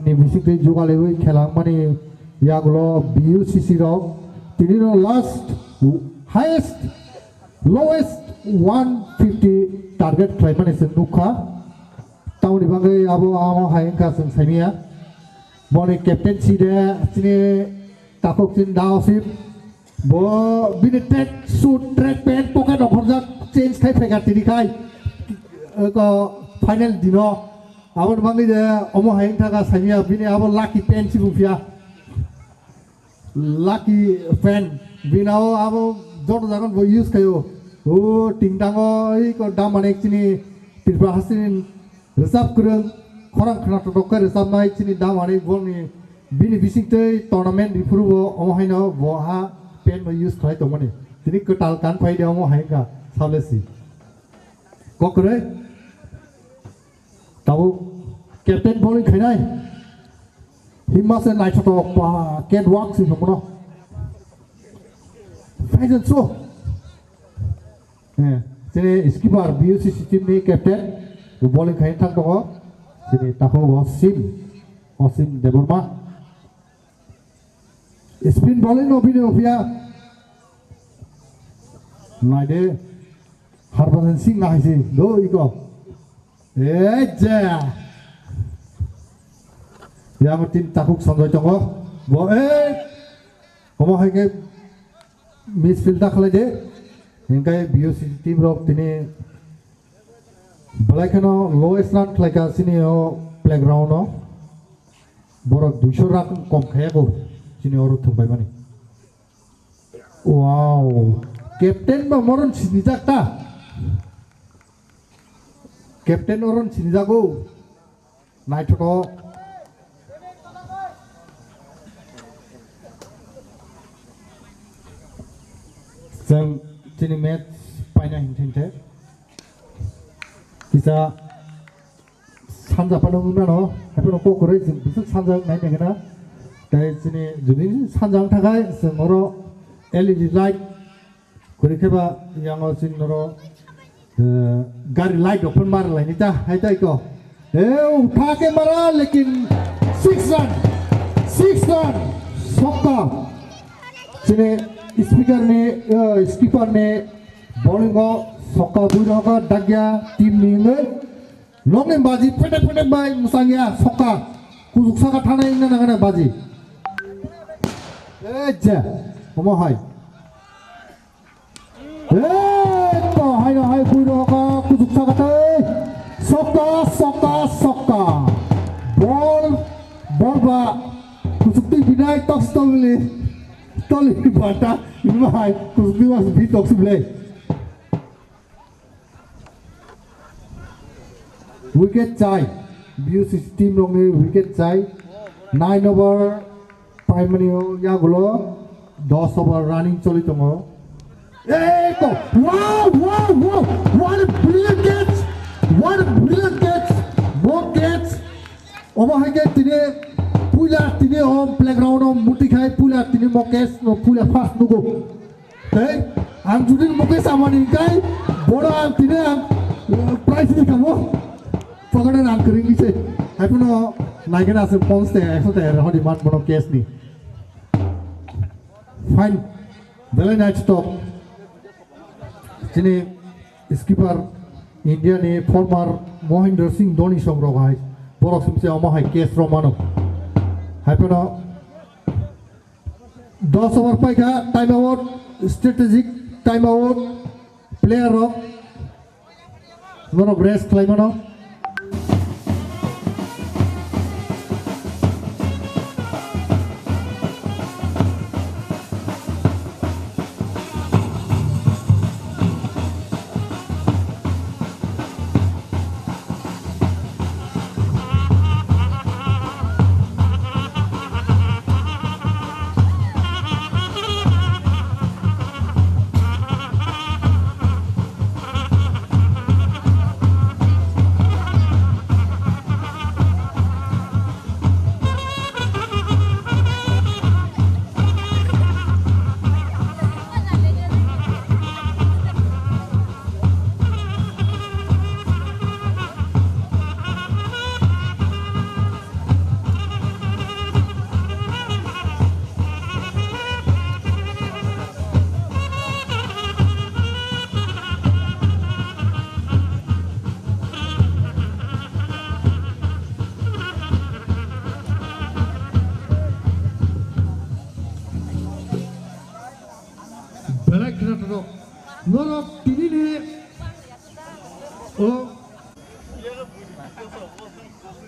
ni bisingtwi jugalaiwi khela wngmani yagulo B U C C rok tinino last highest lowest one fifty target khlaimani chwng nukha. Tamoni bagwi abo amo hai wngkha chwng saimanya. Boni captaincy de chini takhuk chini da Osim. Bo bini track suit, track pant, pocket rok horjak change khai phaikha tini khai. Eko final dino. Aboni bagwi de omo hai wngkha saimanya bini abo lucky pant si buphiya. Lucky fan. Bini abo joto jagan bo use khaio. O tingtango oi ko dam manik chini Tripura hasteni rwchap kwrwng khorang khna totok khe rwchapnai chini dam manik boni bini bisingtwi tournament riphuru bo omo haino bo ha pant bo use khlai tongmani. Tini kwtal kan phai de omo hai wngkha sablesi. Kokroi. Tabuk captain bowling khainai. Himma se naithotok pa catwalk si nukno. Phaijak so. Eh, chini skipper B U C C team ni captain. Bowling khai thang tongo. Chini takhuk Osim. Osim Debbarma. Spin bowling no bini ophiya. Naide. Harbhajan Singh nahai si. Do iko. Eja. Yang team takhuk Sanjoy tongo. Bo, eh. Omo hai khe midfield da khlai de. Hingkai B U C team rok tini belai kheno lowest run khlai kha chini o playground o. Borok duiso run kom khaya ko chini oro thung pai mani. Wow. Captain ba moron sinijak ta. Captain oron sinijago. Naithotok. Chwng chini match paina hinthe hinthe. Kisa sanja phano wngmano, haphano kok kwrwi chwng bisuk sanja nai nai gana. Tei chini juni sanja wngthakhai chwng oro L E D light kwrwi khe ba yango chwng noro, eh, gari light rok phano mar laini ta hai tai ko. Eh, utha ke mara lekin six run, six run, sokka. Chini speaker ni, eh, skipper ni bowling o sokka bui rogo dagya team ni wngwi. Nokni baji phetek phetek bai mwsangya sokka. Kuchuk saka thanai wngna nangani baji. Eh, je, omo hai. Eh, to hai no hai bui rogo kuchuk saka tei. Sokka, sokka, sokka. Bol, bol ba. Kuchuk twi binai tok stolni. Stolni bata. Ima hai kuchuk twi was bi tok sublei. Wicket chai, B U C C team rokni wicket chai, nine over paimani yagulo dos over running choli tongo. Eko, wow, wow, wow, what a brilliant catch, what a brilliant catch, what catch. Omo hai khe tini puila tini o playground o muti khai puila tini mo catch no puila first nugo. Tei ang judi Mukesh Ambani hingkai, bono ang tini ang, eh, prize ni kamo. Pokokno ang kering ni se. Hai puno naikena se pons te ekso te hodi mat bono cash ni. Fine. Belai nai stop. Chini skipper India ni former Mahendra Singh Dhoni song rok hai. Borok simse omo hai cash rok mano. Hai puno Dos over paikha, time out, strategic time out, player rok norok rest khlai mano. Norok tinini o,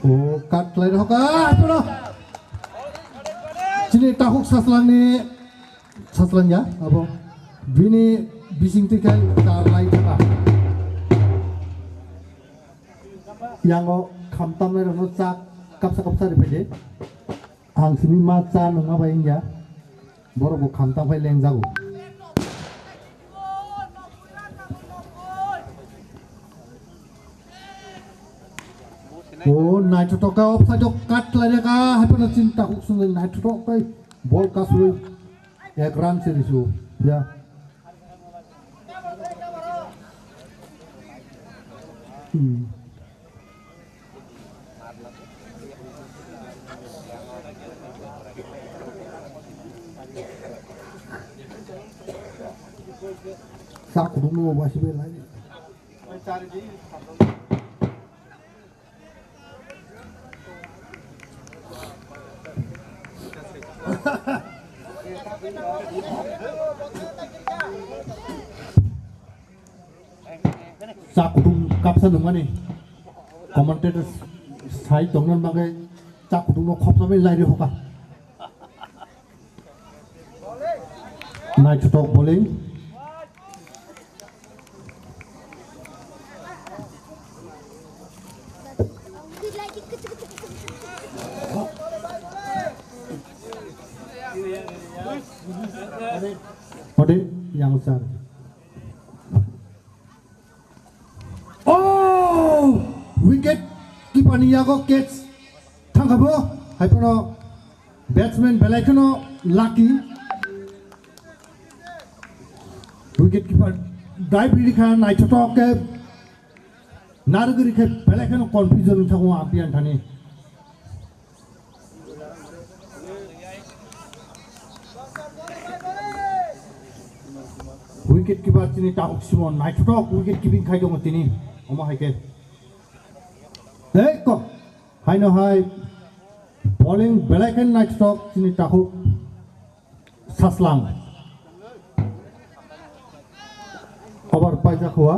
o kat lai rok, ah, pura. Chini takhuk saslangni, saslang ya, abo. Bini bising twi khai kar lai thaka. Yango khamtam lai rokno chak kapsa kapsa ri phai de. Ang simi ma cha nungma bai wngya. Borok bo khamtam khai lengjago. O naithotok khe offside o kat khlainai kha, haiphano chini takhuk swngjak naithotok khe bol kasui ek run se risu ya. Hmm. Sa kutung no ba si be lai. Chak kutung kapsa nungmani commentator sai tongna bagwi chak kutung no khopsa bai lai rw hoka. Naithotok bowling. Ode yang sar. Oh! Wicket keeper ni yago catch thangkha bo, haiphano batsman belai kheno lucky. Wicket keeper dive rikha naithotok khe narwgwi rikha belai kheno confusion wngkha o umpire thani. Wicket keeper chini Takhuk Simon naithotok wicket keeping khai tongo tini. Omo hai khe. Tei kok. Haino hai bowling belai khe naithotok chini Takhuk Saslang. Over paijak hua.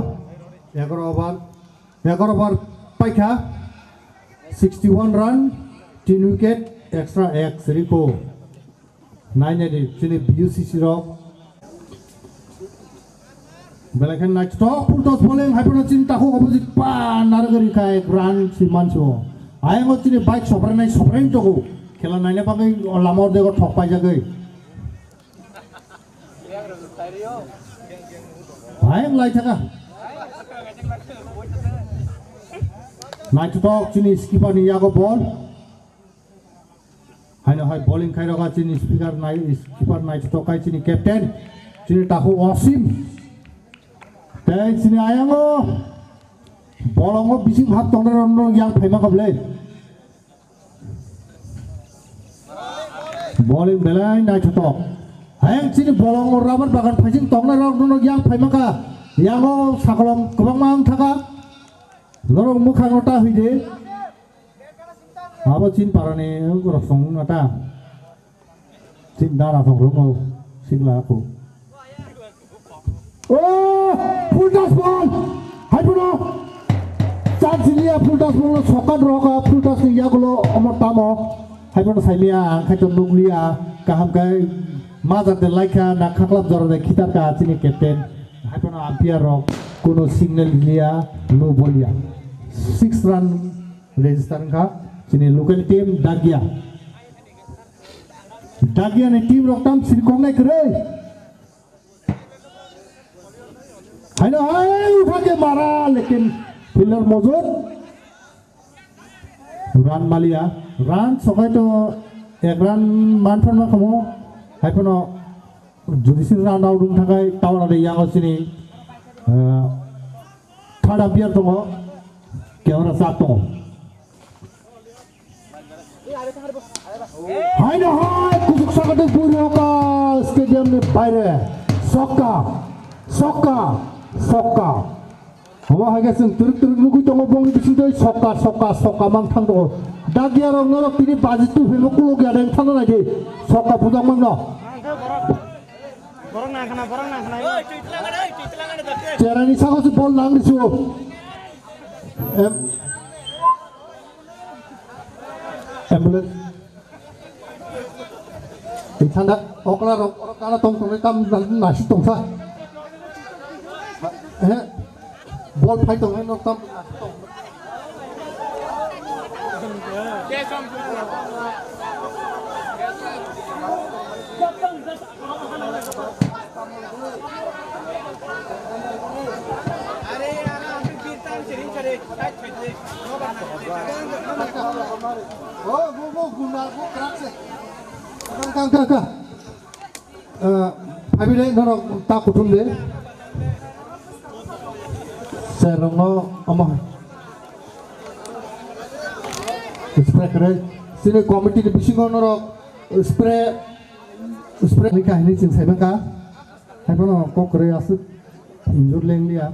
Egaroh over. Egaroh over paikha. Sixty one run, tin wicket, extra ek siriko. Nainani chini B U C C rok. Belai khe naithotok full toss bowling, haiphano chini Takhuk opposite pa narwgwi rikha ek run si manso. Ayang o chini bike sopranai soprain togo. Khela naina bagwi o lama o dego thok paijagwi. Ayang lai thaka. Naithotok chini skipper ni yago ball. Haino hai bowling khairok a chini speaker nai, skipper naithotok khai chini captain, chini Takhuk Osim. Tei chini ayango bolongo bising hap tongnai rok no yang phaima kha bwle. Bowling belai naithotok. Hayang chini bolongo rubber bagan phaising tongnai rok no yang phaima kha. Yango sakolom kwbangma wng thaka. Norok mwkhang no ta hwi de. Abo chin parani rosong nata. Chin dara song rok sikla ko. Oh, full toss ball. Hai puno. Chance liya full toss ball no sokan roka full toss ni yagulo omo tamo. Hai puno saimia ang khai to nukliya kaham kai majar de laikha na khaklap jora de khitar ka chini captain. Hai puno umpire rok kuno signal liya no boliya. Six run register wngkha chini local team Dagia. Dagia ni team rok tam siri koknai kwrwi. Haino hai uthake mara lekin fielder mojot. Run maliya, run sokai to ek run manphan ma khamo. Hai phano judicial run out wng thakai tower de yango chini, eh, third umpire tongo, camera sat tongo. Haino hai kuchuk sakatwi bui roka stadium ni baire. Sokka, sokka, sokka. Omo hai khe chwng twrwk twrwk nugwi tongo bongni bisingtwi sokka, sokka, sokka mang thang tongo. Dagia rok norok tini baji tu phimo kuluk ya deng thangna nai di. Sokka bujak mang no. Cherani saka se bol nang risu. Em, ambulance. Ithanda okla rok, okla rok tong tong tam nasi tongsa. Eh, bol phai tong nok tam nasi tong. Phaibile norok ta kuthum de. Sir rokno omo spray kre. Sini committee ni bisingo norok spray Spray ni kahini chwng sai mankha. Haiphano kok kwrwi aswk injure leng liya.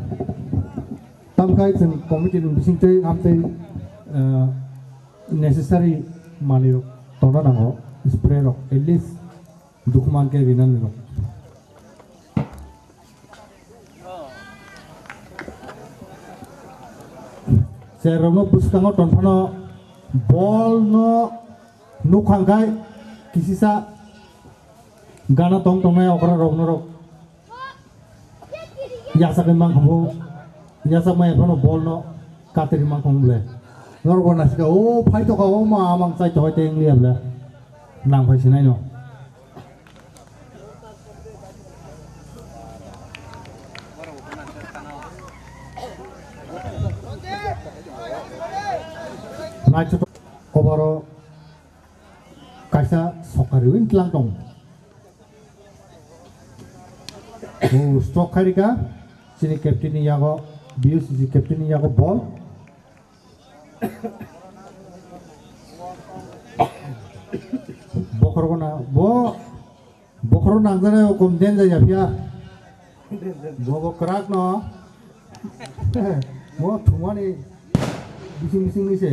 Tamkhai chwng committee ni bisingtwi amtwi, eh, necessary manwi rok tongna nango. Spray rok at least dukhuman khe rinani rok. Cherokno bwskango tonphano bol no nukha hwnkhe kisisa gana tong tongnai okra rok norok yachakgwi mankha bo, yachakmaya phano bol no katri mankha bo le. Norok bo nasika o phai tokha o ma amang chai tokha tei wng liya ble nang phai sinai no. Naithotok koboro kaisa sokari wng tlang tong. O stroke khairika chini captain ni yago, B U C C captain ni yago bol. Bokhorok na bo, bokhorok nangjaknai o kom den jaya phiya. Bo bo kwrak no. Bo thumani bising bising ni se.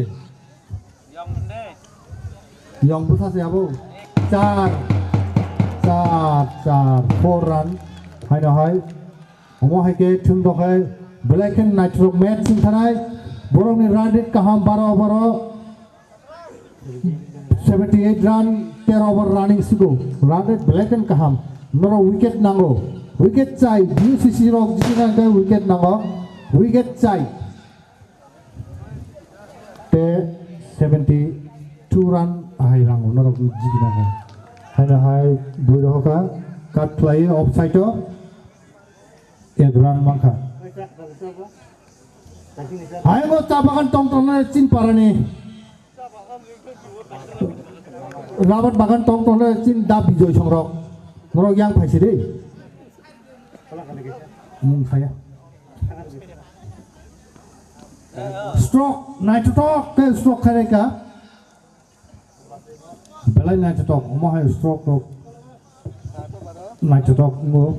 Yong bwsa se abo. Char, char, char, four run. Haino hai. Omo hai khe thwng rok hai belai khe naithok match wng thanai. Borokni run rate kaham baro over o seventy eight run, tero over running sigo. Run rate belai khe kaham. Norok wicket nango. Wicket chai. B U C C rok jiti nang khe wicket nango. Wicket chai. Te seventy two run ahai rango norok jiti nango. Haino hai bui rohoka cut khlai offside o. Ek run mankha. Hai bo cha bagan tong tong na chin parani. Rabat bagan tong tong na chin da Bijoy songrok. Norok yang phaisi de. Mung saya. Stroke, naithotok ke stroke khaireka. Belai naithotok, omo hai stroke rok naithotok wngo.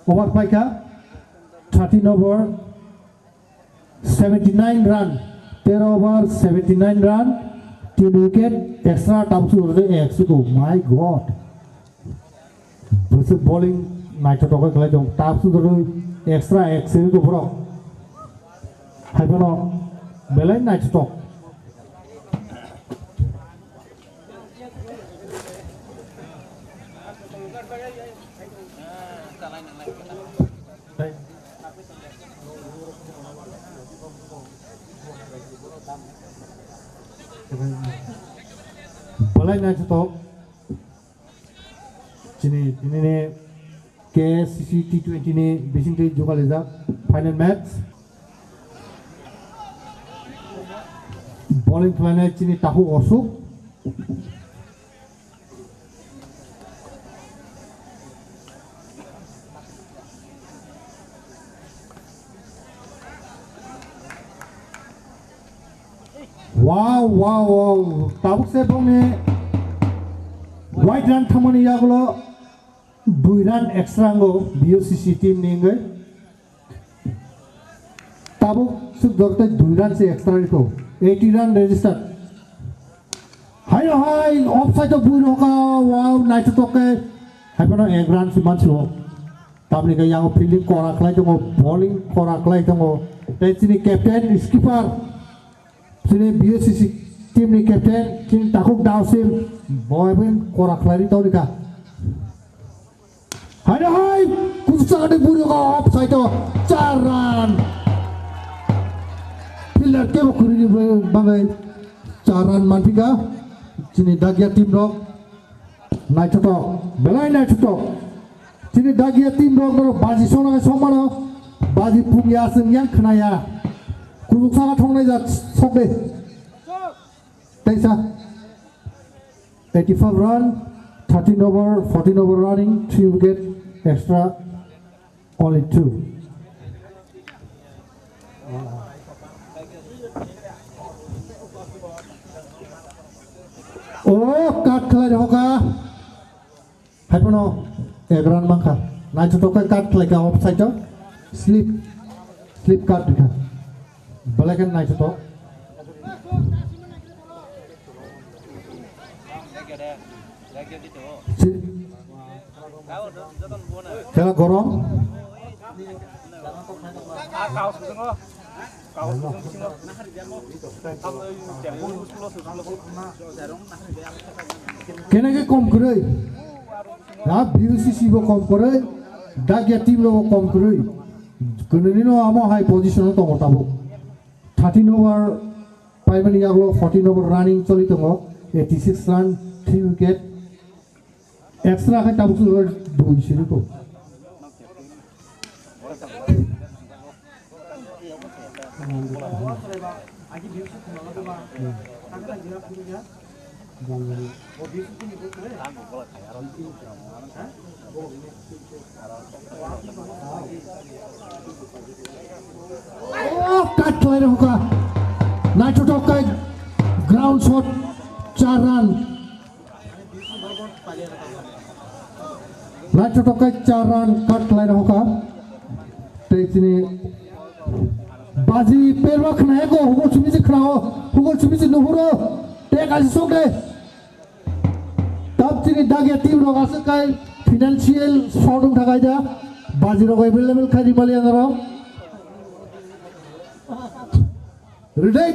Over paikha, thirteen over, seventy nine run, tero over, seventy nine run, tin wicket, extra tamsu rode ek suku, my God. Bwswk bowling naithotok khe khlai tong, tabsu dorwi extra ek seri to borok. Hai bono belai naithotok. Belai naithotok. Chini, tinini K S C C T twenty ni bisingtwi jugalijak final match. Bowling khlainai chini Tahu Osuk. Wow, wow, wow. Tabuk se bongni wide run thangmani yagulo dui run extra ango B U C C team ni wngwi. Tabuk swk dorte dui run se extra riko. Eighty run register. Hayo hai, offside o bui roka, wow, naithotok khe. Haiphano ek run si mansi o. Tamni khe yang fielding kora khlai tongo, bowling kora khlai tongo. Tei chini captain, skipper, chini B S C C team ni captain, chini Takhuk Daosim, bo bai kora khlai ri tongkha. Hai hai, kuchuk sakani buri ko offside o, char run. Fielder kebo kwrwini bagwi char run manphika. Chini Dagia team rok naithotok, belai naithotok. Chini Dagia team rok norok baji songna songmano, baji pungya chwng yang khnaya. Kuchuk saka thongnai ja sokde. Teisa. Eighty-five run, thirteen over, fourteen over running, three wicket, extra, only two. Oh, cut khlai rokha. Haiphano ek run mankha. Naithotok khe cut khlaikha offside o. Slip, slip cut rikha. Belai khe naithotok. Si-, khela gorom. Kene ke kom kwrwi. Na B U C C bo kom kwrwi. Dagia team bo kom kwrwi. Kwnwi no amo hai position o tongo tabuk. Thirteen over paimani yagulo fourteen over running choli tongo. Eighty six run, three wicket. Extra khe tabuk suru dui siri ko. Oh, cut khlai rokha. Naithotok khe ground shot, char run. Naithotok khe char run cut khlai rokha. Tei chini baji perma khnaya ko, hukul simi se khnao, hukul simi se nuhuro. Tei kaisa sok de. Tab chini Dagia team rok aswk kai financial short wng thakai da. Baji rok available khai di mali ang rok. Ready?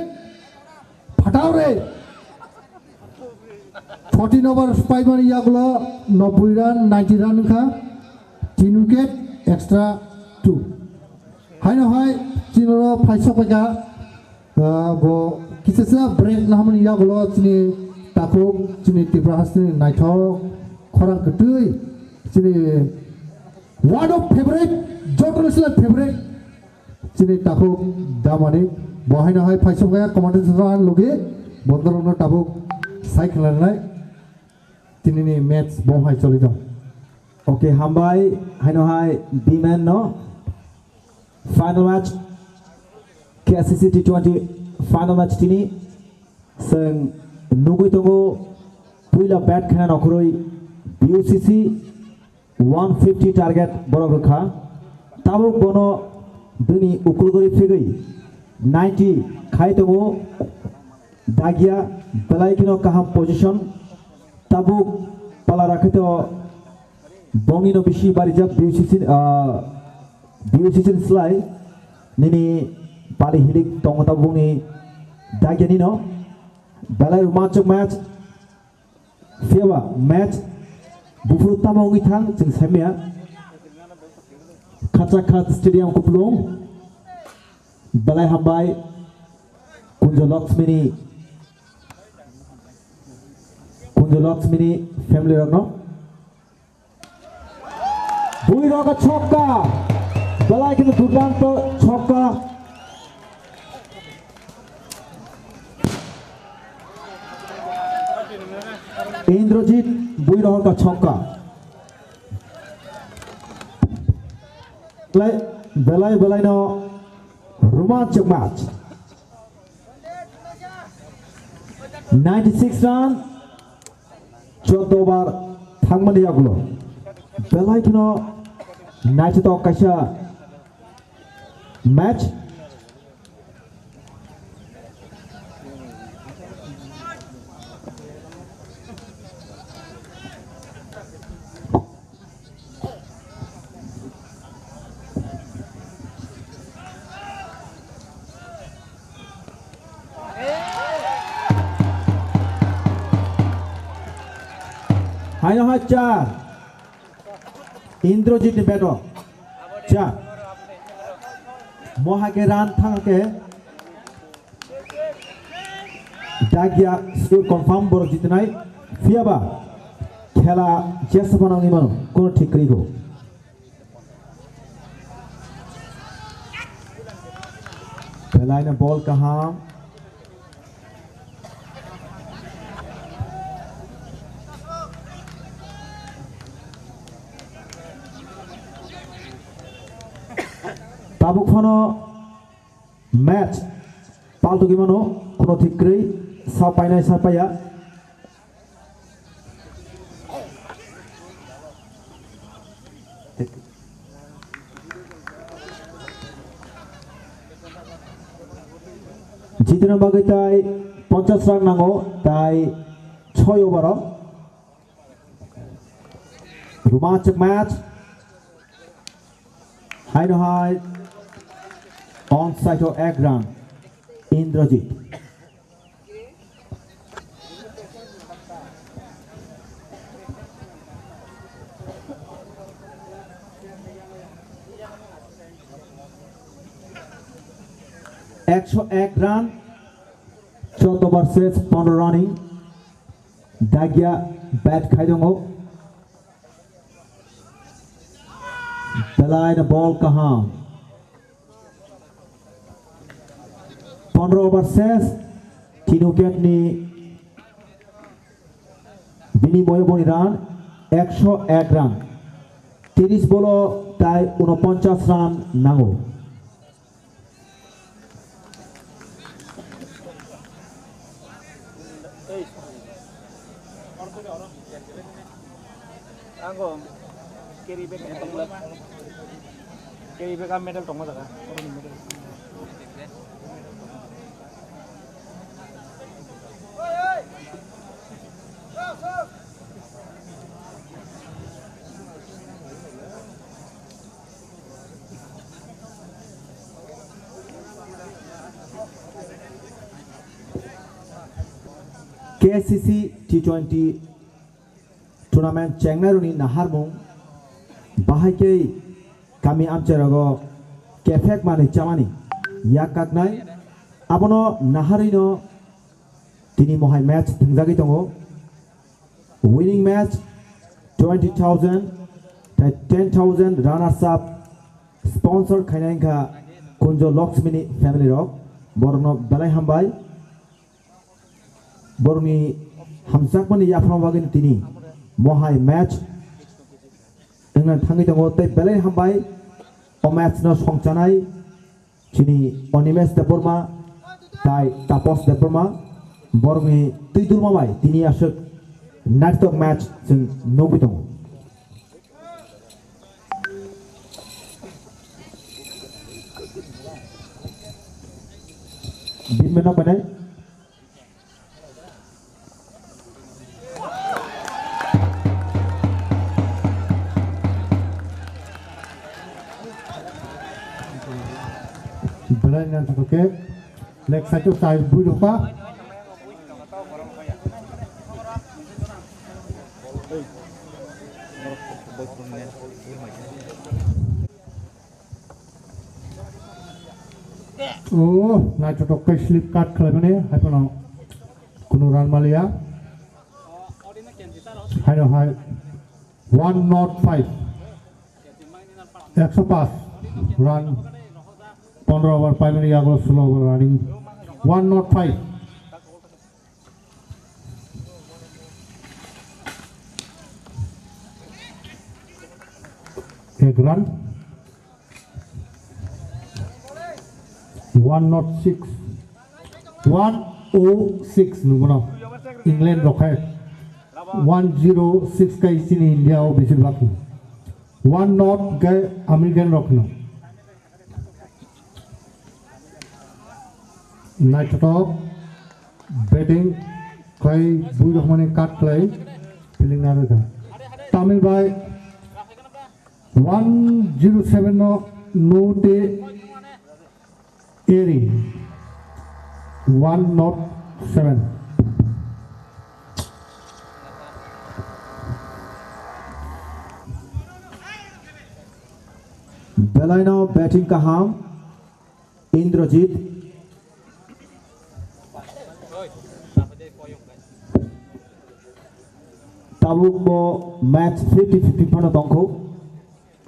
Phatao re. Fourteen over paimani yagulo nobboi run, ninety run wngkha. Tin wicket, extra two. Haino hai chini oro phaisok paikha, ah, bo kisasa break nahamani yagulo chini takhuk chini Tripura hasteni naithok khorang kwtwi chini one of favorite, joto sila favorite chini takhuk damani bo haino hai phaisok paikha commentator rok logi bondorokno tabuk sai khwlainai. Tinini match bo hai choli dong. Okay, hambai, haino hai B-man no. Final match, K S C C T twenty final match tini. Chwng nugui tongo, puila bat khana nokhoroi B U C C one fifty target borok rwkha. Tabuk bono bini ukulgori phigwi ninety khai tongo. Dagia belai kheno kaham position. Tabuk pala rakhe to bongni no bisi barijak B U C C, ah, B U C C ni slai nini pali hilik tongo tabuk ni Dagia ni no. Belai romantic match. Phiya ba match buphuru tamo wngwi thang chwng saimaya. Khachak khat stadium kupulung. Belai hambai Kunjo Lakshmi ni, Kunjo Lakshmi ni family rokno. Bui roka chokka. Belai kheno durdanto chokka. Indrajit bui roka chokka. Belai, belai, belai no romantic match. Ninety six run, chwddo over thangmani yagulo. Belai kheno naithotok kaisa match. Haino hai char. Indrajit ni bat o. Char. Mohai khe run thang khe. Dagya score confirm borok jitinai. Phiyaba khela jesa phano wngwi mano. Kono thik kwrwi kho. Belaino ball kaham. Tabuk phano match paltugwi mano, kono thik kwrwi sa painai sa paiya. Jitna bagwi tai ponchash run nango, tai soi over o. Romantic match. Haino hai onside o ek run. Indrajit. Ekso ek run, choudo over ses, pondro running. Dagya bat khai tongo. Belaino ball kaham. Pondro over ses, tin wicket ni binimoyo boni run, ekso ek run. Tiris bolo tai unoponchas run nango. Ango carry bag medal, carry bag a medal tongo jaga. K C C T twenty tournament chengnai rokni naharmung bahai khe kami amchai rogo kephek manwi chamani yak kaknai, abono naharwi no tini mohai match thwngjagwi tongo. Winning match twenty thousand, tei ten thousand runners up sponsor khainai wngkha Kunjo Lakshmi ni family rok, borokno belai hambai. Borokni hamjakmani yaphang bagwi tini mohai match wngna thangwi tongo, tei belai hambai o match no songchanai. Chini Animesh Debbarma tai Taposh Debbarma borokni twi dulma bai tini aswk naithok match chwng nugwi tongo. Bini meno kwnai. Belai nang satu ke. Leg satu sai bui doka. Oh, naithotok khe slip cut khlaimani, haiphano kunu run maliya. Haino hai one not five. Ekso paanch run, pondro over paimani yago, solo over running, one not five. Ek run. One not six. One oh six nubono. England rok hai. One zero six kai chini India o besir bak. One not kai American rok no. Naithotok batting khlai bui rok mani cut khlai fielding narwkha. Tamil bai one zero seven no note eri one not seven. Belaino batting kaham, Indrajit. Tabuk bo match fifty fifty phano tongkho.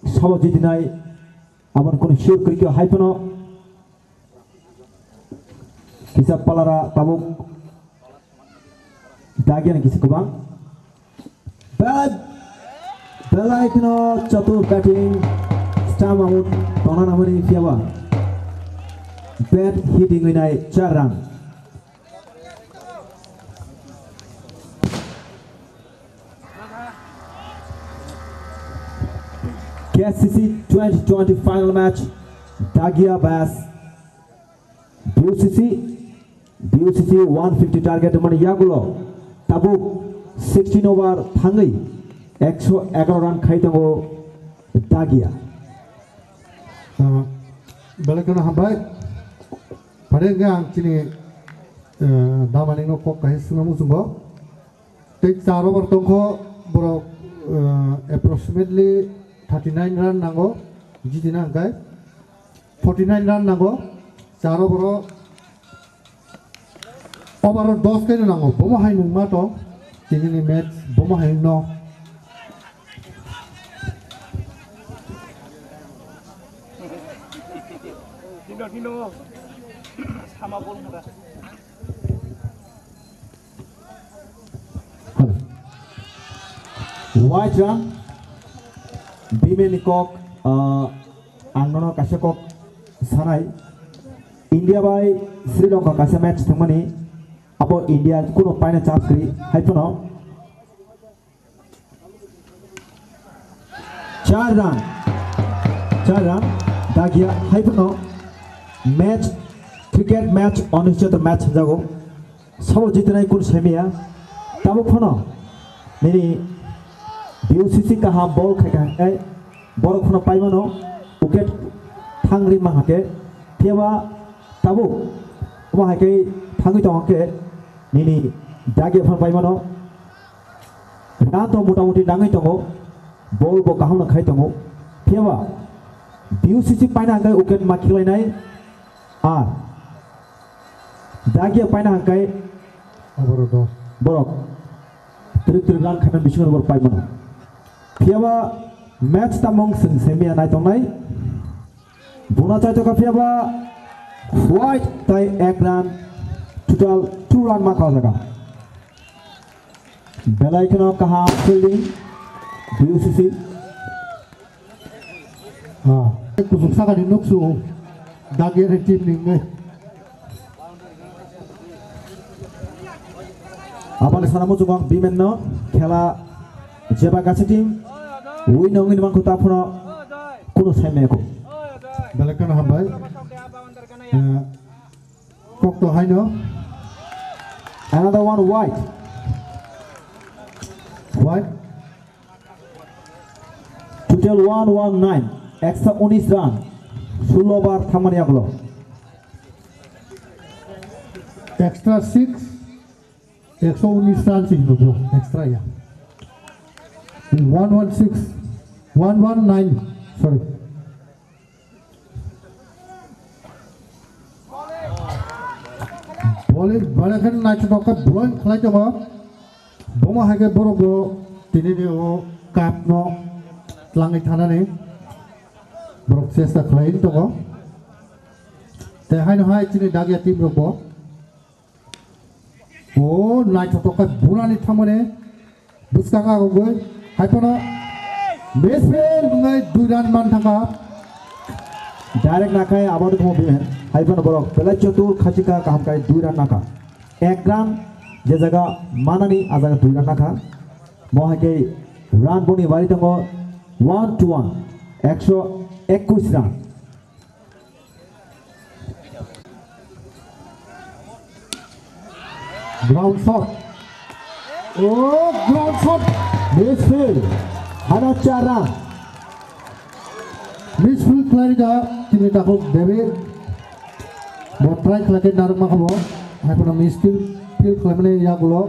Sabo jitinai aboni kono sure kwrwikhe hai phano kisa palara tabuk Dagiani kisa kwbang. Bad belai kheno chatur batting stamp out tona namani phiyaba. Bad hitting winai char run. K C C twenty twenty final match, Dagia Bas, B U C C, B U C C one fifty target mani yagulo, tabuk sixteen over thangwi ekso egaroh run khai tongo Dagia. Ah, belai kheno hambai. Phare hwnkhe ang chini, eh, damani no kok kahai swngna muchungo. Tei char over tongkho borok, eh, approximately thirty nine run nango, jitina hwnkhe forty nine run nango, char over o over o dos khe nango, bomo hai nungma tong, tinini match bomo hai no. Wide run, Bhimen ni kok, ah, ang nono kaisa kok sanai. India bai Sri Lanka kaisa match thangmani, abo India kuno paina chance kwrwi, hai phano. Char run. Char run. Dagia hai phano match, cricket match, onischito match jago. Sabo jitinai kun semia. Tabuk phano nini B U C C kaham ball khai khai borok phano paimano wicket thangri ma hake. Phiyaba tabuk omo hai khe thangwi tong hake nini Dagia phano paimano. Run to motamuti nangwi tongo, ball bo kaham no khai tongo. Phiyaba B U C C paina hwnkhe wicket ma khiklainai, ar Dagia paina hwnkhe aboro dos. Borok twrwk twrwk run khaimani bisingo borok paimano. Phiyaba match tamung chwng semia naitongnai. Buna chaitokha phiyaba wide tai ek run, total two run ma kha o jaga. Belai kheno kaham fielding B U C C. Ah, kusuk sakani nuksu Dagia ni team ni wngwi. Aboni sana muchungo ang Bhimen no khela jeba gasi team win wngwi mankho ta phano kuno saimaya kho. Belai kheno hambai. Eh, kok to haino. Another one wide. Wide. Total one one nine, ekso unis run, sullo over thangmani yagulo. Extra six, ekso unis run se hinwi extra ya. One one six, one one nine, sorry. Boli, boli khe naithotok khe blowing khlai tongo. Bomo hai khe borok bo tini ni o cup no tlangwi thanani borok chesta khlai tongo. Tei haino hai chini Dagia team rok bo. O naithotok khe bunani thangmani bwskang agogwi hai phano misfield wngwi dui run man thangkha. Direct nakhai abo de mo bimen. Hai phano borok belai chotur khachika kaham kai dui run nakha. Ek run je jaga manani a jaga dui run nakha. Mo hai khe run boni bari tongo one to one, ekso ekwis run. Ground shot. Oh, ground shot. Misfield. Hana chara. Misfield khlai da tini takhuk David. Bo try khlai khe narwk ma kha bo. Hai phano misfield, field khlai mani yagulo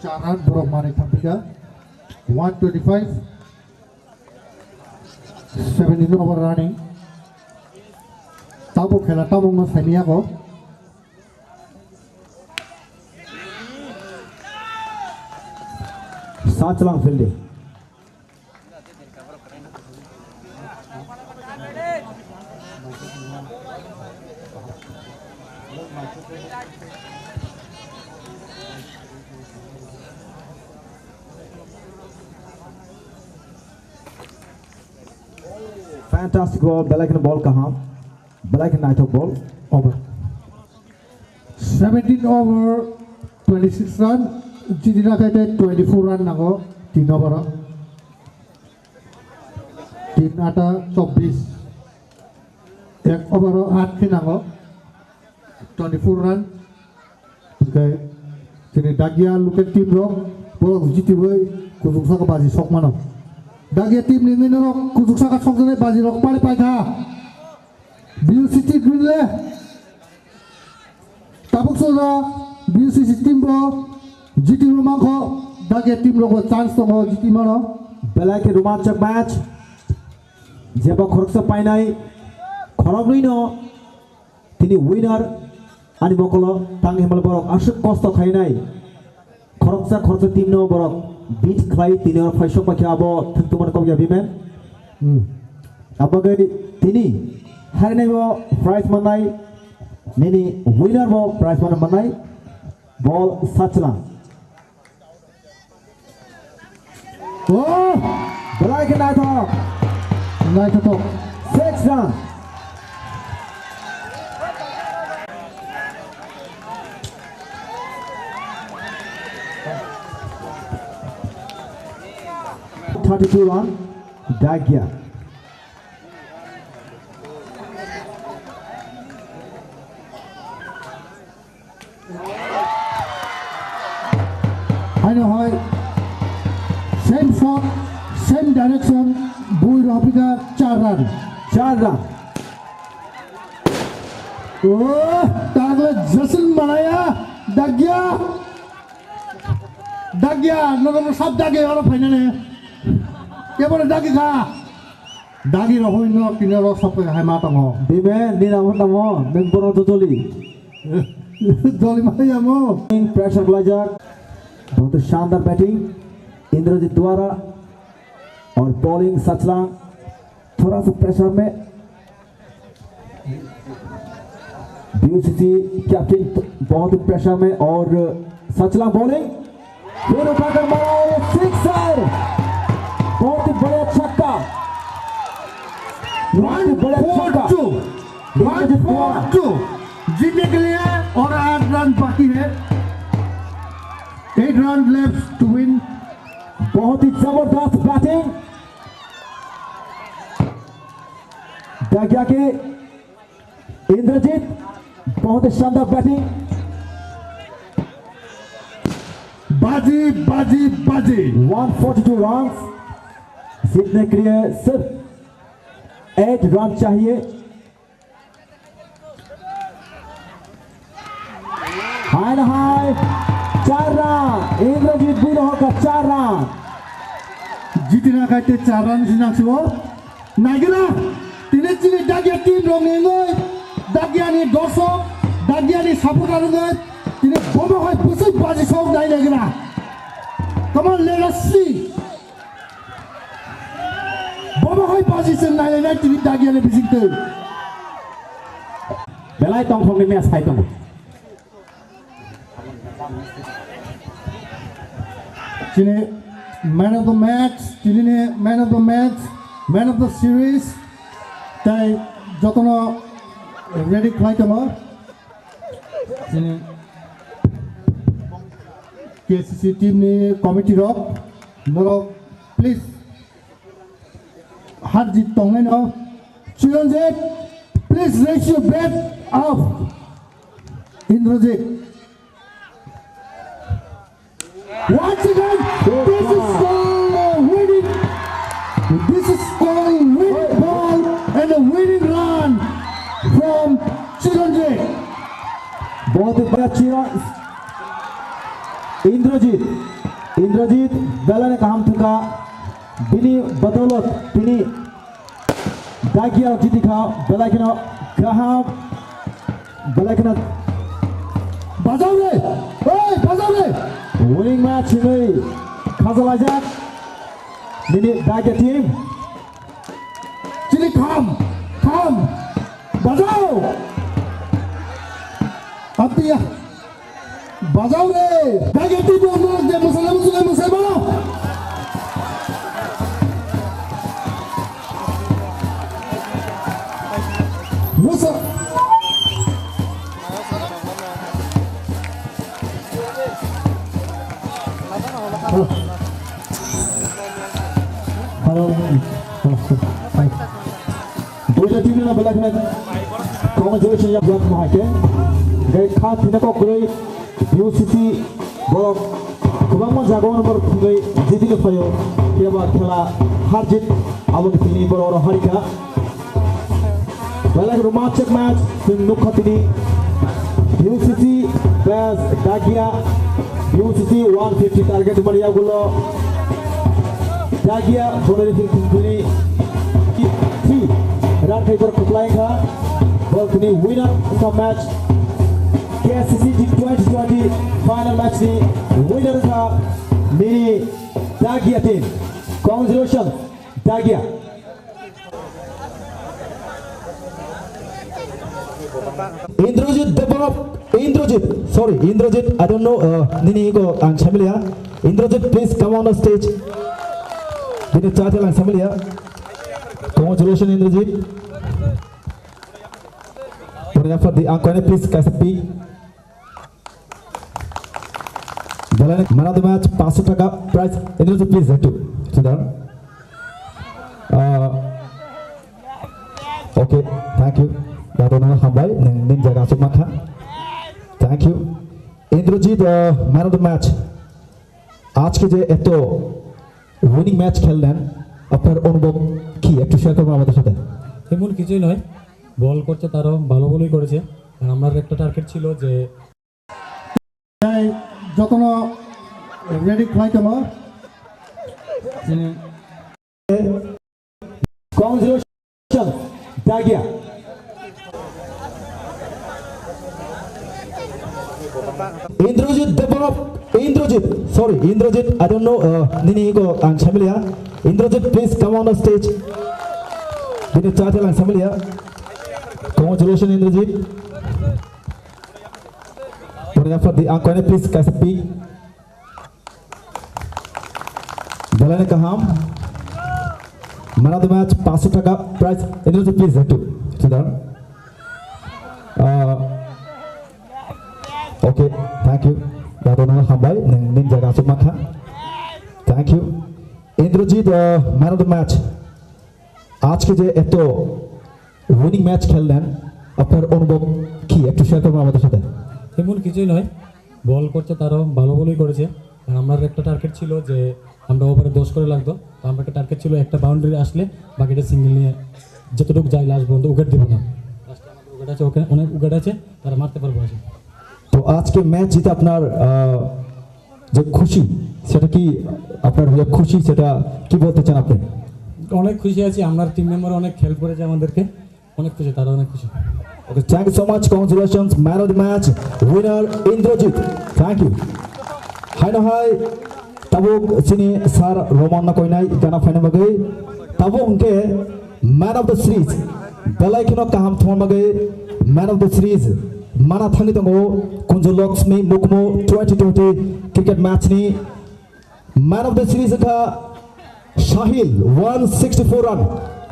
chara borok manwi thang phi kha. One twenty-five. Seventeen over running. Tabuk khela tabukno saimiyako. Sachwlang fielding. Fantastic ball, belai kheno ball kaham, belai kheno naithok ball. Over. Seventeen over, twenty-six run, jiti na khaite twenty-four run nango, tin over o. Tin ata chobbish. Ek over o aat khe nango, twenty-four run. Hwnkhe chini Dagia local team rok borok jitiwi kuchuk saka baji sok mano. Dagia team ni wngwi norok kuchuk saka sokjaknai baji rok pari paikha. B U C T green le. Tabuk soda B U C C team bo jiti rw mankho, Dagia team rok bo chance tongo jiti mano. Belai khe romanchak match. Jeba khoroksa painai, khoroknwi no tini winner ani mokolo tang himlai borok aswk kosto khainai. Khoroksa khoroksa team no borok beat khlai tini oro phaisok paikha abo thwngtwmani kok ya bimen. Hmm. Abagwi tini harinai bo prize mannai, nini winner bo prize mannai, mannai ball Sachwlang. Oh! Belai khe naithok. Naithothok. Six run. Thirty-two run, Dagia. Haino hai same shot, same direction, bui rohpika char run. Char run. Oh, tagle Jason Malaya, Dagia. Dagia, nono sab Dagia oro phainani. Kebole Dagia kha. Dagi rohoi no tini oro sokoi hai ma tongo. Bibe, ni namo tamo, neng bono to joli. Joli ma ya mo. Pressure laijak. बहुत ही शानदार बैटिंग इंद्रजीत द्वारा और बॉलिंग सचलांग थोड़ा सा प्रेशर में। बीयूसीसी कैप्टन बहुत ही प्रेशर में और सचलांग बॉलिंग फिर उठाकर मारा और सिक्सर। बहुत ही बढ़िया छक्का। बहुत ही बढ़िया छक्का। One four two। One four two। जीतने के लिए और आठ रन बाकी है। Eight run left to win। बहुत ही जबरदस्त बैटिंग। डाकिया के इंद्रजीत, बहुत ही शानदार बैटिंग। बाजी, बाजी, बाजी। One forty two runs. जीतने के लिए सिर्फ एट रन चाहिए। Hai na hai, char run, Indrajit Buino hoka char run. Jitina kaite char run sinang sibo. Naigila, tini chini Dagia team rong ni noi, Dagia ni dosok, Dagia ni supporter rong noi, tini bomo hai busuk baji sok nai naigila. Come on, let us see. Bomo hai baji sen nai nai tini Dagia ni bising tei. Belai tongthok ni match phai tongo. Chini man of the match, chini ni man of the match, man of the series, tai jotono ready khlai tongo. Chini K C C team ni committee rok, norok please. Harjit tongnaino. Chiranjit, please raise your bat up. Indrajit. Once again, this is called a winning. This is called winning ball and a winning run from Chiranjit. बहुत ही बढ़िया चिरा इंद्रजीत इंद्रजीत बेलाने काम थुका Bini badolot tini Dagia jiti kha, belai kheno Kaham. Belai kheno. Bajao re. Oi, bajao re. Winning match hinwi khajalaijak nini Dagia team. Chini kham, kham. Bajao. Atia. Bajao re. Dagia team bo norok je mosalai, mosalai, mosalai mano. Mosa. Hello. Hello. Hi. Duita team no belai kheno congratulations ya buat mahake. Gai kha thina kok kwrwi U C C borok kwbangma jagao no borok thwngwi jitini phaio. Phiya ba khela har jit aboni thwngwi borok oro harikha. Belai romantic match chwng nukha tini. U C C best Dagia, U C C one fifty target mani yagulo. Dagia bonari fil tini three run khai borok kwplai kha. Borok tini winner of the match K S C C G twenty twenty final match ni winner kha nini Dagia team. Congratulations Dagia. Indrajit Debbarma, Indrajit, sorry, Indrajit, I don't know, uh, nini ego ang samiliya. Indrajit, please come on the stage. Bini chatel ang samiliya. Congratulations, Indrajit. Poniya for the, ang koine please kaisa pi. Belai man of the match, panchsho taka prize. Indrajit, please, একটু sit down. Uh, okay, thank you. Dato nang hambai, nang ning jaga asuk makha. Thank you. Indrajit, uh, man of the match. আজকে যে এত winning match খেললেন, আপনার অনুভব কি? একটু শেয়ার করবেন আমাদের সাথে। তেমন কিছুই নয়, বল করছে, তারও ভালো বলই করেছে। আর আমার একটা টার্গেট ছিল যে Jotono ready khlai tongo. Congratulations, Dagia. Indrajit Debbarma, Indrajit, sorry, Indrajit, I don't know, uh, nini ego ang samiliya. Indrajit, please come on the stage. Bini chatel ang samiliya. Congratulations, Indrajit. Poniya for the, ang koine please kaisa pi. Belai kaham. Man of the match, panchsho taka prize. Indrajit, please, একটু sit down. Uh, okay, thank you. Dato nang hambai, nang ning jaga asuk makha. Thank you. Indrajit, uh, man of the match. আজকে যে এত winning match খেললেন, আপনার অনুভব কি? একটু শেয়ার করবেন আমাদের সাথে। তেমন কিছুই নয়, বল করছে, তারও ভালো বলই করেছে। আর আমার একটা টার্গেট ছিল যে আমরা ওভারে দশ করে লাগতো, তো আমরা একটা টার্গেট ছিল একটা বাউন্ডারি আসলে বাকিটা সিঙ্গেল নিয়ে যতটুকু যায় লাস্ট পর্যন্ত উইকেট দিব না। লাস্টে আমাদের উইকেট আছে, ওখানে অনেক উইকেট আছে, তারা মারতে পারবো আসে। তো আজকে ম্যাচ জিতে আপনার, আহ, যে খুশি, সেটা কি আপনার হৃদয় খুশি, সেটা কি বলতে চান আপনি? অনেক খুশি আছি, আমার টিম মেম্বার অনেক হেল্প করেছে আমাদেরকে, অনেক খুশি, তারা অনেক খুশি। Okay, thank you so much. Congratulations, man of the match, winner Indrajit. Thank you. Haino hai tabuk chini sir Roman no koinai gana phaina bagwi. Tabuk hwnkhe man of the series, belai kheno kaham thwngna bagwi man of the series mana thangwi tongo Kunju Lakshmi Mukmo twenty twenty cricket match ni. Man of the series wngkha Sahil, one sixty-four run.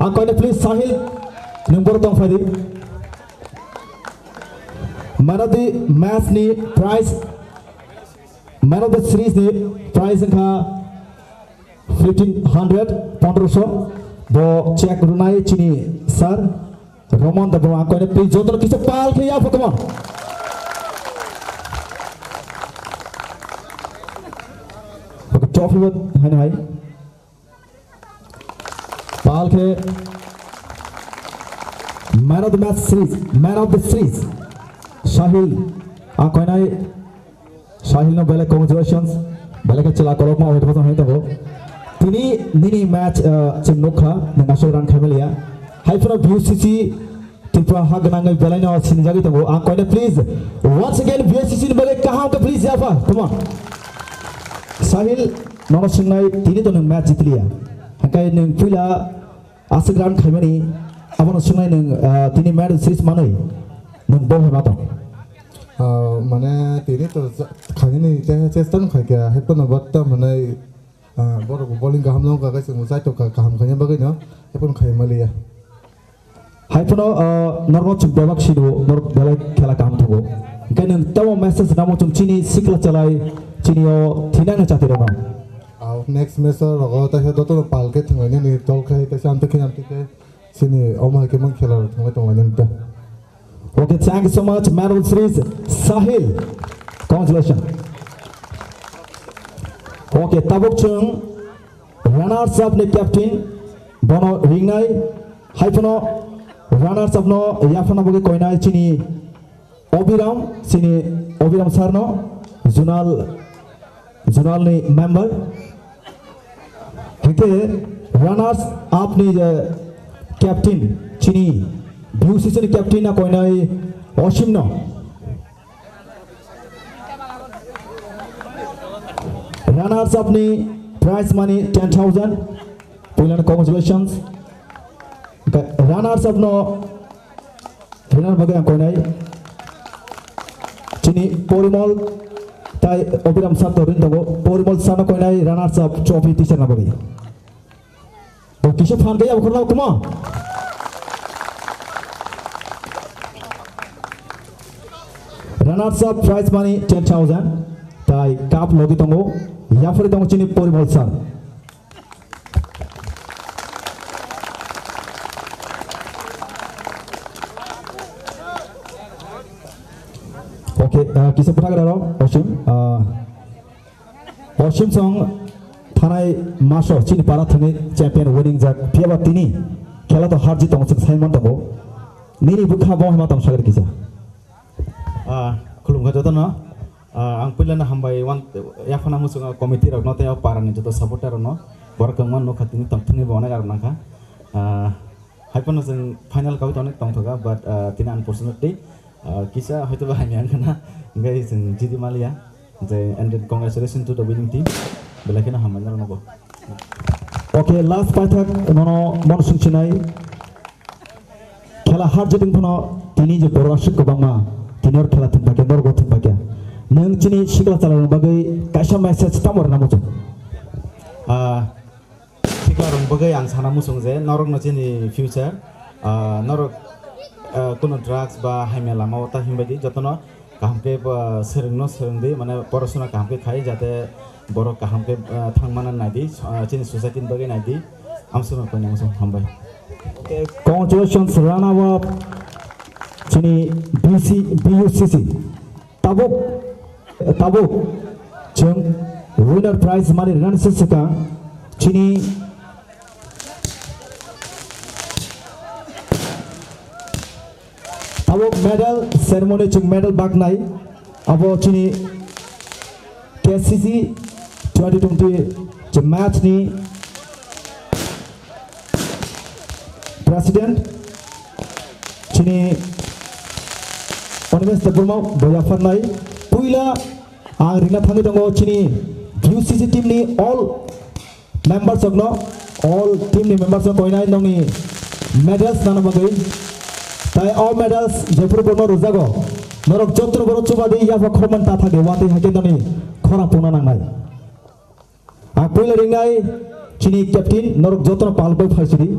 Ang koine please Sahil, nwng borok tong phai di. Man of the match ni prize, man of the series ni prize wngkha fifteen hundred, pondroso. Bo check rwnai chini sir. Roman Debbarma, ang koine please jotono kisa pal khe yapha, come on. Trophy bo haino hai. Pal khe man of the match series, man of the series. Sahil, ang koinai Sahil no belai congratulations. Belai khe chwla kolokma hoi thokma hoi tongo. Tini nini match, uh, chwng nukha, nwng aswk run khaimaliya. Hai phano B U C C Tripura ha gwnangwi belaino sinijagwi tongo. Ang koina please, once again B S C C ni bagwi kaham khe please yapha. Come on. Sahil, nono swngnai, tini to nwng match jitliya. Hwnkhe nwng puila aswk run khaimani, abono swngnai nwng, ah, tini medal series manwi nwng bo hai ma tong? Ah, mane tini to ja-, khainani te chesta no khaikha, hai phano batta mane, ah, borok bo bowling kaham no wngkha, kaisa mo jaitok kha kaham khaina bagwi no, hai phano khai maliya. Hai phano, ah, norok chwng bebak sino, norok belai khela kaham tongo. Hwnkhe nwng tamo message namo chwng chini sikla chalai, chini o thinang ni chati rokno. Ah, next match o rogo taisa jotono pal khe thwnglainani tol khai taisa amtwi khe amtwi khe chini omo hai khe mang khela rok thwnglai tonglainani ta. Okay, thank you so much, man of the series, Sahil. Congratulations. Okay, tabuk chwng runners up ni captain, bono ringnai, hai phano runners up no yaphana bagwi koinai chini Obiram, chini Obiram sir no, zonal, zonal ni member. Hwnkhe runners up ni je captain, chini B U C C ni captain na koinai Osim no. Runners up ni prize money ten thousand. Puilano congratulations. Hwnkhe runners up no Rinani bagwi ang koinai chini Porimol tai Obiram sir to rin tongo. Porimol sir no koinai runners up trophy tisana bagwi. Bo kisa phan kaya bukhurna kuma. Runners up prize money ten thousand tai cup logi tongo. Yaphari tongo chini Porimol sir. Okay, ah, kisa bwthagra rok, Osim, ah, Osim song thanai maso chini para thani champion winning jak, phiyaba tini khela to har jit tongo, chwng sai man tongo. Nini bwkha bo hama tong sagri kisa. Ah, khulumkha jotono. Ah, ang puilano hambai wan, yaphana muchungo committee rokno tei o parani joto supporter rokno. Borok kwbangma nukha tini tongthokni bo onek arok nangkha. Ah, hai phano chwng final kawi tongni tongthoka, but, ah, tini unfortunately, ah, kisa hoitoba hamya wngkhana, hwnkhe chwng jidi maliya. Je, and then congratulations to the winning team. Belai kheno hambai norokno bo. Okay, last paithak nono mon sungchinai. Khela har jitwng phano tini je borok aswk kwbangma tini or khela thwngpakya, norok bo thwngpakya. Nwng chini sikla chalarokni bagwi kaisa message tamo rwna muchung? Ah, siklarokni bagwi ang sana muchung je norokno chini future, ah, norok, ah, kuno drugs ba hamya lama o ta himbai di, jotono kaham khe, ah, swrwngno swrwngdi, mane porasona kaham khe khai, jate borok kaham khe, ah, thangmana naidi, ah, chini society ni bagwi naidi. Amsukno koinai muchung hambai. Congratulations, runner up chini B C, B U C C. Tabuk, tabuk chwng winner prize mani rinani swkang chini Abo medal ceremony chwng medal baknai, abo chini K C C twenty twenty je match ni president chini Animesh Debbarma bo yapharnai. Puila ang rina thangwi tongo chini U C C team ni all members rokno, all team ni members rok koinai nokni medals nana bagwi. Tai o medals jephuru borno rwjago, norok jotono borok chubadi yapha khorokmani ta thangwi watwi haikhe noni khorang pungna nangnai. Ang puila ringnai chini captain, norok jotono palbai phaisidi.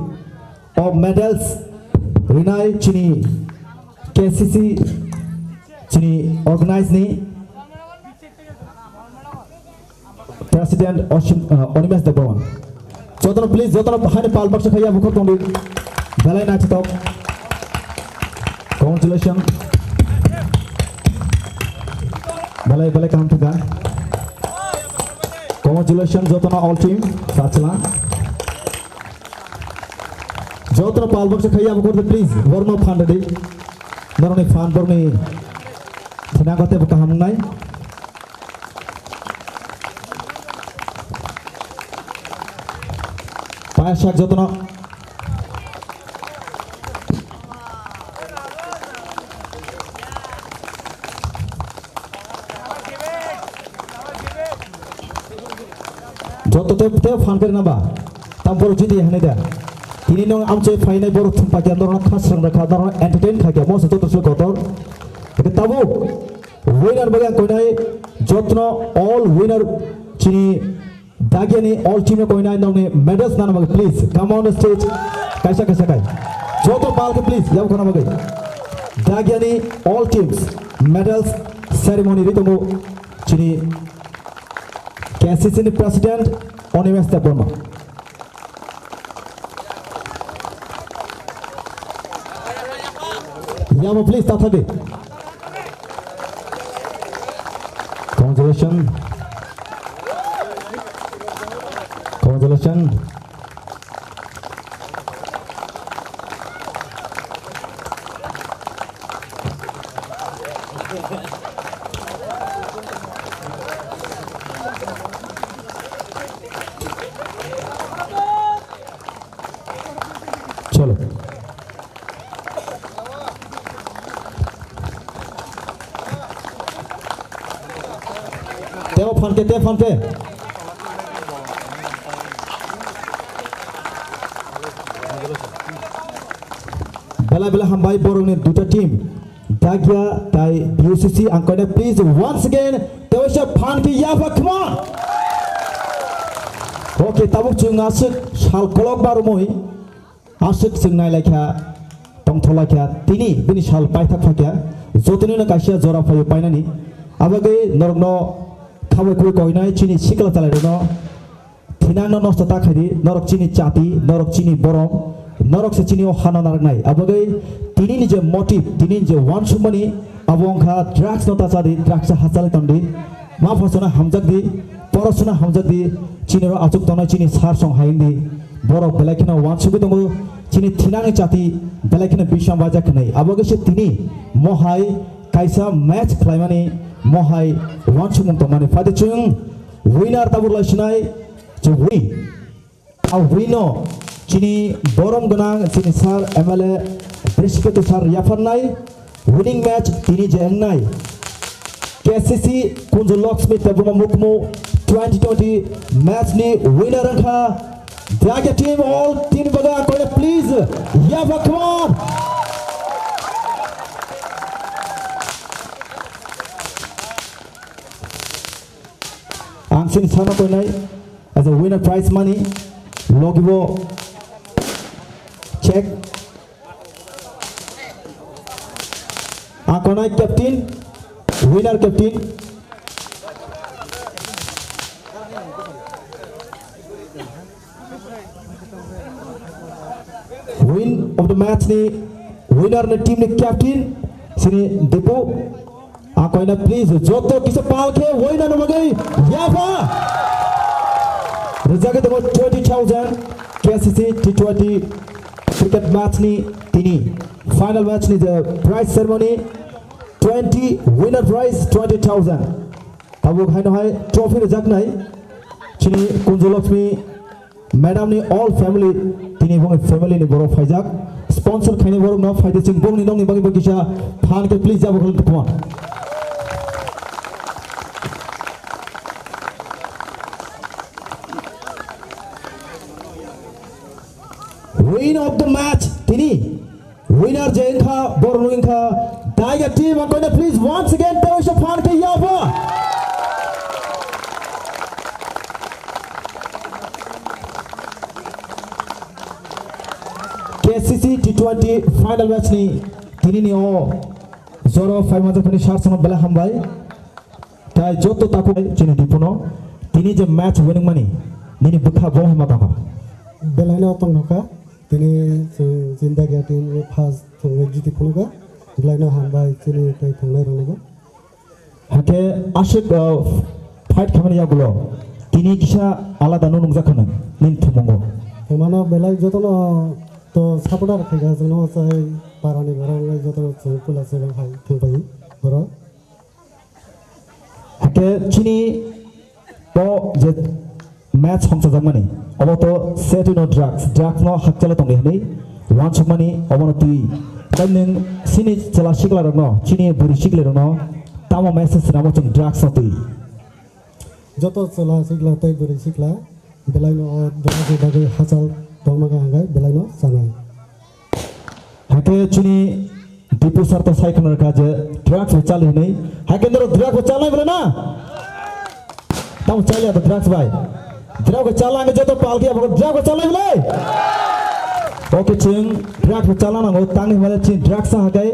O medals rinai chini K C C chini organize ni President Oshim, uh, Animesh Debbarma. Jotono please, jotono haino pal baksa khaiya bukhuk tongdi. Belai naithotok. Congratulations. Belai, belai kaham thangkha. Congratulations jotono all team. Sachla. Jotono pal baksa khaiya bukhuk tongdi please. Borno phan redi. Norokni phan borokni thinangkha teibo kaham wngnai. Payasak jotono. To te, te fan khe naba. Tam borok jiti hanai da. Tini nong amchoi phainai borok thum pakya norok kha srang rakha norok entertain kha kya moso joto se kotor. Eke tabuk winner bagya koinai jotno all winner chini dagiani all team no koinai nongni medals nana bagwi please come on the stage. Kaisa kaisa kai. Joto pal khe please yam khona bagwi. Dagiani all teams medals ceremony ritongo chini K C C ni President Animesh Debbarma. Yamo please tathadi. Congratulations. Congratulations. Cholo. Teo phanke, te phanke. Bela bela hambai borokni duta team. Dagya tai B U C C ang koina please once again. Teo sa phanke yafa, come on. Okay, tabuk chwng aswk sal kolok barumoi. Aswk chwng nailaikha, tongtholaikha, tini bini sal paithak phaikha, jotono no kaisa jora phaio painani. Abagwi norokno khabai khurui koinai chini sikla chalairokno thinangno nosto ta khaidi, norok chini chati, norok chini borom, norok se chini o hano narwknai. Abagwi tini ni je motive, tini ni je wansukmani, abo wngkha drugs no ta chadi, drugs ha chali tongdi. Ma phasona hamjakdi, porosona hamjakdi, chini ro achuk tongnai chini sar song hai wngdi. Borok belai kheno wansugwi tongo, chini thinangni chati belai kheno bisam baijak hinwi. Abo khe se tini mohai kaisa match khlaimani mohai wansukmung tongmani. Phaidi chwng winner tabuk lai sinai, je win. A wino chini borom gwnang chini sir M L A Brishiketu sir yapharnai winning match tini je wngnai K C C Kunju Lakshmi Debbarma Mukmu twenty twenty match ni winner wngkha Dagya team. All team baga koile please yaba, come on. Ang sini sama koinai as a winner prize money logibo check. Ang koinai captain, winner captain. Win of the match ni winner ni team ni captain sini Depu. Akoina please joto kisa pal khe winner ni bagwi yapha. Rijagwi tongo twenty thousand K C C T twenty cricket match ni tini final match ni je prize ceremony twenty winner prize twenty thousand. Tabuk haino hai trophy rijaknai chini Kunju Lakshmi Madam ni all family, tini bongni family ni borok phaijak. Sponsor khainai borok no phaidi chwng bongni nokni bagwi bo kisa phan khe please jabo khulum tukuma. Win of the match tini. Winner je wngkha, borok wngkha Tiger team, ang koina please once again tei waisa phan khe yaba. K C C T twenty final match ni tini ni o joro phai manjak phani sar sono belai hambai. Tai joto takhuk chini dipuno tini je match winning mani nini bwkha bo hima tangkha. Belai no tong nokha. Tini chwng Jindagia team ni first thwngwi jiti phunukha. Belai no hambai chini tei thwngnai rok nogo. Hakhe aswk, uh, fight khamani yagulo tini kisa alada no nungjak khana nini thumungo. Thwngmano belai jotono to supporter khaikha chwngno chai parani borok wngwi jotono chwng puila chwng hai thwngpai borok. Hakhe chini o je match hongchajakmani, obo to set no drugs, drugs no hakchalo tongdi hinwi wansukmani obono twi. Tai nwng chini chwla sikla rokno, chini bwrwi sikla rokno tamo message swnamo chwng drugs no twi? Joto chwla sikla tei bwrwi sikla Belaino o drugs ni bagwi hachal tongma khe hwnkhai belaino chanai. Hakhe chini Dipu sir to sai khna rwkha je drugs bo chali hwnwi. Hakhe norok drugs bo chalnai bwle na? Tamo chaliya to drugs bai. Drugs bo chalna hwnkhe joto palki abo drugs bo chalnai bwle? Oke chwng drugs bo chalna nango tangni hwnmale chini drugs sa hakai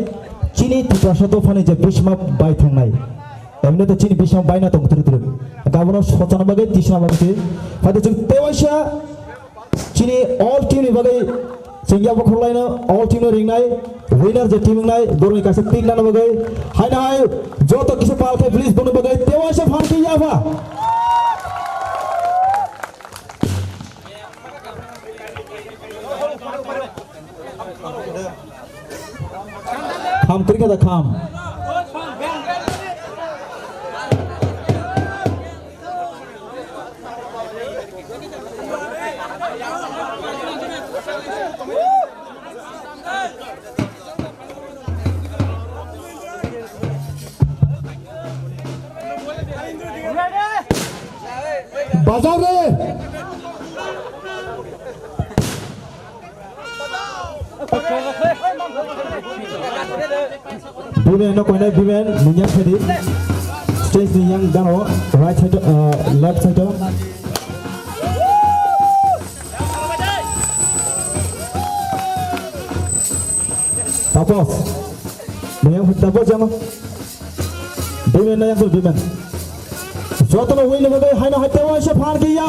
chini Tiprasa dophani je bisma bai thangnai. Emne to chini bisma bai na tong tru tru. Gabono sochana bagwi tisna bagwi se. Hade chwng tewaisa chini all team ni bagwi chwng yabo khorlaino all team no ringnai winner je team wngnai borokni kaisa pick nana bagwi haino hai joto kisa pal khai please bono bagwi tewaisa phan khe yapha. Kham kwrwi kha da kham. Bajao re. Bimen no koinai bimen niyang phedi. Stage ni yang gano right side, uh, left side. Tapos. Niyang phedi tapos jama. Bimen na yang bimen. Jotono win ni bagwi haino hai tewaisa phan khe ya